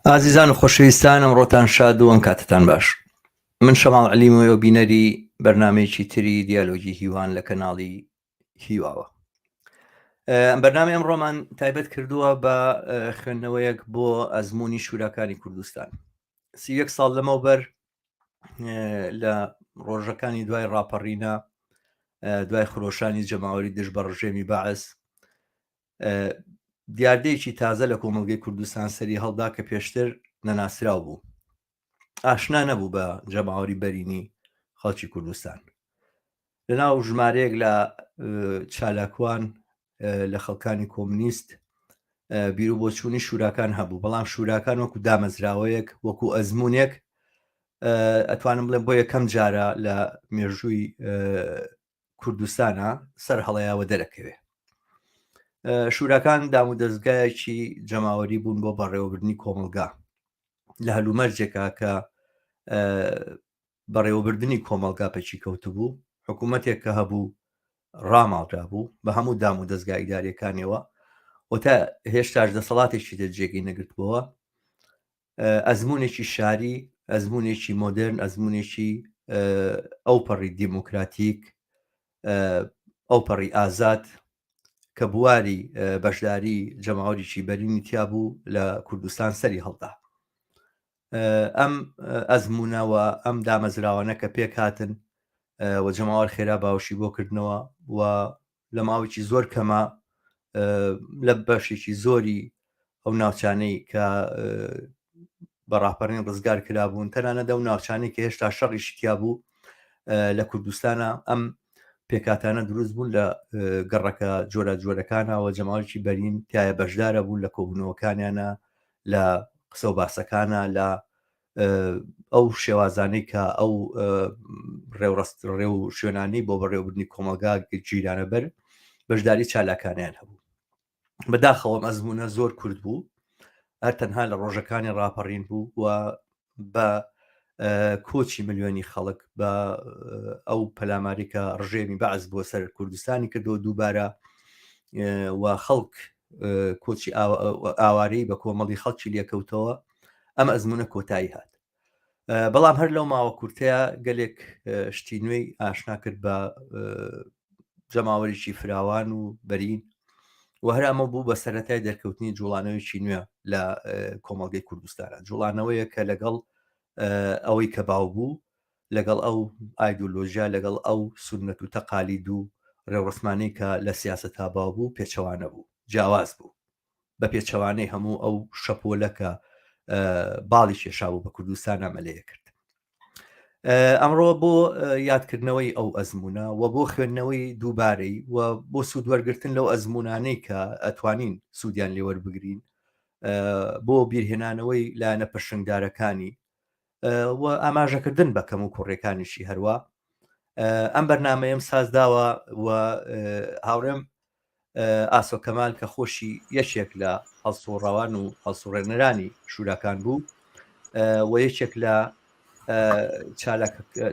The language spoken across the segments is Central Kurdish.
ئازیزان و خۆشەویستان ئەمڕۆتان شاد و ئەم کاتتان باش من شەماڵ علیمەوە بینەری بەرنمەیەکی تری دیالۆگی هیوان لە کەناڵی هیواوە بەرنامەی ئەمڕۆمان تایبەت کردووە بە خوێندنەوەیەک بۆ ئەزمموی شوراکانی کوردستان 31 ساڵ لەمەوبەر لە ڕۆژەکانی دوای ڕاپەڕینە دوای خرۆشانی جەماوەری دژ بە ڕژێمی بەعس دیاردەیەکی تازە لە کۆمەڵگەی کوردستان سەری هەڵدا کە پێشتر نەناسراو بوو ئاشنا نەبوو بە جەماوەری بەرینی خەڵکی کوردستان لەناو ژمارەیەک لە چالاکوان لە خەڵکانی کۆمنیست بیر و بۆچوونی شوراکان هەبوو بەڵام شوراکان وەکو دامەزراوەیەک وەکو ئەزمونێک ئەتوانم بڵێم بۆ یەکەم جارە لە مێژووی کوردستانە سەر هەڵەیەوە دەرەکەوێ شوراکان دام و دەستگایەکی جەماوەری بوون بۆ بەڕێوەبردنی کۆمەلگا لە هەلومەرجێکا کە بەڕێوەبردنی کۆمەڵگا پەکی کەوتبوو، حکوومەتێک کە هەبوو ڕاماڵرابوو بە هەموو دام و دەزگا ئیداریەکانیەوە و تا هێشتاش دەسەڵاتێکی تر جێگەی نەگرتبووە ئەزمونێکی شاری ئەزمونێکی مۆدرن ئەزمونێکی ئەوپەڕی دیموکراتیک ئەوپەڕی ئازاد کە بواری بەشداری جەماوەریی بەرینی تیا بوو لە کوردستان سەری هەڵدا ئەم ئەزموونە و ئەم دامەزراوانە کە پێک هاتن و جەماوەر خێرا باوشی بۆ کردنەوە و لە ماوەیەکی زۆر کەمە لە بەشێکی زۆری ئەو ناوچانەی کە بە ڕاپەڕین ڕزگار کرابوون تەنانەت ئەو ناوچانەی کە هێشتا شەڕیشی تیا بوو لە کوردستانە ئەم پێکاتانە دروست بوون لە گەڕەکە جۆرە جۆرەکانەوە جەماوەکی بەرین تایە بەشدارە بوون لە کۆبوونەوەکانیانە لە قسە و باسەکانە لە ئەو شێوازانەی کە ئەو ڕێوڕست ڕێ و شوێنانی بۆ بەڕێوەبردنی کۆمەلگا گیرانە بەر بەشداری چالاکانیان هەبوو بەداخەوەم ئەزمونە زۆر کورت بوو هەر تەنها لە ڕۆژەکانی ڕاپەڕین بوو و بە کۆچی ملیۆنی خەڵک بە ئەو پەلاماری کە ڕژێمی بەعس بۆ سەر کوردستانی کردەوە دووبارە و خەڵک کۆچی ئاوارەی بە کۆمەڵی خەڵکی لێکەوتەوە ئەم ئەزمونە کۆتایی هات بەڵام هەر لەو ماوە کورتەیە گەلێک شتی نوێی ئاشنا کرد بە جەماوەرێکی فراوان و بەرین و هەر ئەمە بوو بە سەرەتای دەرکەوتنی جوڵانەوەیکی نوێ لە کۆمەڵگەی کوردستانە جوڵانەوەیە کە لەگەڵ ئەوەی کە باو بوو لەگەڵ ئەو ئایدۆلۆژیا لەگەڵ ئەو سوننەت و تەقالید و ڕێوڕسمانەی کە لە سیاسەتا باو بوو پێچەوانە بوو جیاواز بوو بە پێچەوانەی هەموو ئەو شەپۆلە کە باڵی کێشابوو بە کوردستان ئەمەلەیە کرد ئەمڕۆ بۆ یادکردنەوەی ئەو ئەزمونە و بۆ خوێندنەوەی دووبارەی و بۆ سوود وەرگتن لەو ئەزمونانەی کە ئەتوانین سوودیان لێوەربگرین بۆ بیرهێنانەوەی لایەنە پرشنگدارەکانی و ئاماژەکردن بە کەم و کوڕیەکانیشی هەروە ئەم بەرنمەیەم سازداوە و هاوڕێم ئاسۆ کەمال کە خۆشی یەکێک لە هەڵسوڕاوان و هەڵسوڕێنەرانی شوراکان بوو و یەکێک لە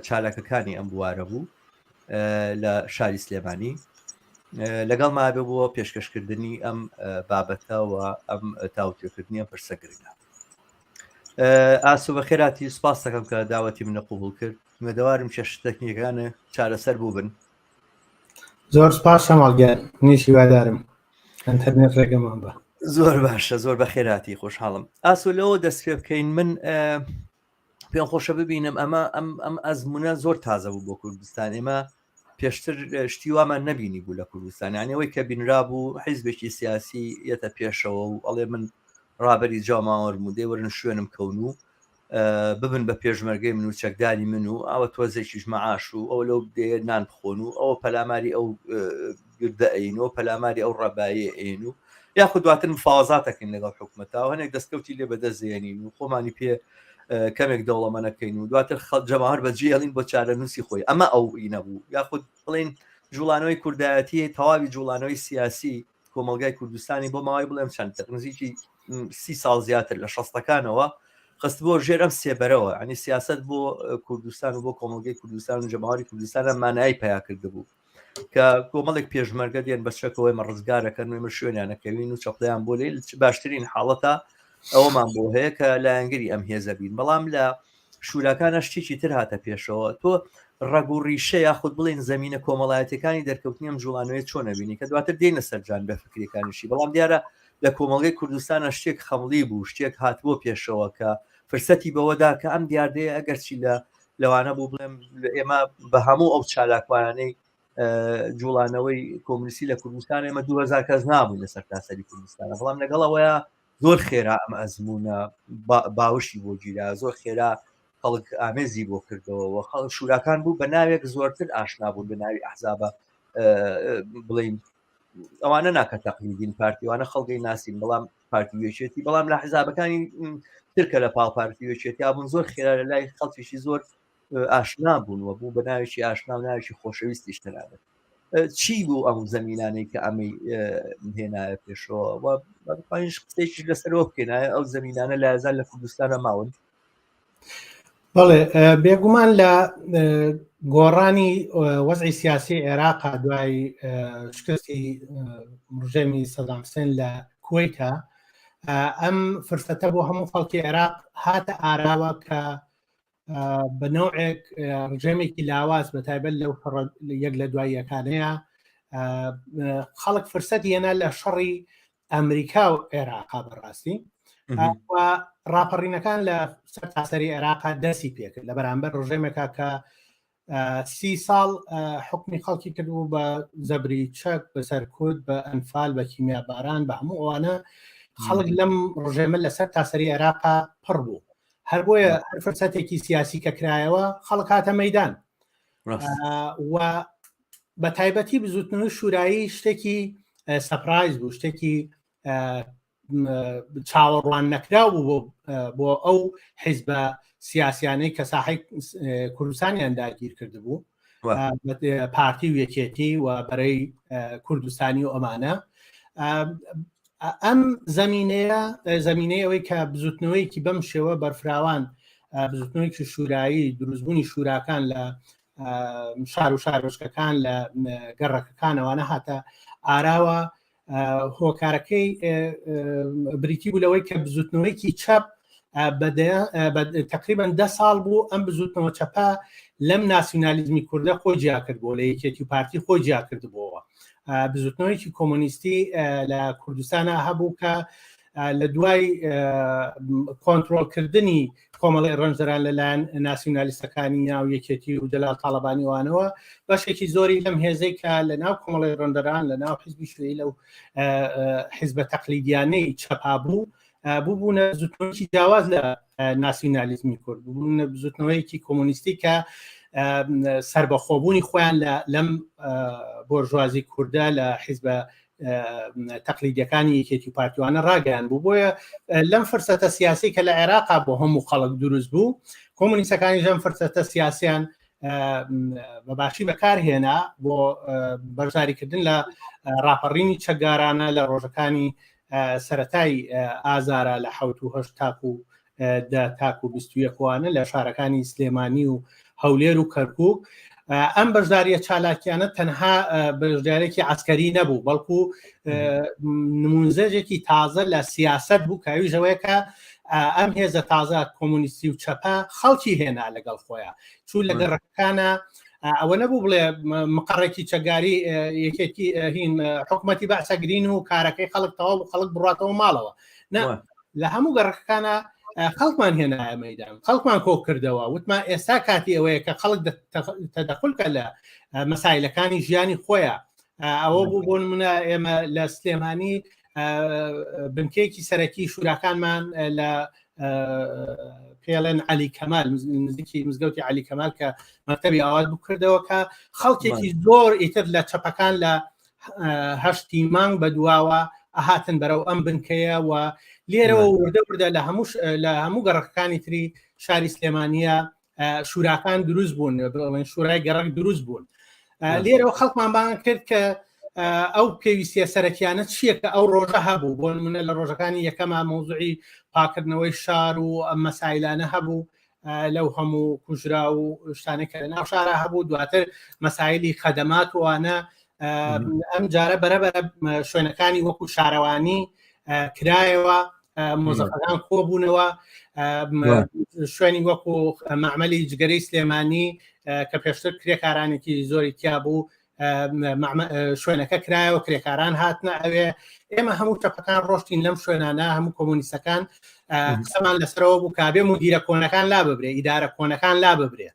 چالاکەکانی ئەم بوارە بوو لە شاری سلێمانی لەگەڵ مابێ بۆ پێشکەشکردنی ئەم بابەتە و ئەم تاوتوێکردنی ئەم پرسە گرنگە ئاسو بەخێراتی سپاس دەکەم کە داوەتی منە قوبول کرد مێدەوارم کێشە تەکنیکەکانە چارەسەر بوو بن زۆر سپاس شەماڵ گیان منیش هیوادارم ئەنتەرنێت ڕێگەمان بە زۆر باشە زۆر بەخێراتی خۆشحاڵم ئاسو لەوە دەست پێ بکەین من پێم خۆشە ببینم ئەمە ئەم ئەم ئەزمونە زۆر تازە بوو بۆ کوردستان ئێمە پێشتر شتی وامان نەبینی بوو لە کوردستان یانی ئەوەی کە بینرا بوو حیزبێکی سیاسی یەتە پێشەوە و ئەڵێ من ڕابەری جەماوەرم و دەی وەرن شوێنم کەون و ببن بە پێشمەرگەی من و چەکداری من و ئەوە تۆزێکیش مەعاش و ئەو لەو دێ نان بخۆن و ئەوە پەلاماری ئەو گردە ئەین و پەلاماری ئەو ڕەبایە ئەین و یاخود دواتر مفاوەزاتەکەین لەگەڵ حکومەتا و هەنێک دەستکەوتی لێ بەدەست دێنین و خۆمانی پێ کەمێک دەوڵەمەنەکەین و دواتر خەڵ جەماوەر بەجێڵین بۆ چارەنووسی خۆی ئەمە ئەو ئینە بوو یاخود بڵین جوڵانەوەی کوردایەتی تەواوی جوڵانەوەی سیاسی کۆمەلگای کوردستانی بۆ ماوەی بڵێم چەند نزیکی سی ساڵ زیاتر لە شەستەکانەوە خست بۆ ژێر ئەم سێبەرەوە ئەنی سیاست بۆ کوردستان و بۆ کۆمەلگەی کوردستان و جەماوەری کوردستانە مانایی پیا کردبوو کە کۆمەڵێک پێشمەرگە دێن بە چەکەوە ئێمە ڕزگارەکەن و ئێمە شوێنیانەکەوین و چەپڵیان بۆ لێ باشترین حاڵەتە. ئەوەمان بۆ هەیە کە لایەنگری ئەم هێزە بین بەڵام لە شوراکانە شتێکی تر هاتە پێشەوە تۆ ڕەگ و ڕیشە یاخود بڵێن زمینە کۆمەڵایەتەکانی دەرکەوتنی ئەم جوڵانەوەی چۆن نەبینی کە دواتر دێنە سەرجان بە فکریەکانیشی بەڵام دیارە لە کۆمەڵگەی کوردستانە شتێک خەمڵی بوو شتێک هاتبووە پێشەوە کە فرسەتی بەوەدا کە ئەم دیاردەیە ئەگەرچی لە لەوانە بوو بڵێم ئێمە بە هەموو ئەو چالاکوانانەی جوڵانەوەی کۆمونیستی لە کوردستان ئێمە 2000 کەس نابوو لە سەرتاسەری کوردستانە بەڵام لەگەڵ ئەوەیە زۆر خێرا ئەم ئەزمونە باوشی بۆ گیرا زۆر خێرا خەڵک ئامێزی بۆ کردەوە و خەڵک شوراکان بوو بە ناوێک زۆرتر ئاشنا بوون بە ناوی ئەحزابە بڵین ئەوانە ناکە تەقلیدین پارتیوانە خەڵگەی ناسین بەڵام پارتی وێچێتی بەڵام لە حزابەکانی ترکە لە پاڵ پارتی وێچێتیا بوون زۆر خێرا لە لای خەڵکیشی زۆر ئاشنا بوون و بوو بە ناوێکی ئاشنا و ناوێکی خۆشەویستیش تەنانەت چی بوو ئەم زمینانەی کە ئەمەی هێنایە پێشەوە و پنج قسەیەکیش لەسەرەوە بکەینایە ئەو زمینانە لایزان لە کوردستانە ماون بەڵێ بێگومان لە گۆڕانی وەزعی سیاسی عێراقا دوای شکستی ڕژێمی سەدام حسێن لە کوەیتە ئەم فرسەتە بۆ هەموو خەڵکی عێراق هاتە ئاراوە کە بە نەوعێک ڕژێمێکی لاواز بە تایبەت لەو یەک لە دواییەکانەیە خەڵک فرسەت هێنا لە شەڕی ئەمریکا و عێراقا بەڕاستی ڕاپەڕینەکان لە سەرتاسەری عێراقا دەستی پێکرد لە بەرامبەر ڕژێمێکا کە سی ساڵ حکمی خەڵکی کردبوو بە زەبری چەک بە سەرکوت بە ئەنفال بە کیمیا باران بە هەموو ئەوانە خەڵک لەم ڕژێمە لەسەر تاسەری عێراقا پڕ بوو هەر بۆیە هەر فرسەتێکی سیاسی کە کرایەوە خەڵک هاتە مەدان و بە تایبەتی بزوتنەوەی شورایی شتێکی surprise بوو شتێکی چاوەڕوان نەکراو بوو بۆ ئەو حیزبە سیاسیانەی کە ساحی کوردستانیان داگیر کردبوو پارتی و یەکێتی و بەرەی کوردستانی و ئەمانە ئەم زمینەیە زمینەی ئەوەی کە بزوتنەوەیەکی بەم شێوە بەرفراوان بزوتنەوەیکی شورایی دروستبوونی شوراکان لە شار و شارۆچکەکان لە گەڕەکەکانەوانە هاتە ئاراوە هۆکارەکەی بریتی بوو لەوەی کە بزوتنەوەیکی چەپ تقریبان ده ساڵ بوو ئەم بزوتنەوە چەپە لەم ناسیونالیزمی کوردە خۆی جیا کردبوو لە یەکێتی و پارتی خۆی جیا کردبووەوە بزوتنەوەیکی کۆمۆنیستی لە کوردستانە هەبوو کە لە دوای کۆنتترۆلکردنی کۆمەڵی ڕەنجدەران لەلایەن ناسیونالیستەکانی ناو یەکێتی و جەلال تاڵەبانی وانەوە بەشێکی زۆری لەم هێزەی کە لە ناو کۆمەڵی ڕەنجدەران لە ناو حزبی شوێی لەو حزبە تەقلیدیانەی چەپا بوو بووبوونە بزوتنەوەیەکی جیاواز لە ناسیونالیزمی کورد بوونە بزوتنەوەیەکی کۆمۆنیستی کە سربەخۆبوونی خۆیان لە لەم بۆرژوازی کوردە لە حیزبە تەقلیدیەکانی یەکێتی و پارتیوانە ڕاگەیان بوو بۆیە لەم فرسەتە سیاسی کە لە عێراقا بۆ هەموو خەڵک دروست بوو کۆمونیستەکانی ژەم فرسەتە سیاسیان بە باشی بەکارهێنا بۆ بەشداریکردن لە ڕاپەڕینی چەکدارانە لە ڕۆژەکانی سەتای ئازارە لە حوت و هەشت تاکو دە تاکو 21 وانە لە شارەکانی سلێمانی و هەولێر و کەرکک ئەم بەشداریە چالاکیانە تەنها بەشدارێکی عسکەری نەبوو بەڵکو نمونزەجێکی تازە لە سیاست بوو کاویژەوەیە کە ئەم هێزە تازە کۆمۆنیستی و چەپە خەڵکی هێنا لەگەڵ خۆیان چوو لە گەڕەکانە ئەوە نەبوو بڵێ مقڕێکی چەگاری یەکێتی هین حکوومەتی بەعسەگرین و کارەکەی خەڵک تەواو و خەڵک بڕاتەوە ماڵەوە نە لە هەموو گەڕەکەکانە خەڵکمان هێنایە مەدان خەڵکمان کۆ کردەوە وتمان ئێستا کاتی ئەوەیە کە خەڵک تەدەخلکە لە مەسایلەکانی ژیانی خۆیان ئەوە بوو بۆ منە ئێمە لە سلێمانی بنکەیەکی سەرەکی شوراکانمان لە پێڵێن علی کەمال نزیکی مزگەوتی علی کەمال کە مەکتەبی ئاوات بکردەوە کە خەڵکێکی زۆر ئیتر لە چەپەکان لە هەشتی مانگ بە دواوە ئەهاتن بەرەو ئەم بنکەیە و لێرەوە وردە وردە لە هەموو لە هەموو گەڕەکەکانی تری شاری سلێمانە شوراکان دروست بوون بڵێن شورای گەڕک دروست بوون لێرەوە خەڵکمان بان کرد کە ئەو پێویستیە سەرەکیانە چییە کە ئەو ڕۆژە هەبوو بۆ نمونە لە ڕۆژەکانی یەکەما مەوزوعی پاکردنەوەی شار و ئەم مەسایلانە هەبوو لەو هەموو کوژرا و شتانێک کە لە ناو شارە هەبوو دواتر مەسایلی خەدەمات وانە ئەم جارە بەرەبەرە شوێنەکانی وەکو شارەوانی کرایەوە. مۆزەفەکان کۆبوونەوە شوێنی وەکو مەعمەلی جگەرەی سلێمانی کە پێشتر کرێکارانێکی زۆری تیا بوو شوێنەکە کرایەوە کرێکاران هاتنە ئەوێ ئێمە هەموو چەپەکان ڕۆشتین لەم شوێنانە هەموو کۆمۆنیستەکان قسەمان لەسەرەوە بوو کابێ مدیرە کۆنەکان لا ببرێ ئیدارە کۆنەکان لا ببرێ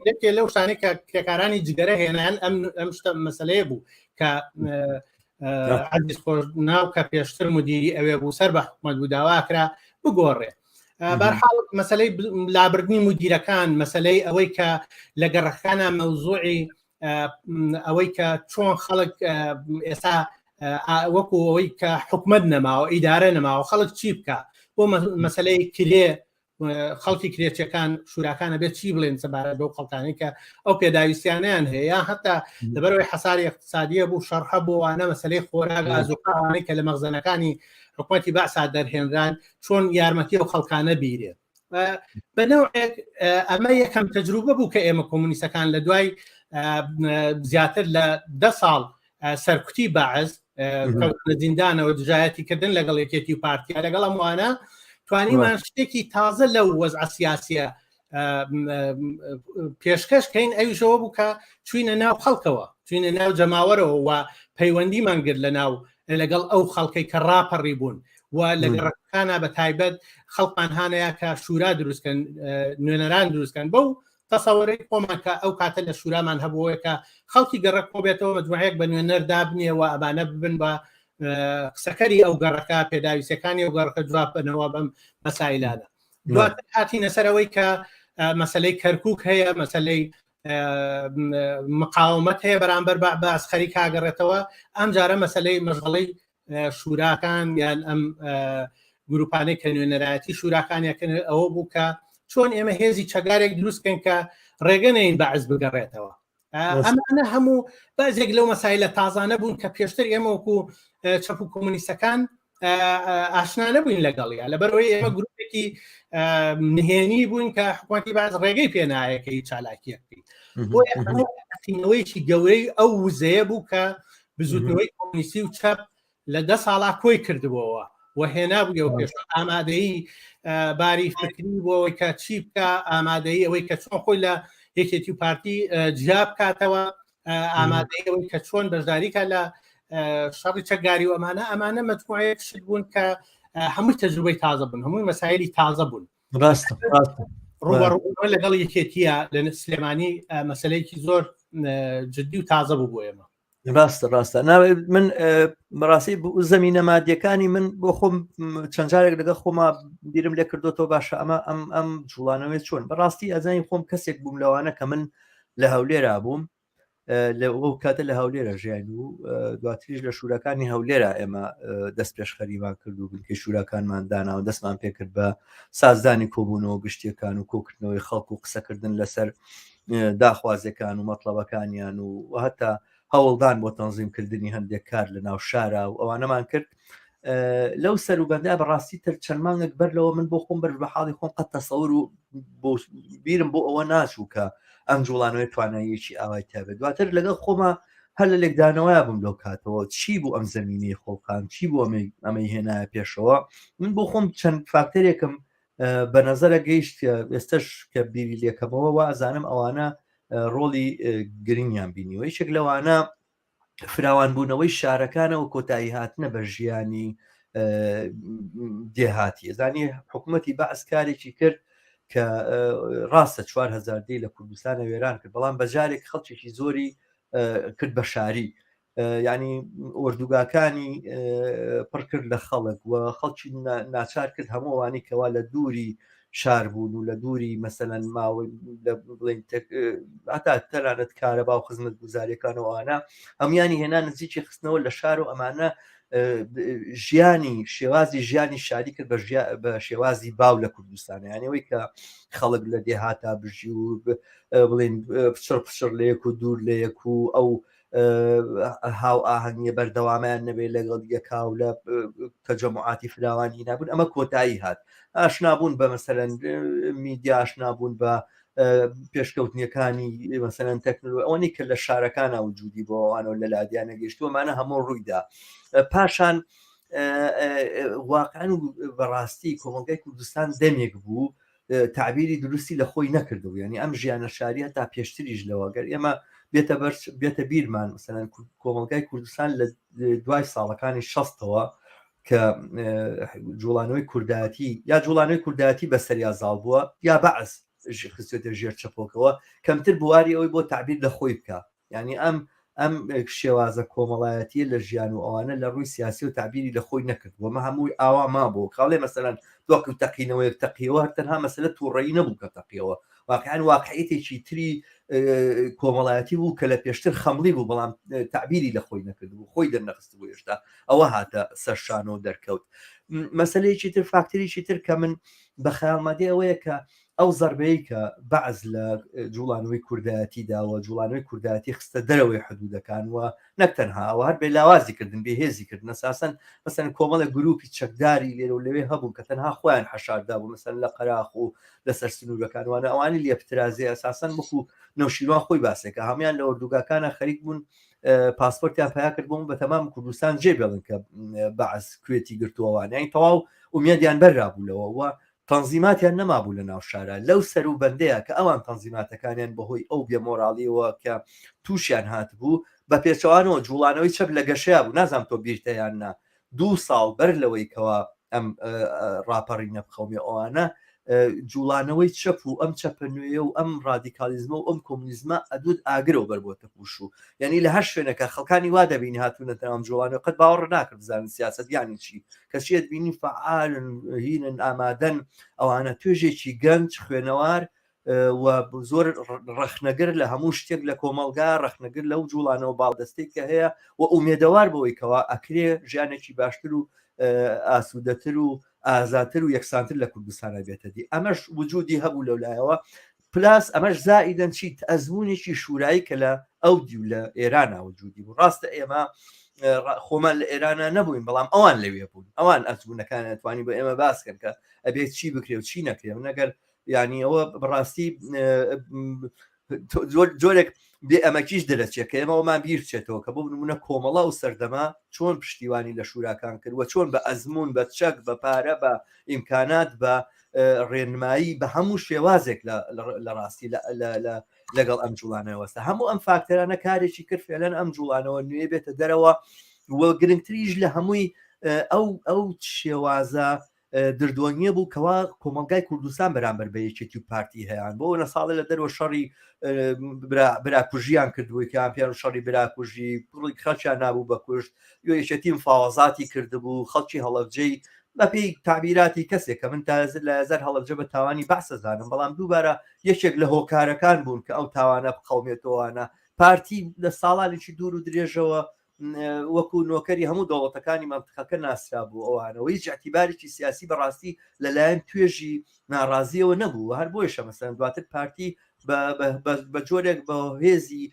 یەکێ لەو شتانەی کە کرێکارانی جگەرە هێنان ئەم ئەم شتە مەسلەیە بوو کە عەزیز خۆشناو کە پێشتر مدیری ئەوێ بوو سەر بە حکومەت بوو داواکرا بگۆڕێ بەرحاڵ مەسلەی لابردنی مدیرەکان مەسلەی ئەوەی کە لە گەڕەکانە مەوزوعی ئەوەی کە چۆن خەڵک ئێستا وەکو ئەوەی کە حکومت نەماوە ئیدارە نەماوە خەڵک چی بکە بۆ مەسلەی کرێ خەڵکی کرێچیەکان شوراکانە بێت چی بڵێن سەبارەت بەو خەڵکانی کە ئەو پێداویستیانیان هەیە یا هەتا لەبەرەوەی حەساری اقتصادیە بوو شەڕحە بۆ وانە مەسلەی خۆراک ئازوقانەی کە لە مەخزەنەکانی حکوومەتی بەعسا دەرهێنران چۆن یارمەتی ئەو خەڵکانە بیرێت بە نەوعێک ئەمە یەکەم تەجروبە بوو کە ئێمە کۆمونیستەکان لە دوای زیاتر لە ده ساڵ سەرکوتی بەعس کەوتنە زیندانەوە دژایەتی کردن لەگەڵ یەکێتی و پارتیا لەگەڵ ئەموانە توانیمان شتێکی تازە لەو وەزعە سیاسیە پێشکەش کەین ئەویشەوە بوو کە چوینە ناو خەڵکەوە چوینە ناو جەماوەرەوە و پەیوەندیمان گرت لە ناو لەگەڵ ئەو خەڵکەی کە ڕاپەڕی بوون و لە گەڕەکانە بە تایبەت خەڵکمان هاانەیە کە شورا دروستکەن نوێنەران دروستکەن بەو تەسەوەرەی خۆمان کە ئەو کاتە لە شورامان هەبووە کە خەڵکی گەڕەک کۆبێتەوە مەجموعەیەک بە نوێنەر دابنێ و ئەمانە ببن بە قسەکەری ئەو گەڕەکە پێداویستەکانی ئەو گەڕەکە جواب بنەوە بەم مەسایلانە دواتر هاتینە سەر ئەوەی کە مەسلەی کەرکک هەیە مەسلەی مقاومەت هەیە بەرامبەر بە باس خەریک هاگەڕێتەوە ئەم جارە مەسلەی مەشغڵی شوراکان یان ئەم گروپانەی کە نوێنەرایەتی شوراکان یەکەن ئەوە بوو کە چۆن ئێمە هێزی چەگارێک دروستکەن کە ڕێگە نەین بەعس بگەڕێتەوە ئەمانە هەموو بەزێک لەو مەسایلە تازانە بوون کە پێشتر ئێمە وەکو چەپ و کۆمونیستەکان ئاشنا نەبووین لەگەڵیا لەبەرەوەی ئێمە گروپێکی نهێنی بووین کە حکوومەتی باز ڕێگەی پێنایەکەی چالاکیەک بکەین بۆیە تەقینەوەیەکی گەورەی ئەو وزەیە بوو کە بزوتنەوەی کۆمۆنیستی و چەپ لە دە ساڵا کۆی کردبووەوە و هێنابوویەوە پێش ئامادەیی باری فکری بۆ ئەوەی کە چی بکە ئامادەیی ئەوەی کە چۆن خۆی لە یەکێتی و پارتی جیا بکاتەوە ئامادەی ئەوەی کە چۆن بەشداریکە لە شەڕی چەکداری و ئەمانە ئەمانە مەجموعەیەک شت بوون کە هەمووی تەجروبەی تازە بوون هەمووی مەسایلی تازە بوون ڕاستە ڕاستە ڕوبەڕوو لەگەڵ یەکێتیە لە سلێمانی مەسلەیەکی زۆر جددی و تازە بوو بۆ ئێمە ڕاستە ڕاستە من بەڕاستی زەمینە مادیەکانی من بۆ خۆم چەند جارێک لەگە خۆما بیرم لێ کردوتەوە باشە ئەمە ئەم ئەم جوڵانەوەی چۆن بەڕاستی ئەزانی خۆم کەسێک بووم لەوانە کە من لە هەولێرا بووم لە ئەو کاتە لە هەولێرە ژیان و دواتریش لە شوراکانی هەولێرە ئێمە دەست پێشخەریمان کرد و بنکەی شوراکانمان دانا و دەستمان پێکرد بە سازدانی کۆبوونەوە گشتیەکان و کۆکردنەوەی خەڵک و قسەکردن لەسەر داخوازەکان و مەطلبەکانیان و هەتا هەوڵدان بۆ تەنزیمکردنی هەندێک کار لە ناو شارا و ئەوانەمان کرد لەو سەروبەندا بەڕاستی تر چەند مانگێک بەر لەوە من بۆ خۆم بەر بە حاڵی خۆم قەت تەسەور و بۆ بیرم بۆ ئەوە ناچوو کە ئەم جوڵانەوەی تواناییەکی ئاوای تابێت دواتر لەگەڵ خۆما هەر لە لێکدانەوەیا بووم لەو کاتەوە چی بوو ئەم زمینەی خۆڵقان چی بوو ئەمەی ئەمەی هێنایە پێشەوە من بۆ خۆم چەند فاکتەرێکم بە نەزەرە گەیشت ئێستش کە بیری لێکەمەوە وا ئەزانم ئەوانە ڕۆڵی گرنگیان بینیوە یەکێک لەوانە فراوانبوونەوەی شارەکانەوە کۆتایی هاتنە بە ژیانی دێهاتی ئەزانی حکوومەتی بەعس کارێکی کرد کە ڕاستە 4هزار دی لە کوردستانە وێران کرد بەڵام بەجارێک خەڵکێکی زۆری کرد بە شاری ینی ئۆردوگاکانی پڕکرد لە خەڵک و خەڵکی ناچار کرد هەمووانی کەوا لە دووری شار بوون و لە دووری مەسەلەن ماوەی بڵین هەتا تەنانەت کارەبا و خزمەت گوزاریەکان و ئەوانە هەمویانی هێنا نزیکی خستنەوە لە شار و ئەمانە ژیانی شێوازی ژیانی شاری کرد بە شێوازی باو لە کوردستان یانەوەی کە خەڵک لە دێهاتا بژی و بڵین پچڕ پچڕ لە یەک و دوور لە یەک و ئەو هاوئاهەنگیە بەردەوامەیان نەبێت لەگەڵ یەکا و لە تەجەموعاتی فراوانی نابوون ئەمە کۆتایی هات ئاشنابوون بە مەسەلەن میدیا ئاشنابوون بە پێشکەوتنیەکانی مەسەلەن تەکنەلۆژی ئەوەنی کە لە شارەکانە وجودی بۆ ئەوانەوە لە لادیانە گەیشتووەمانە هەموو ڕوویدا پاشان. واقعا و بەڕاستی کۆمەڵگای کوردستان دەمێک بوو تعبیری دروستی لە خۆی نەکردبوو یعنی ئەم ژیانە شاریە تا پێشتریش لەوە گەر ئێمە بێتە بەر بێتە بیرمان مثلەن کۆمەڵگای کوردستان لە دوای ساڵەکانی شەستەوە کە جوڵانەوەی کوردایەتی یا جوڵانەوەی کوردایەتی بەسەریا زاڵ بووە یا بەعس خستێتە ژێر چەپۆکەوە کەمتر بواری ئەوەی بۆ تعبیر لە خۆی بکە یعنی ئەم ئەم شێوازە کۆمەڵایەتیە لە ژیان و ئەوانە لە ڕووی سیاسی و تعبیری لە خۆی نەکرد وەمە هەمووی ئاوا ما بۆ کاڵێ مەسەلەن دوکو تەقینەوەیەک تەقیەوە هەر تەنها مەسەلە تووڕەیی نەبوو کە تەقیەوە واقعا واقعیتێکی تری کۆمەڵایەتی بوو کە لە پێشتر خەمڵی بوو بەڵام تعبیری لە خۆی نەکرد بوو خۆی دەرنەخست بوو هێشتا ئەوە هاتە سەر شانۆ و دەرکەوت مەسلەیەکی تر فاکتەرێکی تر کە من بە خەیاڵمادی ئەوەیە کە ئەو زەربەی کە بەعس لە جوڵانەوەی کوردایەتی داوە جوڵانەوەی کوردایەتی خستە دەرەوەی حدودەکان و نەک تەنها ئەوە هەر بێ لاوازی کردن بێ هێزی کردن ئەساسەن مەسەن کۆمەڵێک گروپی چەکداری لێرە و لەوێ هەبوون کە تەنها خۆیان حەشاردا بوو مەسەن لە قەراخ و لەسەر سنوورەکان وانە ئەوانی لێ بترازێ ئەساسەن وەکو نەوشیروان خۆی باسێکە هەموان لە ئۆردوگاکانە خەریک بوون پاسپۆرتیان پیا کرد بووم بە تەمام کوردستان جێ بێڵن کە بەعس کوێتی گرتووەوان یانی تەواو ئومێدیان بەررابوو لەوە و تەنزیماتیان نەمابوو لە ناو شارا لەو سەرو بەندەیا کە ئەوان تەنزیماتەکانیان بەهۆی ئەو بێ مۆراڵیەوە کە توشیان هاتبوو بە پێچەوانەوە جوڵانەوەی چەپ لە گەشەیا بوو نازانم تۆ بیرتە یان نا دوو ساڵ بەر لەوەی کەوا ئەم ڕاپەڕینە بقەومێ ئەوانە جوڵانەوەی چەپ و ئەم چەپە نوێیە و ئەم ڕادیکالیزمە و ئەم کۆمونیزمە ئەدوت ئاگرەوە بەربۆتە پوش و یعنی لە هەر شوێنەکە خەڵکانی وا دەبینی هاتوونەتە ئەم جوڵانەوە قەت باوەڕ ناکرد بزانن سیاسەت یانی چی کەچی ئەتبینی فەعالن هینن ئامادەن ئەوانە توێژێکی گەنج خوێنەوار و زۆر ڕەخنەگر لە هەموو شتێک لە کۆمەڵگا ڕەخنەگر لەو جوڵانەوە باڵدەستەی کە هەیە و ئومێدەوار بەوەی کەوا ئەکرێ ژیانێکی باشتر و ئاسوودەتر و ئازاتر و یەکسانتر لە کوردستانە بێتە دی ئەمەش وجودی هەبوو لەولایەوە plus ئەمەش زائیدەن چی ئەزموونێکی شورایی کە لە ئەو دیو لە ئێرانە وجودی بوو ڕاستە ئێمە خۆمان لە ئێرانە نەبووین بەڵام ئەوان لەوێ بوون ئەوان ئەزموونەکان توانی بۆ ئێمە باسکەن کە ئەبێت چی بکرێ و چی نەکرێ نەگەر یعنی ئەوە بەڕاستی جۆرێک بێ ئەمەکیش دەرەچێت کە ئێمە ئەومان بیر بچێتەوە کە بۆ نمونە کۆمەڵە و سەردەما چۆن پشتیوانی لە شوراکان کرد و چۆن بە ئەزمون بە چەک بە پارە بە ئیمکانات بە ڕێنمایی بە هەموو شێوازێک لە ڕاستی لەگەڵ ئەم جوڵانەوە وەستا هەموو ئەم فاکتەرانە کارێکی کرد فعلەن ئەم جوڵانەوە نوێ بێتە دەرەوە و گرنگتریش لە هەمووی ئەو ئەو شێوازە دردۆنیە بوو کەوا کۆمەلگای کوردستان بەرامبەر بە یەکێتی و پارتی هەیان بۆ لە ساڵە لە دەرەوە شەڕی براکوژیان کردبووی کە پیان شەڕی براکوژی کوڕی خەڵکیان نابوو بەکوشت یەکێتی مفاوەزاتی کردبوو خەڵکی هەڵەبجەی بەپێی تەعبیراتی کەسێک کە من تا لە هەزار هەڵەبجە بە تاوانی بەعس ئەزانم بەڵام دووبارە یەکێک لە هۆکارەکان بوون کە ئەو تاوانە بقەومێتەوەوانە پارتی لە ساڵانێکی دوور و درێژەوە وەکو نۆکەری هەموو دەوڵەتەکانی مەنتقەکە ناسرابوو ئەوانەوە هیچ اعتیبارێکی سیاسی بەڕاستی لەلایەن توێژی ناڕازیەوە نەبوو و هەر بۆیشە مەسەلەن دواتر پارتی بە جۆرێک بە هێزی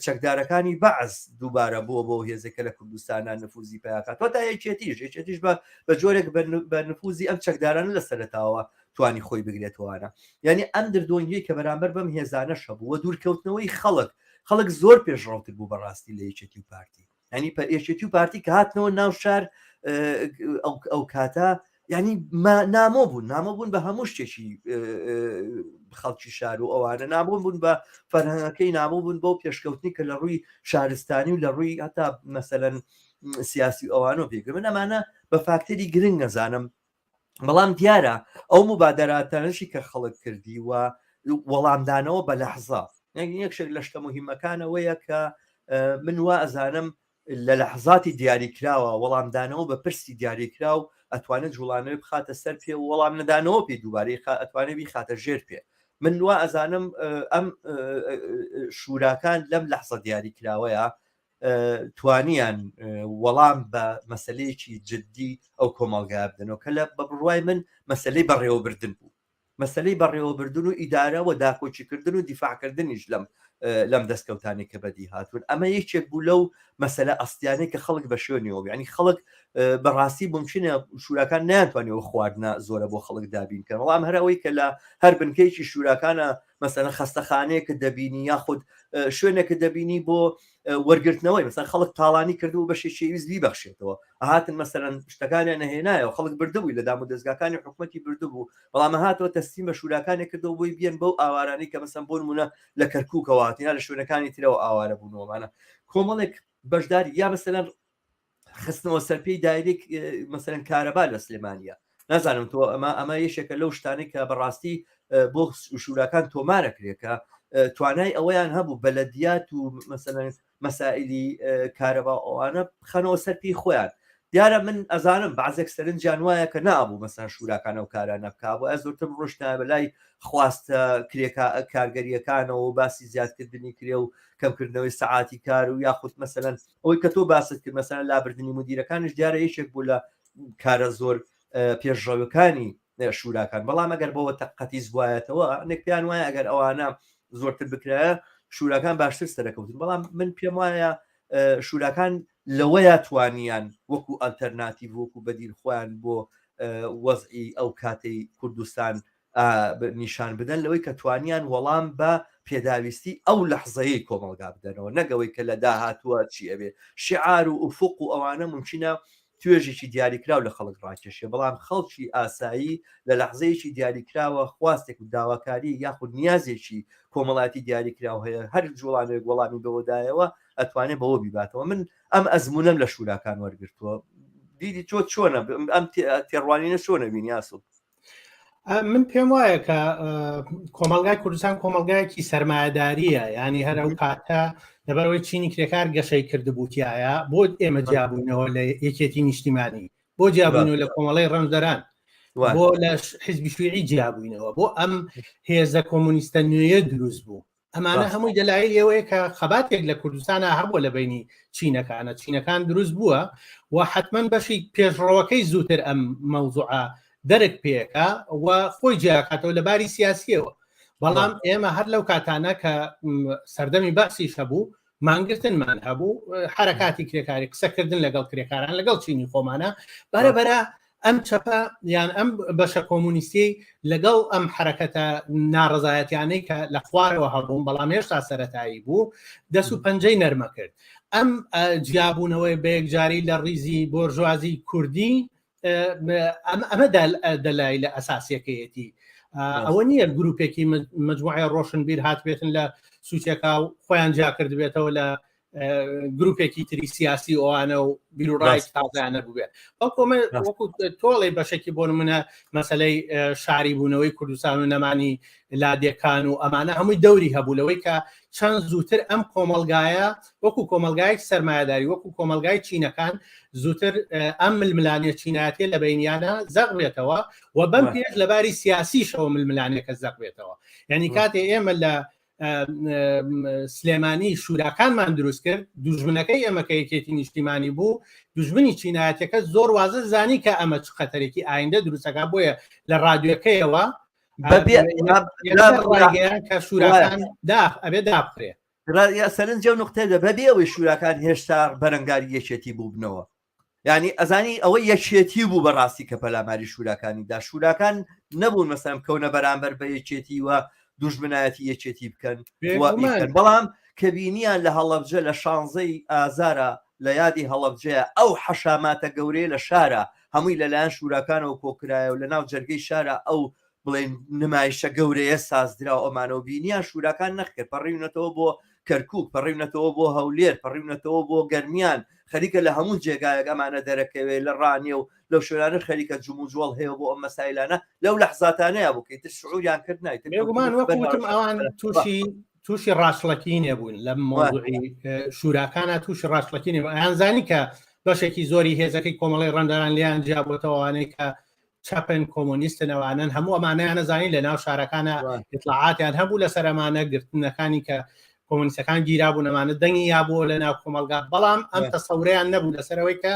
چەکدارەکانی بەعس دووبارە بووە بۆ هێزێکە لە کوردستانە نفوزی پیاکات تا یەکێتیش یەکێتیش بە جۆرێک بە نفوزی ئەم چەکدارانە لە سەرتاوە توانی خۆی بگرێتوانە یعنی ئەم دردۆنگی کە بەرامبەر بەم هێزانە شەبوو و دوورکەوتنەوەی خەڵک خەڵک زۆر پێشڕەوتر بوو بەڕاستی لە یەکێتی و پارتی ینی یەکێتی و پارتی کە هاتنەوە ناو شار ئەو کاتە ینی نامۆ بوون نامۆ بوون بە هەموو شتێکی خەڵکی شار و ئەوانە نامۆ بوون بە فەرهەنگەکەی نامۆ بوون بەو پێشکەوتنی کە لە ڕووی شارستانی و لە ڕووی هەتا مەسەەن سیاسی ئەوانۆ پێگە من ئەمانە بە فاکتەری گرنگ نەزانم بەڵام دیارە ئەو مبادراتانەشی کە خەڵک کردی و وەڵامدانەوە بە لەحزە یەکشێک لە شتە مهمەکانەوەیە کە من وا ئەزانم لە لەحزاتی دیاریکراوە وەڵامدانەوە بە پرسی دیاریکراو ئەتوانێت جوڵانەوەی بخاتە سەر پێ و وەڵام نەدانەوە پێی دووبارەی ئەتوانێت بیخاتە ژێر پێ من وا ئەزانم ئەم شوراکان لەم لەحزە دیاریکراوەیە توانیان وەڵام بە مەسلەیەکی جددی ئەو کۆمەڵگا بدەنەوە کە لە بە بڕوای من مەسلەی بەڕێوەبردن بوو مەسەلەی بەڕێوەبردن و ئیدارە و داکۆکیکردن و دیفاعکردنیش لەم لەم دەستکەوتانی کە بەدی هاتوون ئەمە یەکێک بوو لەو مەسەلە ئەسلیانەی کە خەڵک بە شوێنیەوە بوو. یعنی خەڵک بەڕاستی ممکنە شوراکان نەیانتوانیەوە خواردنە زۆرە بۆ خەڵک دابین کەن، بەڵام هەر ئەوەی کە لە هەر بنکەیەکی شوراکانە مەسەلەن خەستەخانەیەکت دەبینی یاخود شوێنێکت دەبینی بۆ وەرگرتنەوەی، مەسەلەن خەڵک تاڵانی کردبوو بەشێکی ویست بیبەخشێتەوە، هاتن مەسەلەن شتەکانیان نەهێنایەوە، خەڵک بردبووی لە دام و دەزگاکانی حکومەتی بردبوو، بەڵام هاتەوە تەسلیم بە شوراکانی کردەوە بۆی بیەن بەو ئاوارانەی کە مەسەلەن بۆ نمونە لە کەرکوکەوە هاتن یا لە شوێنەکانی ترەوە ئاوارە بوونەوەمانە کۆمەڵێک بەشداری یا مەسەلەن خستنەوە سەرپێی دایرێک مەسەلەن کارەبا لە سلێمانە نازانم تۆ ئەمە ئەمە یەکێکە لەو شتانەی کە بەڕاستی بۆ شوراکان تۆمارە کرێکە توانای ئەوەیان هەبوو بەلەدیات و مەسەلەن مەسائلی کارەبا ئەوانە بخەنەوە سەر پێی خۆیان. دیارە من ئەزانم بەعزێک سەرنجیان وایە کە نابوو مەسەلەن شوراکان ئەو کارانە بکا، بۆیە زۆرتر ڕۆشتایە بە لای خواستە کرێکا کارگەرییەکانەوە و باسی زیادکردنی کرێ و کەمکردنەوەی سەعاتی کار و یاخود مەسەلەن ئەوەی کە تۆ باست کرد مەسەلەن لابردنی مدیرەکانیش دیارە یەکێک بوو لە کارە زۆر پێشڕەوەکانی شوراکان، بەڵام ئەگەر بەوە تەقەتیز بوایەتەوە نێک پێیان وایە ئەگەر ئەوانە زۆرتر بکرایە شوراکان باشتر سەرەکەوتن، بەڵام من پێم وایە شوراکان لەوەیە توانیان وەکو ئەلتەرناتیڤ وەکو بەدیل خۆیان بۆ وەزعی ئەو کاتەی کوردستان نیشان بدەن لەوەی کە توانیان وەڵام بە پێداویستی ئەو لەحزەیەی کۆمەڵگا بدەنەوە نەگەوەی کە لە داهاتووە چی ئەبێ شعار و ئوفق و ئەوانە ممکنە توێژێکی دیاریکراو لە خەڵک ڕاکێشێ، بەڵام خەڵکی ئاسایی لە لەحزەیەکی دیاریکراوە خواستێک و داواکاری یاخود نیازێکی کۆمەڵایەتی دیاریکراو هەیە، هەر جوڵانەوەیەک وەڵامی بەوە دایەوە ئەتوانێ بەوە بیباتەوە. من ئەم ئەزموونەم لە شوراکان وەرگرتووە. دیدی تۆ چۆنە؟ ئەم تێڕوانینە چۆنە بینی ئاسۆ؟ من پێم وایە کە کۆمەلگای کوردستان کۆمەلگایەکی سەرمایەداریە، ینی هەر ئەو کاتە لەبەرەوەی چینی کرێکار گەشەی کردبووتایە بۆ ئێمە جیابووینەوە لە یەکێتی نیشتیمانی، بۆ جیابوونەوە لە کۆمەڵی ڕەنجدەران، بۆ لە حیزبی شیوعی جیابووینەوە، بۆ ئەم هێزە کۆمۆنیستە نوێیە دروست بوو. ئەمانە هەمووی دەلایلی ئەوەیە کە خەباتێک لە کوردستانە هەبووە لە بینی چینەکانە، چینەکان دروست بووە و حتمما بەشی پێشڕەوەکەی زووتر ئەم مەوزوعە دەرک پێکە و خۆی جیاکاتەوە لە باری سیاسیەوە. بەڵام ئێمە هەر لەو کاتانە کە سەردەمی بەعسیش هەبوو مانگرتنمان هەبوو، حرەکاتی کرێکاری، قسەکردن لەگەڵ کرێکاران، لەگەڵ چینی خۆمانە، بەرەبەرە ئەم چەپە یان ئەم بەشە کۆمونیستی لەگەڵ ئەم حرەکەتە ناڕزایەتیانەی کە لە خوارەوە هەبوون بەڵام هێشتا سەتایی بوو دەست و پەنجەی نەرمە کرد. ئەم جیابوونەوەی بە یەکجاری لە ڕیزی بۆرژوازی کوردی ئەمە دەلای لە ئەساسیەکەیەتی. ئەوە نییە گروپێکی مجموعی ڕۆشنبیر هاتبێتن لە سوچێکا و خۆیان جیا کردبێتەوە لە گروپێکی تری سیاسی ئەوانە و بیرڕای تازیانە بووێت، بەڵکو وەکو تۆڵی بەشێکی بۆ منە مەسلەی شاری بوونەوەی کوردستان و نەمانی لادێکان و ئەمانە هەمووی دەوری هەبوو لەوەی کە چەند زووتر ئەم کۆمەلگایە وەکو کۆمەلگایەک سەرمایەداری وەکو کۆمەلگای چینەکان زووتر ئەم ململانێ چینایەتیە لە بینیانە زەق بێتەوە و بەم پێش لەباری سیاسیشەوە ململانێکە زەق بێتەوە. یعنی کاتێ ئێمە لە سلێمانی شوراکانمان دروست کرد، دوژمنەکەی ئێمە کە یەکێتی نیشتیمانی بوو، دوژمنی چینایەتەکە زۆر وازە زانی کە ئەمە چ خەتەرێکی ئایندە دروستەکە، بۆیە لە ڕادیۆکەیەوە کە شوراکان داخ ئەبێ دابخرێ. سەرنج ئەو نقطەیە بەبێ ئەوەی شوراکان هێشتا بەرەنگاری یەکێتی بووبنەوە، یعنی ئەزانی ئەوە یەکێتی بوو بەڕاستی کە پەلاماری شوراکانی دا، شوراکان نەبوون مەسەلەن بکەونە بەرامبەر بە یەکێتی و دوژمنایەتی یەکێتی بکەن، بەڵام کە بینیان لە هەڵەبجە لە شانزەی ئازارە لە یادی هەڵەبجەیە ئەو حەشاماتە گەورەیە لە شارە هەمووی لەلایەن شوراکانەوە کۆکرایە و لە ناو جەرگەی شارە ئەو بڵێن نمایشە گەورەیە سازدرا و ئەمانەوە بینیان شوراکان نەخێر پەڕیونەتەوە بۆ کەرکوک، پەڕیونەتەوە بۆ هەولێر، پەڕیونەتەوە بۆ گەرمیان، خەریکە لە هەموو جێگایەک ئەمانە دەرەکەوێ، لە ڕانیە و لەو شوێنانە خەریکە جموجۆڵ هەیە بۆ ئەم مەسایلانە، لەو لەحزاتانەیا بوو کە ئیتر شعوریان کرد نا ئیتر بێگومان وەکو وتم ئەوان تووشی تووشی ڕاچڵەکی نەبوون لە مەوزوعی شوراکانە، تووشی ڕاچڵەکی نەبوون. ئەیان زانی کە بەشێکی زۆری هێزەکەی کۆمەڵی ڕەنداران لێیان جیابۆتەوەوانەی کە چەپن کۆمۆنیستن ئەوانەن، هەموو ئەمانەیانە زانی لە ناو شارەکانە ئیتلاعاتیان هەبوو لەسەر ئەمانە، گرتنەکانی کە کۆمۆنیستەکان گیرابوون ئەمانە دەنگی یابووە لە ناو کۆمەڵگا، بەڵام ئەم تەسەوریان نەبوو لەسەرەوەی کە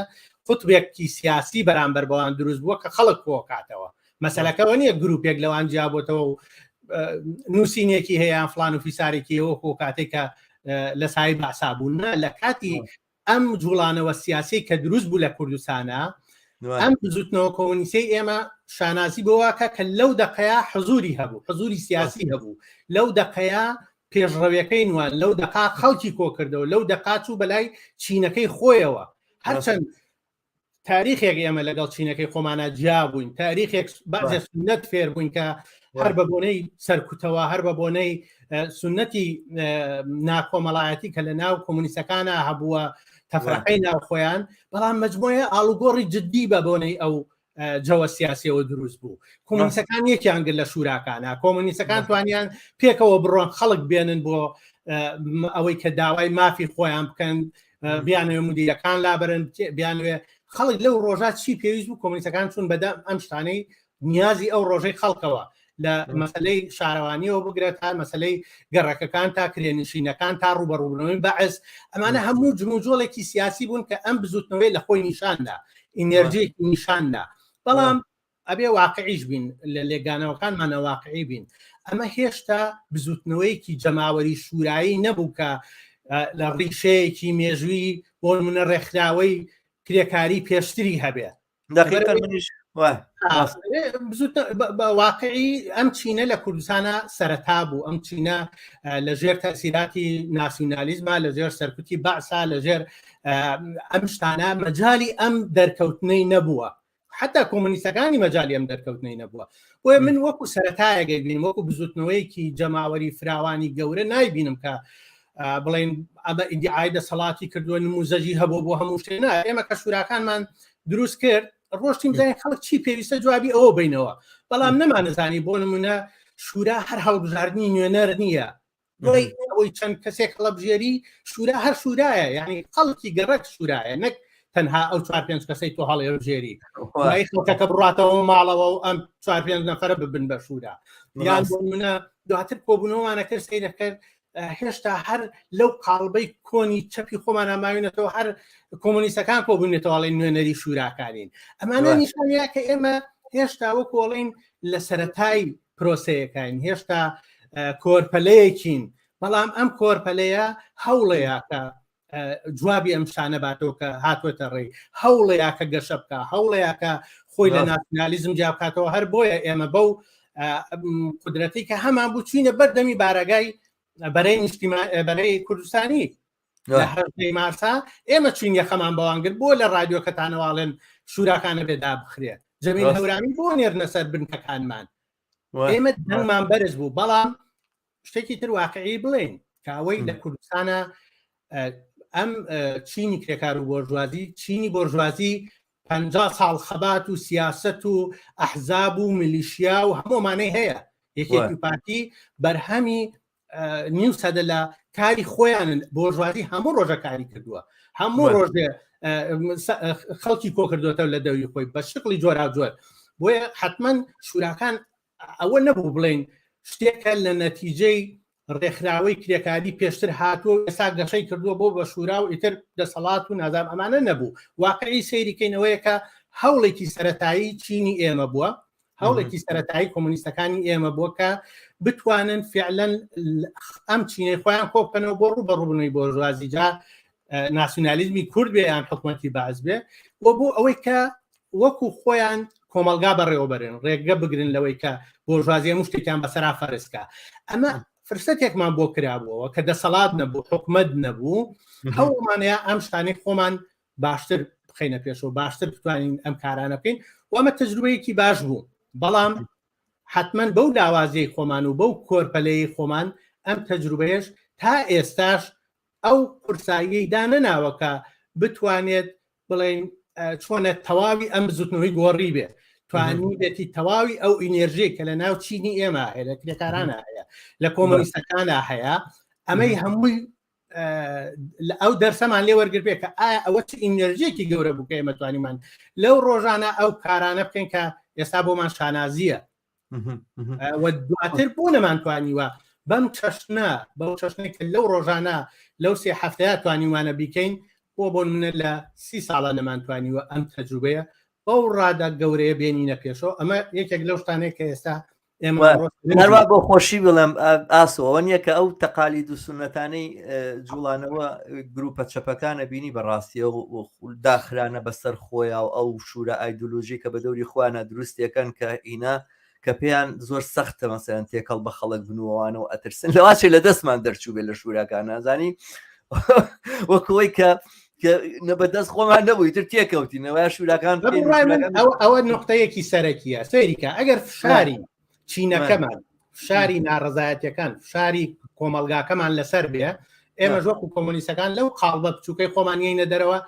قوتبێکی سیاسی بەرامبەر بەوان دروست بووە کە خەڵک کۆکاتەوە. مەسەلەکەەوە نییە گروپێک لەوان جیابۆتەوە و نووسینێکی هەیە فلان و فیسارێکی وەکو کاتێک کە لە سای بەعسا بوون، لە کاتی ئەم جوڵانەوە سیاسی کە دروست بوو لە کوردستانە ئەم بزوتنەوە کۆمۆنیستەی ئێمە شانازی بۆواکە کە لەو دەقەیە حزوری هەبوو، حزوری سیاسی هەبوو لەو دەقەیە، پێشڕەویەکەی نوان لەو دەقا خەڵکی کۆکردەوە، لەو دەقا چوو بەلای چینەکەی خۆیەوە. هەرچەند تاریخێک ئێمە لەگەڵ چینەکەی خۆمانە جیا بووین، تاریخێک بەعزێ سوننەت فێر بووین کە هەر بە بۆنەی سەرکوتەوە، هەر بە بۆنەی سوننەتی ناکۆمەڵایەتی کە لە ناو کۆمۆنیستەکانە هەبووە، تەفرەقەی ناو خۆیان، بەڵام مەجموعەیە ئاڵوگۆڕی جددی بە بۆنەی ئەو جەوە سیاسیەوە دروست بوو. کۆمۆنیستەکان یەکیان گرت لە شوراکانە، کۆمۆنیستەکان توانیان پێکەوە بڕۆن خەڵک بێنن بۆ ئەوەی کە داوای مافی خۆیان بکەن، بیانەوێ مدیرەکان لابرن، بیانوێ خەڵک لەو ڕۆژە چی پێویست بوو کۆمۆنیستەکان چوون بەدەم ئەم شتانەی نیازی ئەو ڕۆژەی خەڵکەوە، لە مەسلەی شارەوانیەوە بگرە تا مەسلەی گەڕەکەکان تا کرێنشینەکان تا ڕوبەڕوبنەوەی بەعس. ئەمانە هەموو جموجۆڵێکی سیاسی بوون کە ئەم بزوتنەوەی لە خۆی نیشاندا، ئینێرجیەکی نیشاندا. بەڵام ئەبێ واقعیش بین، لە لێکدانەوەکانمانە واقعی بین. ئەمە هێشتا بزوتنەوەیەکی جەماوەری شورایی نەبوو کە لە ڕیشەیەکی مێژووی بۆ نمونە ڕێکخراوەی کرێکاری پێشتری هەبێ. دقیقا منیش واقعی ئەم چینە لە کوردستانە سەرەتا بوو، ئەم چینە لە ژێر تەسیراتی ناسیونالیزما، لە ژێر سەرکوتی بەعسا، لە ژێر ئەم شتانە مەجای ئەم دەرکەوتنەی نەبووە، حتا کۆمۆنیستەکانی مەجای ئەم دەرکەوتنەی نەبووە. بۆیە من وەکو سەرەتایەک بینم، وەکو بزوتنەوەیەکی جەماوەری فراوانی گەورە نایبینم کە بڵین ئەمە ئیدعای دەسەڵاتی کردووە، نموزەجی هەبوو بۆ هەموو شتێ. نا، ئێمە کە شوراکانمان دروست کرد ڕۆشتیم زانین خەڵک چی پێویستە جوابی ئەوە بینەوە، بەڵام نەمانەزانی بۆ نمونە شورا هەر هەڵبژاردنی نوێنەر نییە، دوای ئەوەی چەند کەسێک هەڵەبژێری شورا هەر شورایە، یعنی خەڵکی گەڕەک شورایە، نەک تەنها ئەو چوار پێنج کەسەی تۆ هەڵێبژێری، دوای خەڵکەکە بڕاتەوە ماڵەوە و ئەم چوار پێنج نەفەرە ببن بە شورا. یان بۆ نمونە دواتر کۆبوونەوەمانە کرد، سەیرە کرد هێشتا هەر لەو قاڵبەی کۆنی چەپی خۆمانە ماوینەتەوە، هەر کۆمۆنیستەکان کۆبوونێتەوەڵی نوێنەری شوراکانین. ئەمانە نیشانەیە کە ئێمە هێشتا وەکۆڵین لە سەتای پرۆسەیەکین، هێشتا کۆرپەلەیەکین، بەڵام ئەم کۆرپەلەیە هەوڵەیە کە جوابی ئەم شانە باتەوە کە هاتوێتە ڕێی، هەوڵەیە کە گەشە بکە، هەوڵەیە کە خۆی لە ناسیونالیزم جیا بکاتەوە. هەر بۆیە ئێمە بەو قدرەتی کە هەمان بوو چوینە بەردەمی بارەگای بەرەی نیشتیمان بەرەی کوردستانی لە هەردەی مارسا، ئێمە چوین یەخەمان بەوان گرت. بۆ لە ڕادیۆکەتانەواڵێن شوراکانە بێدا بخرێت، جەمیل هەورامی بۆ نێرنە سەر بنکەکانمان؟ ئێمە دەنگمان بەرز بوو. بەڵام شتێکی تر واقعی بڵێن کە ئەوەی لە کوردستانە ئەم چینی کرێکار و بۆرژوازی، چینی بۆرژوازی 50 ساڵ خەبات و سیاست و ئەحزاب و میلیشیا و هەموومانەی هەیە. یەکێتی و پارتی بەرهەمی نیو سەدە لە کاری خۆیانن. بۆرژوازی هەموو ڕۆژە کاری کردووە، هەموو ڕۆژێ خەڵکی کۆکردوێتەوە لە دەوری خۆی بە شکڵی جۆراوجۆر. بۆیە حتمما شوراکان ئەوە نەبوو بڵین شتێکە لە نەتیجەی ڕێکخراوەی کرێکاری پێشتر هاتووە و ئێستا گەشەی کردووە بۆ بە شورا و ئیتر دەسەڵات و نازام، ئەمانە نەبوو. واقعی سەیریکەینەوەیە کە هەوڵێکی سەتایی چینی ئێمە بووە، هەوڵێکی سەتایی کۆمۆنیستەکانی ئێمە بووە کە بتوانن فعلەن ئەم چینەی خۆیان کۆ بکەنەوە بۆ ڕوو بە ڕووبنەوەی بۆرژوازی، جا ناسیونالیزمی کورد بێ یان حکوومەتی باز بێ، و بۆ ئەوەی کە وەکو خۆیان کۆمەلگا بەڕێوەبەرن، ڕێگە بگرن لەوەی کە بۆرژوازی هەموو شتێکیان بەسەرا فەرزکە. ئەمە فرسەتێکمان بۆ کرابووەوە کە دەسەڵات نەبوو، حکومەت نەبوو، هەوڵمانەیە ئەم شتانەی خۆمان باشتر بخەینە پێشەوە، باشتر بتوانین ئەم کارانە بکەین و ئەمە تەجروبەیەکی باش بوو. بەڵام حتمما بەو لاوازیەی خۆمان و بەو کۆرپەلەی خۆمان ئەم تەجروبەیەش تا ئێستاش ئەو قورساییەی دانەناوە کە بتوانێت بڵێن چۆنە تەواوی ئەم بزوتنەوەی گۆڕی بێت، توانی بێتی تەواوی ئەو ئینێرژی کە لە ناو چینی ئێمە هەیە، لە کرێکارانە هەیە، لە کۆمۆنیستەکانە هەیە، ئەمەی هەمووی ئەو دەرسەمان لێ وەرگر بێ کە ئایا ئەوە چ ئینێرژیەکی گەورە بوو کە ئێمە توانیمان لەو ڕۆژانە ئەو کارانە بکەین کە ئێستا بۆمان شانازیە، و دواتر بۆ نەمانتوانیوە بەم چەشنە، بەو چەشنێک کە لەو ڕۆژانە لەو سێ هەفتەیە توانیومانە بیکەین، بۆ بۆ منە لە سی ساڵە نەمانتوانیوە ئەم تەجروبەیە بەو ڕادە گەورەیە بێنینە پێشەوە؟ ئەمە یەکێک لەو شتانەیە کە ئێستا ئێمە هەروە بۆ خۆشی بڵێم ئاسۆ ئەوە نییە کە ئەو تەقالید و سونەتانەی جوڵانەوە گروپە چەپەکانە بینی بەڕاستیە و داخرانە بەسەر خۆیان و ئەو شورا ئایدۆلۆژی کە بە دەوری خۆیانە دروستەکەن کە ئینا کە پێیان زۆر سەختە مەسەلەن تێکەڵ بە خەڵک بنووەوانە و ئەترسن لەواچێ لە دەستمان دەرچوو بێ لە شوراکان نازانی وەکەوەی کە نە بەدەست خۆمان نەبووی تر تێکەوتینەوە شوراکان ئەوە نقطەیەکی سەرەکیە سەیریکە ئەگەر فشاری چینەکەمان فشاری ناڕزایەتەکان فشاری کۆمەلگاکەمان لەسەر بێ ئێمە وەکو کۆمۆنیستەکان لەو قاڵبە بچووکەی خۆمان یینە دەرەوە.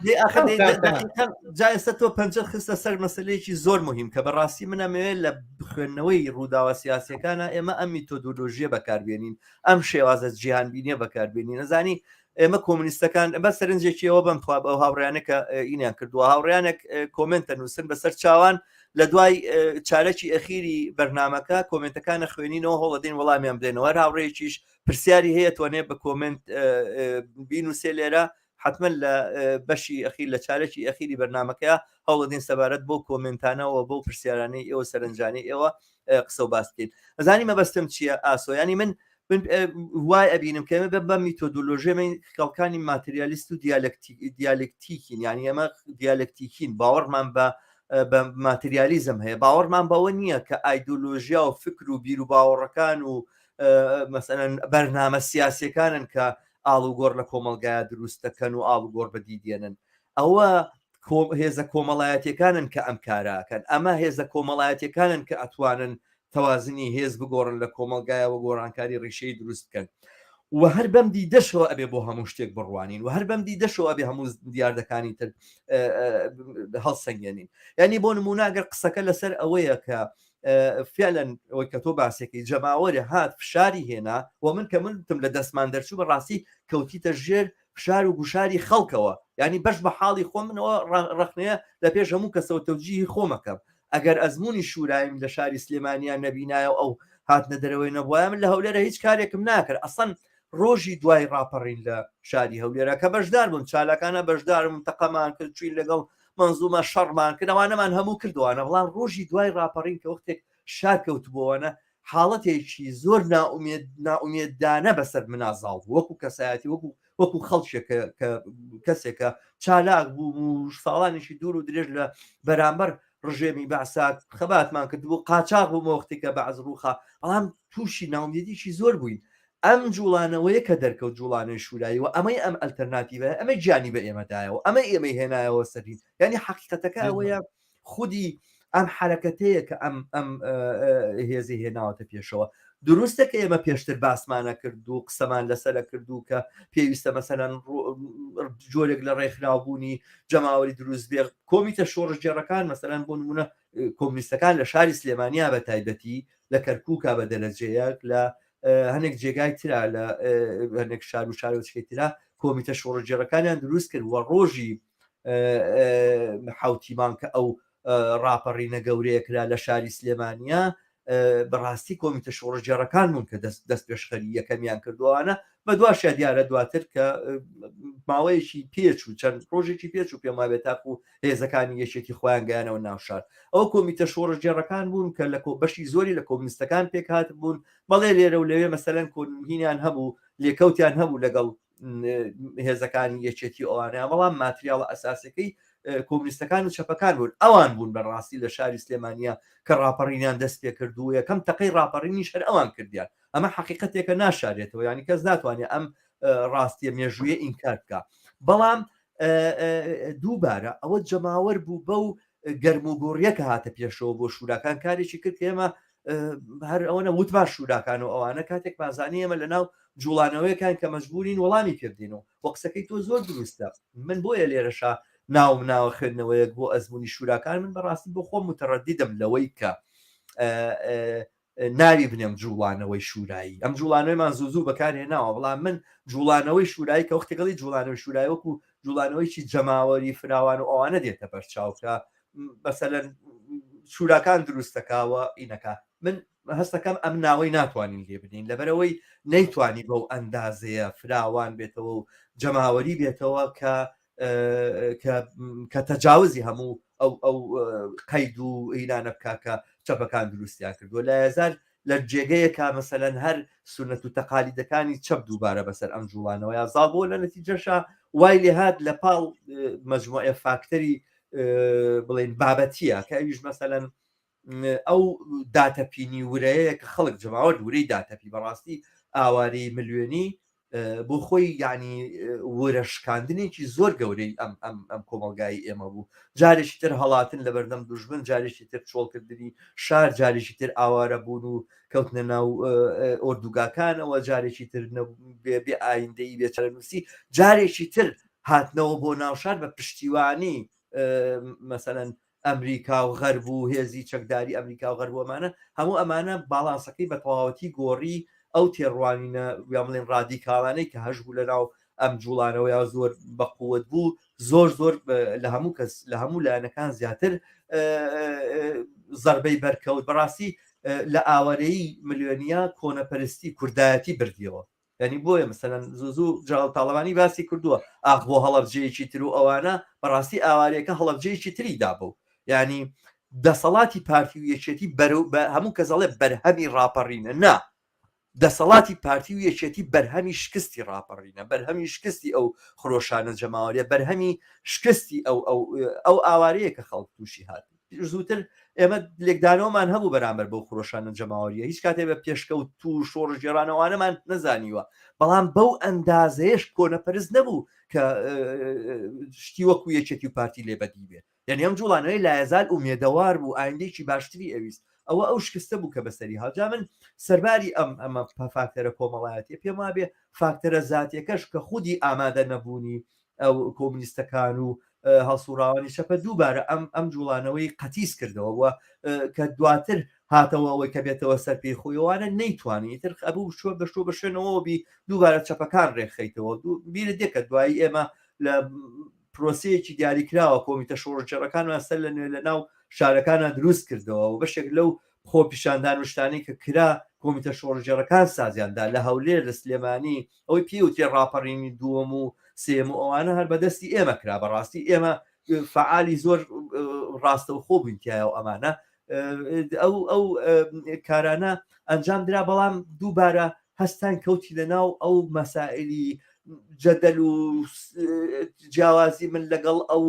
جا ئێستا تۆ پەنجەت خستە سەر مەسلەیەکی زۆر مهم کە بەڕاستی من ئەمەوێت لە خوێندنەوەی ڕووداوە سیاسەکانە ئێمە ئەم میتۆدۆلۆژیە بەکاربێنین، ئەم شێوازە جیهانبینیە بەکاربێنین. ئەزانی ئێمە کۆمونیستەکان بە سەرنجێکی ئەوە بەم خوا ئەو هاوڕیانە کە ئینیان کردووە، هاوڕیانێک کۆمنتە نووسن بەسەر چاوان لە دوای چارەکی ئەخیری بەرنمەکە کۆمنتەکانە خوێنینەوە هەوڵەدەین وەڵامیان بدەینەوە. هەر هاوڕێیەکیش پرسیاری هەیە توانێت بە کۆمنت بینوسێ لێرە، حتمما لە بەشی ئەخیر لە چارەکی ئەخیری بەرنمەکەیە هەوڵەدەین سەبارەت بۆ کۆمنتانەوە بۆ پرسیارانەی ئێوە سەرنجانی ئێوە قسە و باس بکەین. ئەزانی مەبەستم چییە ئاسۆ؟ ینی من من وای ئەبینم کە ئێمە بە میتۆدۆلۆژیە خەڵکانی ماتریالیست و دیالکتیکین، یعنی ئێمە دیالکتیکین، باوەڕمان بە بە ماتریالیزم هەیە، باوەڕمان بەوە نییە کە ئایدۆلۆژیا و فکر و بیر و باوەڕەکان و مەسەلەن بەرنامە سیاسیەکانن کە ئاڵوگۆڕ لە کۆمەڵگایە دروست دەکەن و ئاڵوگۆڕ بەدی دێنن. ئەوە هێزە کۆمەڵایەتیەکانن کە ئەم کاراکەن، ئەمە هێزە کۆمەڵایەتیەکانن کە ئەتوانن تەوازنی هێز بگۆڕن لە کۆمەڵگایەوە، گۆڕانکاری ڕیشەی دروست بکەن. و هەر بەم دیدەشەوە ئەبێ بۆ هەموو شتێک بڕوانین و هەر بەم دیدەشەوە ئەبێ هەموو دیاردەکانی تر هەڵسەنگێنین. یعنی بۆ نمونە ئەگەر قسەکە لەسەر ئەوەیە کە فعلا ئەوەی کە تۆ باسێکی جەماوەری هات فشاری هێنا و من کە من تم لە دەستمان دەرچوو بە ڕاستی کەوتیتە ژێر فشار و گوشاری خەڵکەوە، یعنی بەش بە حاڵی خۆم منەوە ڕەخنەیە لە پێش هەموو کەسەوە تەوجیهی خۆمەکەم. ئەگەر ئەزمموی شورایم لە شاری سلێمانیان نەبینایە و ئەو هاتنە دەرەوەی نەبوایە من لە هەولێرە هیچ کارێکم ناکرد. ئەسڵەن ڕۆژی دوای ڕاپەڕین لە شاری هەولێرە کە بەشدار بووم، چالاکانە بەشدارم، تەقەمان کرد، چوین لەگەڵ مەنزومە شەڕمان کرد، ئەوانەمان هەموو کردوانە. بەڵام ڕۆژی دوای ڕاپەڕین کە وەختێک شار کەوتبووەوەنە حاڵەتێکی زۆر نائومێد نائومێدانە بەسەر منا زاڵ بوو، وەکو کەسایەتی، وەکو وەکو خەڵکێک کە کەسێکە چالاک بوو و ساڵانێکی دوور و درێژ لە بەرامبەر ڕژێمی بەعسا خەباتمان کردبوو، قاچاغ بوومە وەختی کە بەعس ڕووخا، بەڵام تووشی ناومێدیی زۆر بووین. ئەم جوڵانەوەیە کە دەرکەوت جوڵانەوەی شورایی و ئەمەی ئەم ئەلتەرناتیڤە ئەمە گیانی بە ئێمە دایەوە، ئەمە ئێمەی هێنایەوە سەرین. یعنی حەقیقەتەکە ئەوەیە خودی ئەم حرەکەتەیە کە ئەم ئەم هێزی هێناوەتە پێشەوە. دروستە کە ئێمە پێشتر باسمانە کرد و قسەمان لەسەرە کرد و کە پێویستە مەسەلەن جۆرێک لە ڕێکخراوبوونی جەماوەری دروست بێ، کۆمیتە شۆڕشگێڕەکان مەسەلەن بۆ نمونە کۆمنیستەکان لە شاری سلێمانیا بە تایبەتی، لە کەرکووکا بە دەرەجەیەک، لە هەنێک جێگای ترا، لە هەنێک شار و شارۆچکەی ترا کۆمیتە شۆڕشگێڕەکانیان دروست کرد و ڕۆژی حوتی مانگ کە ئەو ڕاپەڕینە گەورەیە کرا لە شاری سلێمانیا، بەڕاستی کۆمیتە شۆڕشگێڕەکان بوون کە دەست دەست پێشخەری یەکەمیان کردووانە. بە دواشیا دیارە دواتر کە ماوەیەکی پێچ و چەند ڕۆژێکی پێچ و پێم وابێت تاکو هێزەکانی یەکێتی خۆیان گەیانەوە ناو شار، ئەو کۆمیتە شۆڕشگێڕەکان بوون کە لە بەشی زۆری لە کۆمنیستەکان پێکهات بوون. بەڵێ لێرە و لەوێ مەسەلەن کۆنهینیان هەبوو، لێکەوتیان هەبوو لەگەڵ هێزەکانی یەکێتی ئەوانە، بەڵام ماتریاڵە ئەساسەکەی کۆمنیستەکان و چەپەکان بوون. ئەوان بوون بەڕاستی لە شاری سلێمانیا کە ڕاپەڕینیان دەست پێ کرد و یەکەم تەقەی ڕاپەڕینیش هەر ئەوان کردیان. ئەمە حەقیقەتێکە ناشارێتەوە، یعنی کەس ناتوانێت ئەم ڕاستیە مێژوویە ئینکار بکە. بەڵام دووبارە ئەوە جەماوەر بوو بەو گەرم و گوڕیە کە هاتە پێشەوە بۆ شوراکان کارێکی کرد کە ئێمە هەر ئەوەنە وتمان شوراکان و ئەوانە کاتێک مازانی ئێمە لە ناو جوڵانەوەیەکان کە مەجبورین وەڵامی پێبدەینەوە. وە قسەکەی تۆ زۆر دروستە، من بۆیە لێرەشا ناوم ناوە خوێندنەوەیەک بۆ ئەزمموی شوراکان. من بەڕاستی بۆ خۆم متەڕەدیدم لەوەی کە ناوی بنێم جوڵانەوەی شورایی. ئەم جوڵانەوەیمان زوو زوو بەکارهێناوە، بەڵام من جوڵانەوەی شورایی کە وەختێک ئەڵێی جوڵانەوەی شورایی وەکو جوڵانەوەیکی جەماوەری فراوان و ئەوانە دێتە بەرچاو کە مەسەلەن شوراکان دروستەکاوە ئینەکە، من هەستەکەم ئەم ناوەی ناتوانین لێ بنین لەبەرەوەی نەیتوانی بەو ئەندازەیە فراوان بێتەوە و جەماوەری بێتەوە کە کە تەجاوزی هەموو ئەو ئەو قەید و ئینانە بکا کە چەپەکان دروستیان کردووە. لایەزار لە جێگەیەکا مەسەلەن هەر سونەت و تەقالیدەکانی چەپ دووبارە بەسەر ئەم جوڵانەوە یا زاڵ بووە لە نەتیجەشا وای لێهات لە پاڵ مەجموعە فاکتەری بڵێن بابەتیە کە ئەویش مەسەلەن ئەو داتەپینی ورەیە کە خەڵک جەماوەر ورەی داتەپی بەڕاستی ئاوارەی ملیۆنی بۆ خۆی یعنی ورە شکاندنێکی زۆر گەورەی ئەم ئەم ئەم کۆمەلگای ئێمە بوو جارێکی تر هەڵاتن لە بەردەم دوژمن جارێکی تر چۆڵکردنی شار جارێکی تر ئاوارە بوون و کەوتنە ناو ئۆردوگاکانەوە جارێکی تر بێ ئایندەی بێ چارەنووسی جارێکی تر هاتنەوە بۆ ناوشار بە پشتیوانی مەسەلەن ئەمریکا و غەرب و هێزی چەکداری ئەمریکا و غەرب و ئەمانە هەموو ئەمانە باڵانسەکەی بە تەواوەتی گۆڕی ئەو تێڕوانینە یا بڵێن ڕادیکاڵانەی کە هەشبوو لە ناو ئەم جوڵانەوە یا زۆر بەقوت بوو زۆر زۆر لە هەموو کەس لە هەموو لایەنەکان زیاتر زەربەی بەرکەوت بەڕاستی لە ئاوارەیی ملیۆنیا کۆنەپەرستی کوردایەتی بردیەوە یانی بۆیە مەسەلەن زوو زوو جەلال تاڵەبانی باسی کردووە ئاخ بۆ هەڵەبجەیەکی تر و ئەوانە بەڕاستی ئاوارەیەکە هەڵەبجەیەکی تری دابوو یانی دەسەڵاتی پارتی و یەکێتی بەرەو هەموو کەس ئەڵێ بەرهەمی ڕاپەڕینە نا دەسەڵاتی پارتی و یەکێتی بەرهەمی شکستی ڕاپەڕینە بەرهەمی شکستی ئەو خرۆشانە جەماوەریە بەرهەمی شکستی ئەو ئەو ئەو ئاوارەیە کە خەڵک تووشی هات زووتر ئێمە لێکدانەوەمان هەبوو بەرامبەر بەو خرۆشانە جەماوەریە هیچ کاتێ بە پێشکەوت و شۆڕشگێڕانەوانەمان نەزانیوە بەڵام بەو ئەندازەیەش کۆنەپەرست نەبوو کە شتی وەکو یەکێتی و پارتی لێ بەدی بێ یعنی ئەم جوڵانەوەی لایەزال ئومێدەوار بوو ئایندێکی باشتری ئەویست ئەوە ئەو شکستە بوو کە بەسەری هاجا من سەرباری ئەم ئەمە فاکتەرە کۆمەڵایەتیە پێم وابێ فاکتەرە زاتیەکەش کە خودی ئامادە نەبوونی ئەو کۆمونیستەکان و هەڵسوڕاوانی چەپە دووبارە ئەم ئەم جوڵانەوەی قەتیس کردەوە و کە دواتر هاتەوە ئەوەی کە بێتەوە سەر پێی خۆیوانە نەیتوانی تر ئەبوو شوە بە شۆ بە شوێنەوە بی دووبارە چەپەکان ڕێکخەیتەوە بیرت دێ کە دوایی ئێمە لە پرۆسەیەکی دیاریکراوە کۆمیتە شۆڕشگێڕەکانمان سەر لە نوێ لە ناو شارەکانە دروست کردەوە و بەشێک لەو خۆپیشاندان و شتانەی کە کرا کۆمیتە شۆڕشگێڕەکان سازیان دا لە هەولێر لە سلێمانی ئەوەی پێی وترێ ڕاپەڕینی دووەم و سێیەم و ئەوانە هەر بەدەستی ئێمە کرا بەڕاستی ئێمە فەعالی زۆر ڕاستەوخۆ بووین تایە و ئەمانە ئەو ئەو کارانە ئەنجام درا بەڵام دووبارە هەستان کەوتی لە ناو ئەو مەسائلی جەدەل و جیاوازی من لەگەڵ ئەو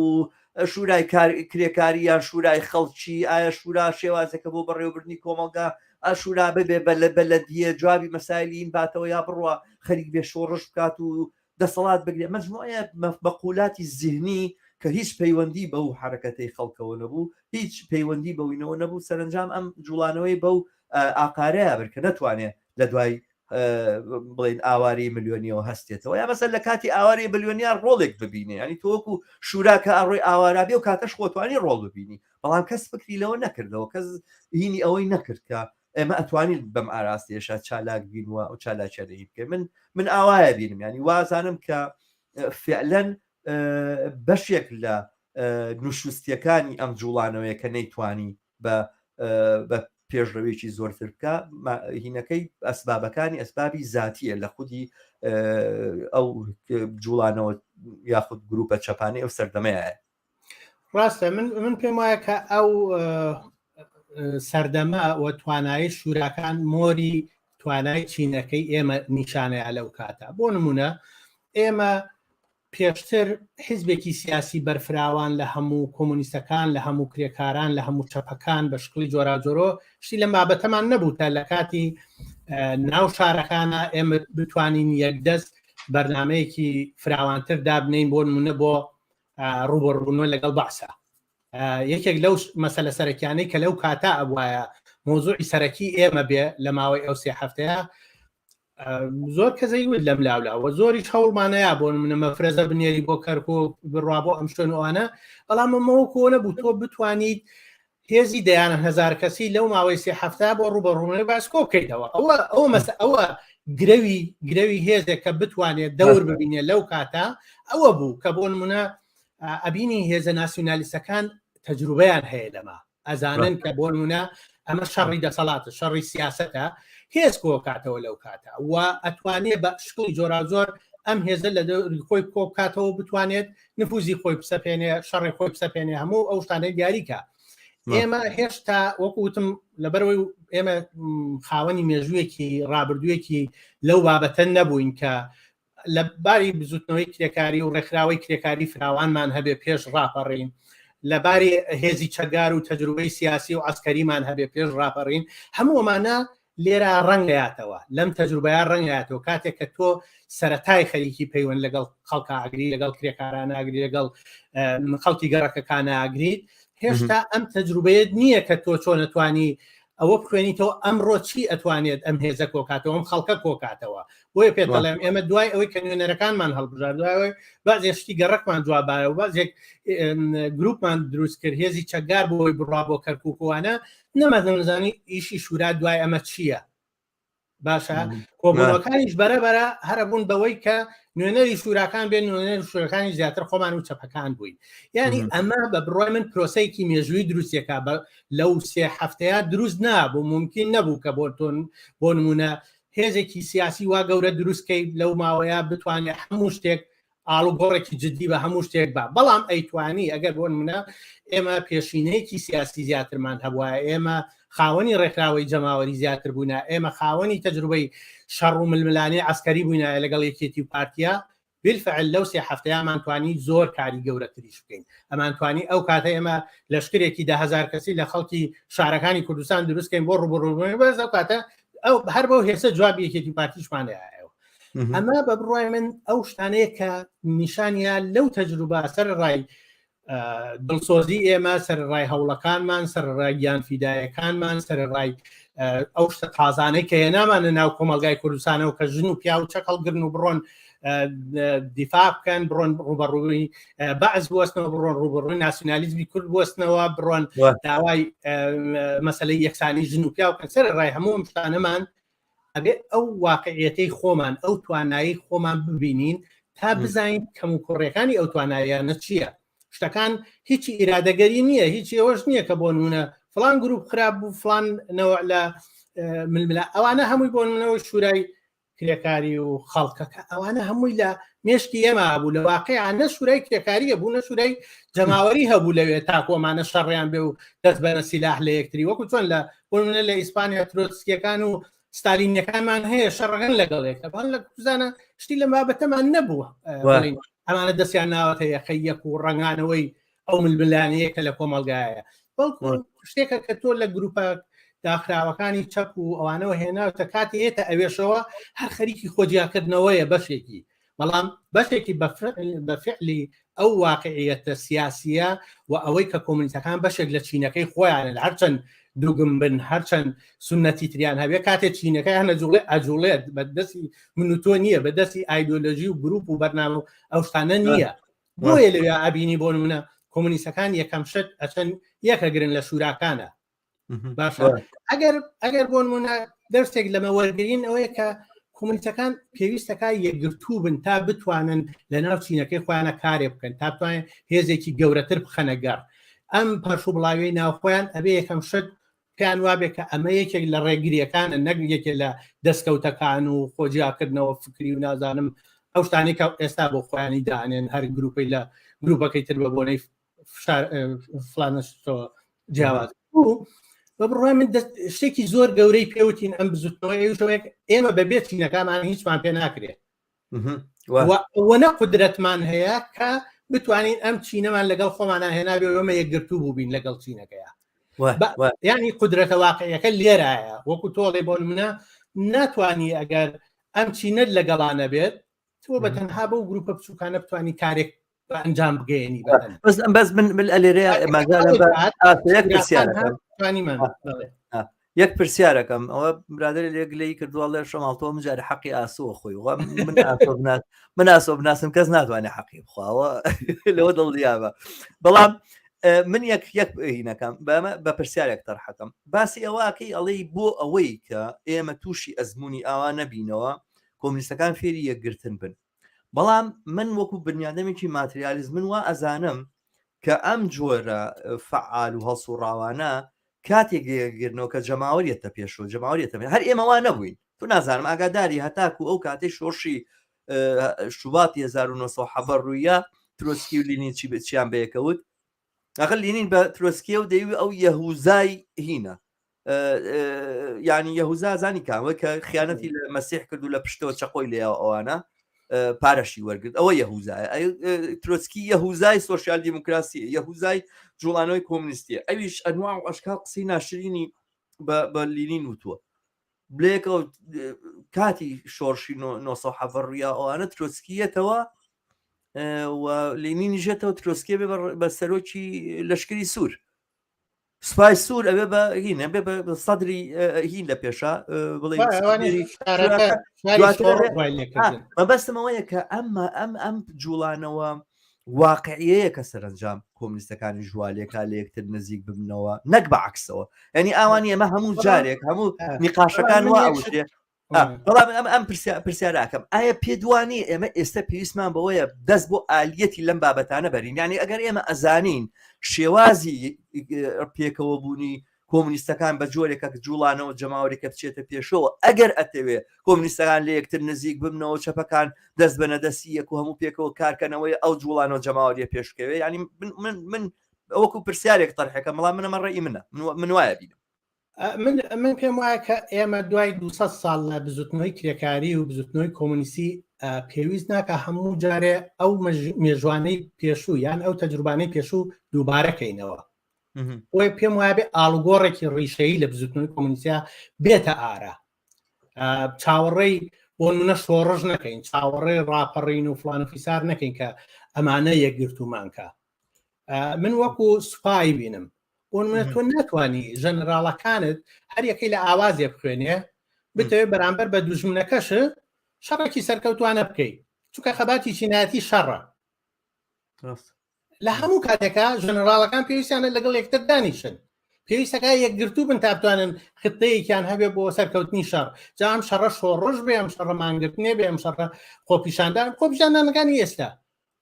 شورای کرێکاری یان شورای خەڵکی ئایا شورا شێوازێکە بۆ بەڕێوەبردنی کۆمەڵگا ئاشورا ببێ بە لە بەلەدیە جوابی مەسایلین باتەوە یا بڕوا خەریک بێ شۆڕش بکات و دەسەڵات بگرێ مەجموعەیە مەقولاتی زیهنی کە هیچ پەیوەندی بەو حرەکەتەی خەڵکەوە نەبوو هیچ پەیوەندی بەوینەوە نەبوو سەرنجام ئەم جوڵانەوەی بەو ئاقارەیە بر کە نەتوانێ لە دوای بڵین ئاواری ملیۆنیەوە هەستێتەوە یا مەسەر لە کاتی ئاواری ملیۆنیا ڕۆڵێک ببینێ ینی تۆکو شورا کە ئەڕۆی ئاوارابێ و کاتەش خۆتوانی ڕۆڵ ببینی بەڵام کەس فکری لەوە نەکردەوە کەس هینی ئەوەی نەکرد کە ئێمە ئەتوانین بەم ئاراستەیەشا چالاک بین و ئەو چالاکیانەی بکەین من من ئاوایە بینم ینی وازانم کە فعلەن بەشێک لە نوشوستیەکانی ئەم جوڵانەوەیە کە نەیتوانی بە بە پێشڕەوێکی زۆرتر بکە هینەکەی ئەسبابەکانی ئەسبابی زاتیە لە خودی ئەو جوڵانەوە یاخود گروپە چەپانی ئەو سەردەمەیە ڕاستە من من پێم وایە کە ئەو سەردەمە و توانایی شوراکان مۆری توانای چینەکەی ئێمە نیشانەیە لەو کاتە بۆ نمونە ئێمە پێشتر حیزبێکی سیاسی بەرفراوان لە هەموو کۆمۆنیستەکان، لە هەموو کرێکاران، لە هەموو چەپەکان بە شکڵی جۆراوجۆرۆ شتی لەم بابەتەمان نەبوو تا لە کاتی ناو شارەکانە ئێمە بتوانین یەکدەست بەرنمەیەکی فراوانتر دابنین بۆ نمونە بۆ ڕوبەڕوونەوە لەگەڵ بەعسە یەکێک لەو مەسەلە سەرەکیانەی کە لەو کاتا ئەبواە مۆزوعی سەرەکی ئێمە بێ لە ماوەی ئەو سێ هەفتەیە زۆر کەسەی وت لەم لاولاوە زۆریش هەوڵمانەیە بۆ منە مەفرەزە بنێری بۆ کەرکۆ بڕوا بۆ ئەم شوێن ئەوانە بەڵام ئەمەوە کۆ نەبوو تۆ بتوانیت هێزی دەیان هەزار کەسی لەو ماوەی سێ هەفتا بۆ ڕوبەڕوونەوەی باس کۆ بکەیتەوە ئەوە ئەوە مەس ئەوە گرەوی گرەوی هێزێک کە بتوانێت دەور ببینێت لەو کاتە ئەوە بوو کە بۆ نمونە ئەبینی هێزە ناسیونالیستەکان تەجروبەیان هەیە لەمە ئەزانن کە بۆ نمونە ئەمە شەڕی دەسەڵاتە شەڕی سیاستە هێز کۆکاتەوە لەو کاتە و ئەتوانێ بە شکڵی جۆراوجۆر ئەم هێزە لە دەوری خۆی کۆبکاتەوە بتوانێت نفوزی خۆی بسەپێنێ شەڕی خۆی بسەپێنێ هەموو ئەو شتانەی دیاریکە. ئێمە هێشتا وەکو وتم لەبەرەوەی ئێمە خاوەنی مێژوویەکی ڕابردوویەکی لەو بابەتە نەبووین کە لە باری بزوتنەوەی کرێکاری و ڕێکخراوەی کرێکاری فراوانمان هەبێ پێش ڕاپەڕین لە باری هێزی چەکدار و تەجروبەی سیاسی و عسکەریمان هەبێ پێش ڕاپەڕین هەموو ئەمانە لێرە ڕەنگەیاتەوە لەم تەجروبەیە ڕەنگاتەوە کاتێک کە تۆ سەتای خەریکی پەیوەند لەگەڵ خەڵکە ئاگری لەگەڵ کرێکاران ئاگری لەگەڵ خەڵکی گەڕەکەکان ئاگریت هێشتا ئەم تەجروبەیەت نییە کە تۆ چۆن ئەتوانی ئەوە بخوێنیتەوە ئەمڕۆ چی ئەتوانێت ئەم هێزە کۆکاتەوە ئەم خەڵکە کۆکاتەوە بۆیە پێت دەڵێم ئێمە دوای ئەوەی کە نوێنەرەکانمان هەڵبژارد دوای ئەوەی بەعزێ شتی گەڕەکمان جوابایە و بەعزێک گروپمان دروست کرد هێزی چەکدار بۆی بڕوا بۆ کەرکووکوانە نەمەزانی ئیشی شورا دوای ئەمە چییە باشە کۆبوونەوەکانیش بەرەبەرە هەرە بوون بەوەی کە نوێنەری شوراکان بێن نوێنەری شوراکانی زیاتر خۆمان و چەپەکان بووین یعنی ئەمە بە بڕای من پرۆسەیەکی مێژووی دروستێکا بە لەو سێ هەفتەیە دروست نابوو ممکن نەبوو کە بۆ تۆن بۆ نمونە هێزێکی سیاسی وا گەورە دروستکەی لەو ماوەیە بتوانێت هەموو شتێک ئاڵوگۆڕێکی جدی بە هەموو شتێک با بەڵام ئەیتوانی ئەگەر بۆ نمونە ئێمە پێشینەیەکی سیاسی زیاترمان هەبووە ئێمە خاوەنی ڕێکخراوەی جەماوەری زیاتر بوونا ئێمە خاوەنی تەجروبەی شەڕ و ململانێ عسکەری بووینایە لەگەڵ یەکێتی و پارتیا بالفعل لەو سێ هەفتەیەمان توانی زۆر کاری گەورەتریش بکەین ئەمان توانی ئەو کاتە ئێمە لەشکرێکی 10هزار کەسی لە خەڵکی شارەکانی کوردستان دروستکەین بۆ ڕوبڕوبوون بەس ئەو کاتە ئەو هەر بەو هێسە جوابی یەکێتی پارتیشمان هەیە ئەمە بە بڕای من ئەو شتانەیە کە نیشانیا لەو تەجروبە سەر ڕای دڵسۆزی ئێمە سەرڕای هەوڵەکانمان سەرڕای گیان فیدایەکانمان سەرڕای ئەو شتە تازانەی کە هێنامانە ناو کۆمەلگای کوردستانەوە کە ژن و پیا و چەک هەڵگرن و بڕۆن دیفاع بکەن بڕۆن ڕوبەڕووی بەعس بوەستنەوە بڕۆن ڕوبەڕووی ناسیونالیزمی کورد بوەستنەوە بڕۆن داوای مەسلەی یەکسانی ژن و پیا بکەن سەر ڕای هەموو ئەم شتانەمان ئەبێ ئەو واقعیەتەی خۆمان ئەو توانایی خۆمان ببینین تا بزانین کەم و کوڕەکانی ئەو تواناییانە چییە شتەکان هیچی ئیرادەگەری نییە هیچی ئەوەش نییە کە بۆ نمونە فلان گروپ خراپ بوو فلان نەوە لە ململا ئەوانە هەمووی بۆ نمونەوە شورای کرێکاری و خەڵکەکە ئەوانە هەمووی لە مێشکی ئێمە بوو لە واقعا نە شورای کرێکاریە بوو نە شورای جەماوەری هەبوو لەوێ تاکۆمانە شەڕیان بێ و دەست بەرە سیلاح لە یەکتری وەکو چۆن لە بۆ نمونە لە ئیسپانیا ترۆتسکیەکان و ستالینیەکانمان هەیە شەڕەکەن لەگەڵ یەک بەڵام لە کوردستانە شتی لەم بابەتەمان نەبووە بڵێین ئەمانە دەستیان ناوەتە یەخەی یەک و ڕەنگانەوەی ئەو ململانەیە کە لە کۆمەڵگایە بەڵکو شتێکە کە تۆ لە گروپە داخراوەکانی چەپ و ئەوانەوە هێناوتە کاتی هێتە ئەوێشەوە هەر خەریکی خۆجیاکردنەوەیە بەشێکی بەڵام بەشێکی بە فعلی ئەو واقعیەتە سیاسیە و ئەوەی کە کۆمونیستەکان بەشێک لە چینەکەی خۆیانن هەرچەند دوگم بن هەرچەند سنەتی تریان هەبێ کاتێ چینەکەی هەنە جوڵێ ئەجوڵێت بە دەستی من و تۆ نییە بە دەستی ئایدۆلۆژی و گروپ و بەرنامە و ئەو شتانە نییە بۆیە لەوێ ئەبینی بۆ نمونە کۆمونیستەکان یەکەم شت ئەچەند یەکەگرن لە شوراکانە باشە ئەگەر ئەگەر بۆ نمونە دەرسێک لەمە وەرگین ئەوەیە کە کۆمونیستەکان پێویستەکە یەکگرتوو بن تا بتوانن لە ناو چینەکەی خۆیانە کارێ بکەن تا بتوانن هێزێکی گەورەتر بخەنە گەڕ ئەم پەرش و بڵاوی ناوخۆیان ئەبێ یەکەم شت پێیان وابێ کە ئەمە یەکێک لە ڕێگریەکانە نەک یەکێک لە دەستکەوتەکان و خۆجیاکردنەوە فکری و نازانم ئەو شتانەی کە ئێستا بۆ خۆیانی دانێن هەر گروپی لە گروپەکەی تر بە بۆنەی فشار فلانەشتەوە جیاواز بوو بە بڕوای من شتێکی زۆر گەورەی پێوتین ئەم بزوتنەوەی ئەوشەوەیەک ئێمە بەبێ چینەکانمان هیچمان پێ ناکرێت وە نە قودرەتمان هەیە کە بتوانین ئەم چینەمان لەگەڵ خۆمانە هێنابێ ئێمە یەکگرتوو بووبین لەگەڵ چینەکەیە ینی قودرەتە واقعیەکە لێرایە وەکو تۆڵێ بۆ منە ناتوانانی ئەگەر ئەم چینەت لەگەڵانە بێت تۆ بە تەنها بەو گروپە بچووکانە بتوانانی کارێک بە ئەنجام بگەێنی بەس ئەم بەس من من ئەلێرە یەک پرسیارەکەم یەک پرسیارەکەم ئەوە برادری لێک لێی کردووە لێ شەماڵ تۆ مجارە حەقی ئاسۆ خۆی وە من ئاسۆ بناس من ئاسۆ بناسم کەس ناتوانێت حەقی بخواوە لەوە دڵنیابە بەڵام من یەک یەک هینەکەم بەمە بە پرسیارێک تەرحەکەم باسی ئەوەکەی ئەڵێی بۆ ئەوەی کە ئێمە تووشی ئەزمموی ئاوا نەبینەوە کۆمونیستەکان فێری یەکگرتن بن بەڵام من وەکو بنیادەمێکی ماتریالیست من وا ئەزانم کە ئەم جۆرە فعال و هەڵسوڕاوانە کاتێک لێگرنەوە کە جەماوەریەتە پێشەوە جەماوەریەتە هەر ئێمە وا نەبووین تو نازانم ئاگاداری هەتاکو ئەو کاتەی شۆڕشی شوباتی 1970 ڕوویە ترۆسکی و لینین چی بچیان بەیەکەوت. ئەخر لینین بە ترۆسکیە و دەیوی ئەو یەهوزای هینە ینی یەهوزا زانی کامە کە خیانەتی لە مەسیح کرد و لە پشتەوە چەقۆی لێ ئەوانە پارەشی وەرگرت ئەوە یەهوزایە ترۆسکی یەهوزای سۆسیال دیموکراسی یەهوزای جوڵانەوەی کۆمنیستیە ئەویش ئەنوا و ئەشکال قسەی ناشرینی بە لینین وتووە بلێکەوە کاتی شۆڕشی 1970 ڕویا ئەوانە ترۆسکیەتەوە و لینینی ژێتەوە ترۆسکێ بێ بە سەرۆکی لەشکری سوور سوپای سوور ئەوێ بە هین ئەبێ بە سەدری هین لە پێشە بڵێ مەبەستم ئەوەیە کە ئەمە ئەم ئەم جوڵانەوە واقعیەیە کە سەرنجام کۆمنیستەکانی ژوالێکا لە یەکتر نزیک ببنەوە نەک بە عکسەوە یعنی ئاوانی ئەمە هەموو جارێک هەموو نیقاشەکان وا ئەوترێ بەڵام ئەم ئەم پرسیاراکەم ئایا پێدوانی ئێمە ئێستا پێویستمان بەوەیە دەست بۆ ئالیەتی لەم بابەتانە بەرین یعنی ئەگەر ئێمە ئەزانین شێوازی پێکەوە بوونی کۆمونیستەکان بە جۆرێکە جوڵانەوە جەماوەری کە بچێتە پێشەوە ئەگەر ئەتەوێ کۆمونیستەکان لە یەکتر نزیک ببنەوە چەپەکان دەست بەنە دەستی یەک و هەموو پێکەوە کارکەنەوەی ئەو جوڵانەوە جەماوەریە پێشکەوێ ینی من من من وەکو پرسیارێک تەرحەکە بەڵام منەمە ڕێی منە من وایە بینم من من پێم وایە کە ئێمە دوای 200 ساڵ لە بزوتنەوەی کرێکاری و بزوتنەوەی کۆمونیستی پێویست ناکە هەموو جارێ ئەو مێژوانەی پێشوو یان ئەو تەجروبانەی پێشوو دووبارەکەینەوە بۆیە پێم وایە بێ ئاڵوگۆڕێکی ڕیشەیی لە بزوتنەوەی کۆمونیستیا بێتە ئارا چاوەڕێی بۆ نمونە شۆڕش نەکەین چاوەڕێی ڕاپەڕین و فلان و فیسار نەکەین کە ئەمانە یەکگرتوومانکە من وەکو سوپای بینم بۆ نمونە تۆ ناتوانانی ژەنراڵەکانت هەر یەکەی لە ئاوازێ بخوێنێ بتەوێت بەرامبەر بە دوژمنەکەش شەڕێکی سەرکەوتوانە بکەیت چونکە خەباتی چینایەتی شەڕە لە هەموو کاتێکا ژەنەراڵەکان پێویستیانە لەگەڵ یەکتر دانیشن پێویستەکە یەکگرتوو بن تا بتوانن خطەیەکیان هەبێ بۆ سەرکەوتنی شەڕ جا ئەم شەڕە شۆڕش بێ ئەم شەڕە مانگرتنێ بێ ئەم شەڕە خۆپیشاندان خۆپیشاندانەکانی ئێستا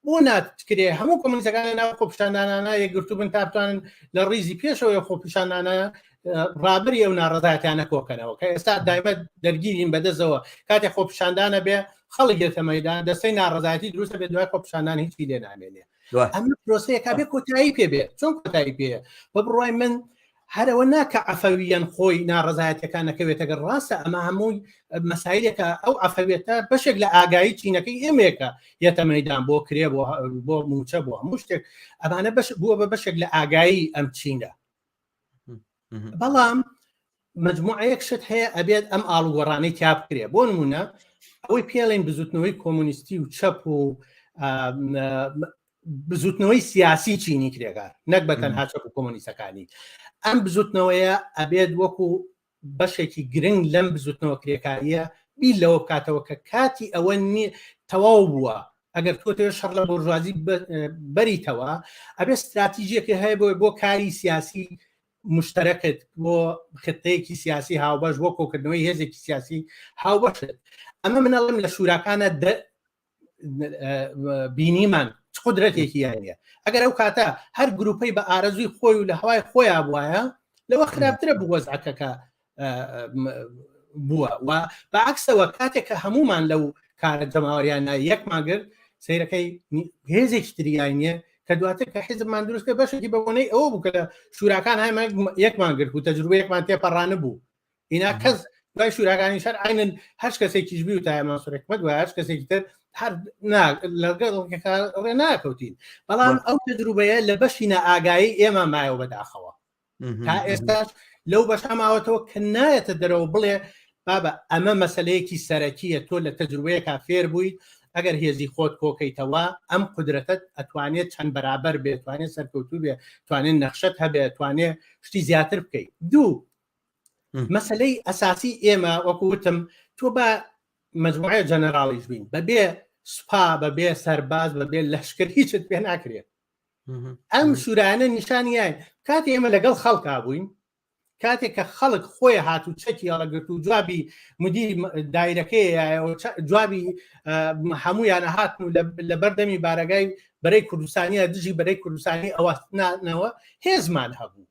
بۆ ناکرێ هەموو کۆمونیستەکان لە ناو خۆپیشاندانانە یەکگرتوو بن تا بتوانن لە ڕیزی پێشەوەی خۆپیشاندانە ڕابری ئەو ناڕەزایەتیانە کۆکەنەوە کە ئێستا دایمە دەرگیرین بەدەستەوە کاتێ خۆپیشاندانە بێ خەڵک دێتە مەدان دەستەی ناڕەزایەتی دروستە بێت دوای خۆپیشاندان هیچی لێ نامێنێ ئەمە پرۆسەیەکە بێ کۆتایی پێ بێت چۆن کۆتایی پێ بە بڕوای من هەرەوە ناکە عەفەویەن خۆی ناڕەزایەتەکان نەکەوێتەگەر ڕاستە ئەمە هەمووی مەسایلێکە ئەو عەفەویەتە بەشێک لە ئاگایی چینەکەی ئێمەیەکە یەتە مەدان بۆ کرێ بۆ بۆ موچە بۆ هەموو شتێک ئەمانە بەش بووە بە بەشێک لە ئاگایی ئەم چینە بەڵام مجموعەیەک شت هەیە ئەبێت ئەم ئاڵوگۆڕانەی تیا بکرێ بۆ نمونە ئەوەی پێڵێن بزوتنەوەی کۆمۆنیستی و چەپ و بزوتنەوەی سیاسی چینی کرێکار نەک بە تەنها چەپ و کۆمۆنیستەکانی ئەم بزوتنەوەیە ئەبێت وەکو بەشێکی گرنگ لەم بزوتنەوە کرێکاریە بیر لەوە بکاتەوە کە کاتی ئەوە نییە تەواو بووە ئەگەر تۆ تەوێ شەڕ لە بۆرژوازی بەریتەوە ئەبێ استراتیژیەکە هەیە بۆ بۆ کاری سیاسی مشتەرەکت بۆ خطەیەکی سیاسی هاوبەش بۆ کۆکردنەوەی هێزێکی سیاسی هاوبەشت ئەمە منەڵم لە شوراکانە بینیمان چ قدرەتێکی یانە ئەگەر ئەو کاتە هەر گروپەی بە ئارەزوی خۆی و لە هەوای خۆیان بواە لەوە خراپترە بوو وەزعەکەکە بووە و بەعکسەوە کاتێک کە هەمومان لەو کارە جەماوەریانە یەکمان گرت سیرەکەی هێزێکی تریاینە کە دواتر کە حیزبمان دروست کرد بەشێکی بە بۆنەی ئەوە بوو کە لە شوراکان هەمە یەکمان گرت و تەجروبەیەکمان تێپەڕانە بوو ئینا کەس دوای شوراکانی شەر عینن هەر کەسێکیش بی و تای مەنسوور حکمەت وایە هەر کەسێکی تر هەر لەگەڵ ڕێ ناکەوتین بەڵام ئەو تەجروبەیە لە بەشی نائاگایی ئێمە مایەوە بەداخەوە تا ئێستاش لەو بەشە ماوەتەوە کە نایەتە دەرەوە بڵێ بابە ئەمە مەسلەیەکی سەرەکیە تۆ لە تەجروبەیەکا فێر بوویت ئەگەر هێزی خۆت کۆکەیتەوە ئەم قودرەتەت ئەتوانێت چەند بەرابەر بێت توانێت سەرکەوتوو بێ توانێت نەخشەت هەبێت توانێت شتی زیاتر بکەیت دوو مەسلەی ئەساسی ئێمە وەکو وتم تۆ بە مجموعەیە جەنەراڵیش بین بەبێ سوپا بەبێ سەرباز بەبێ لەشکر هیچت پێ ناکرێت ئەم شورانە نیشانیان کاتی ئێمە لەگەڵ خەڵکا بووین کاتێک کە خەڵک خۆی هات و چەکی هەڵەگرت و جوابی مدیری دایرەکەی جوابی هەمویانە هاتن و لە بەردەمی بارەگای بەرەی کوردستانیە دژی بەرەی کوردستانی ئەوەنەوە هێزمان هەبوو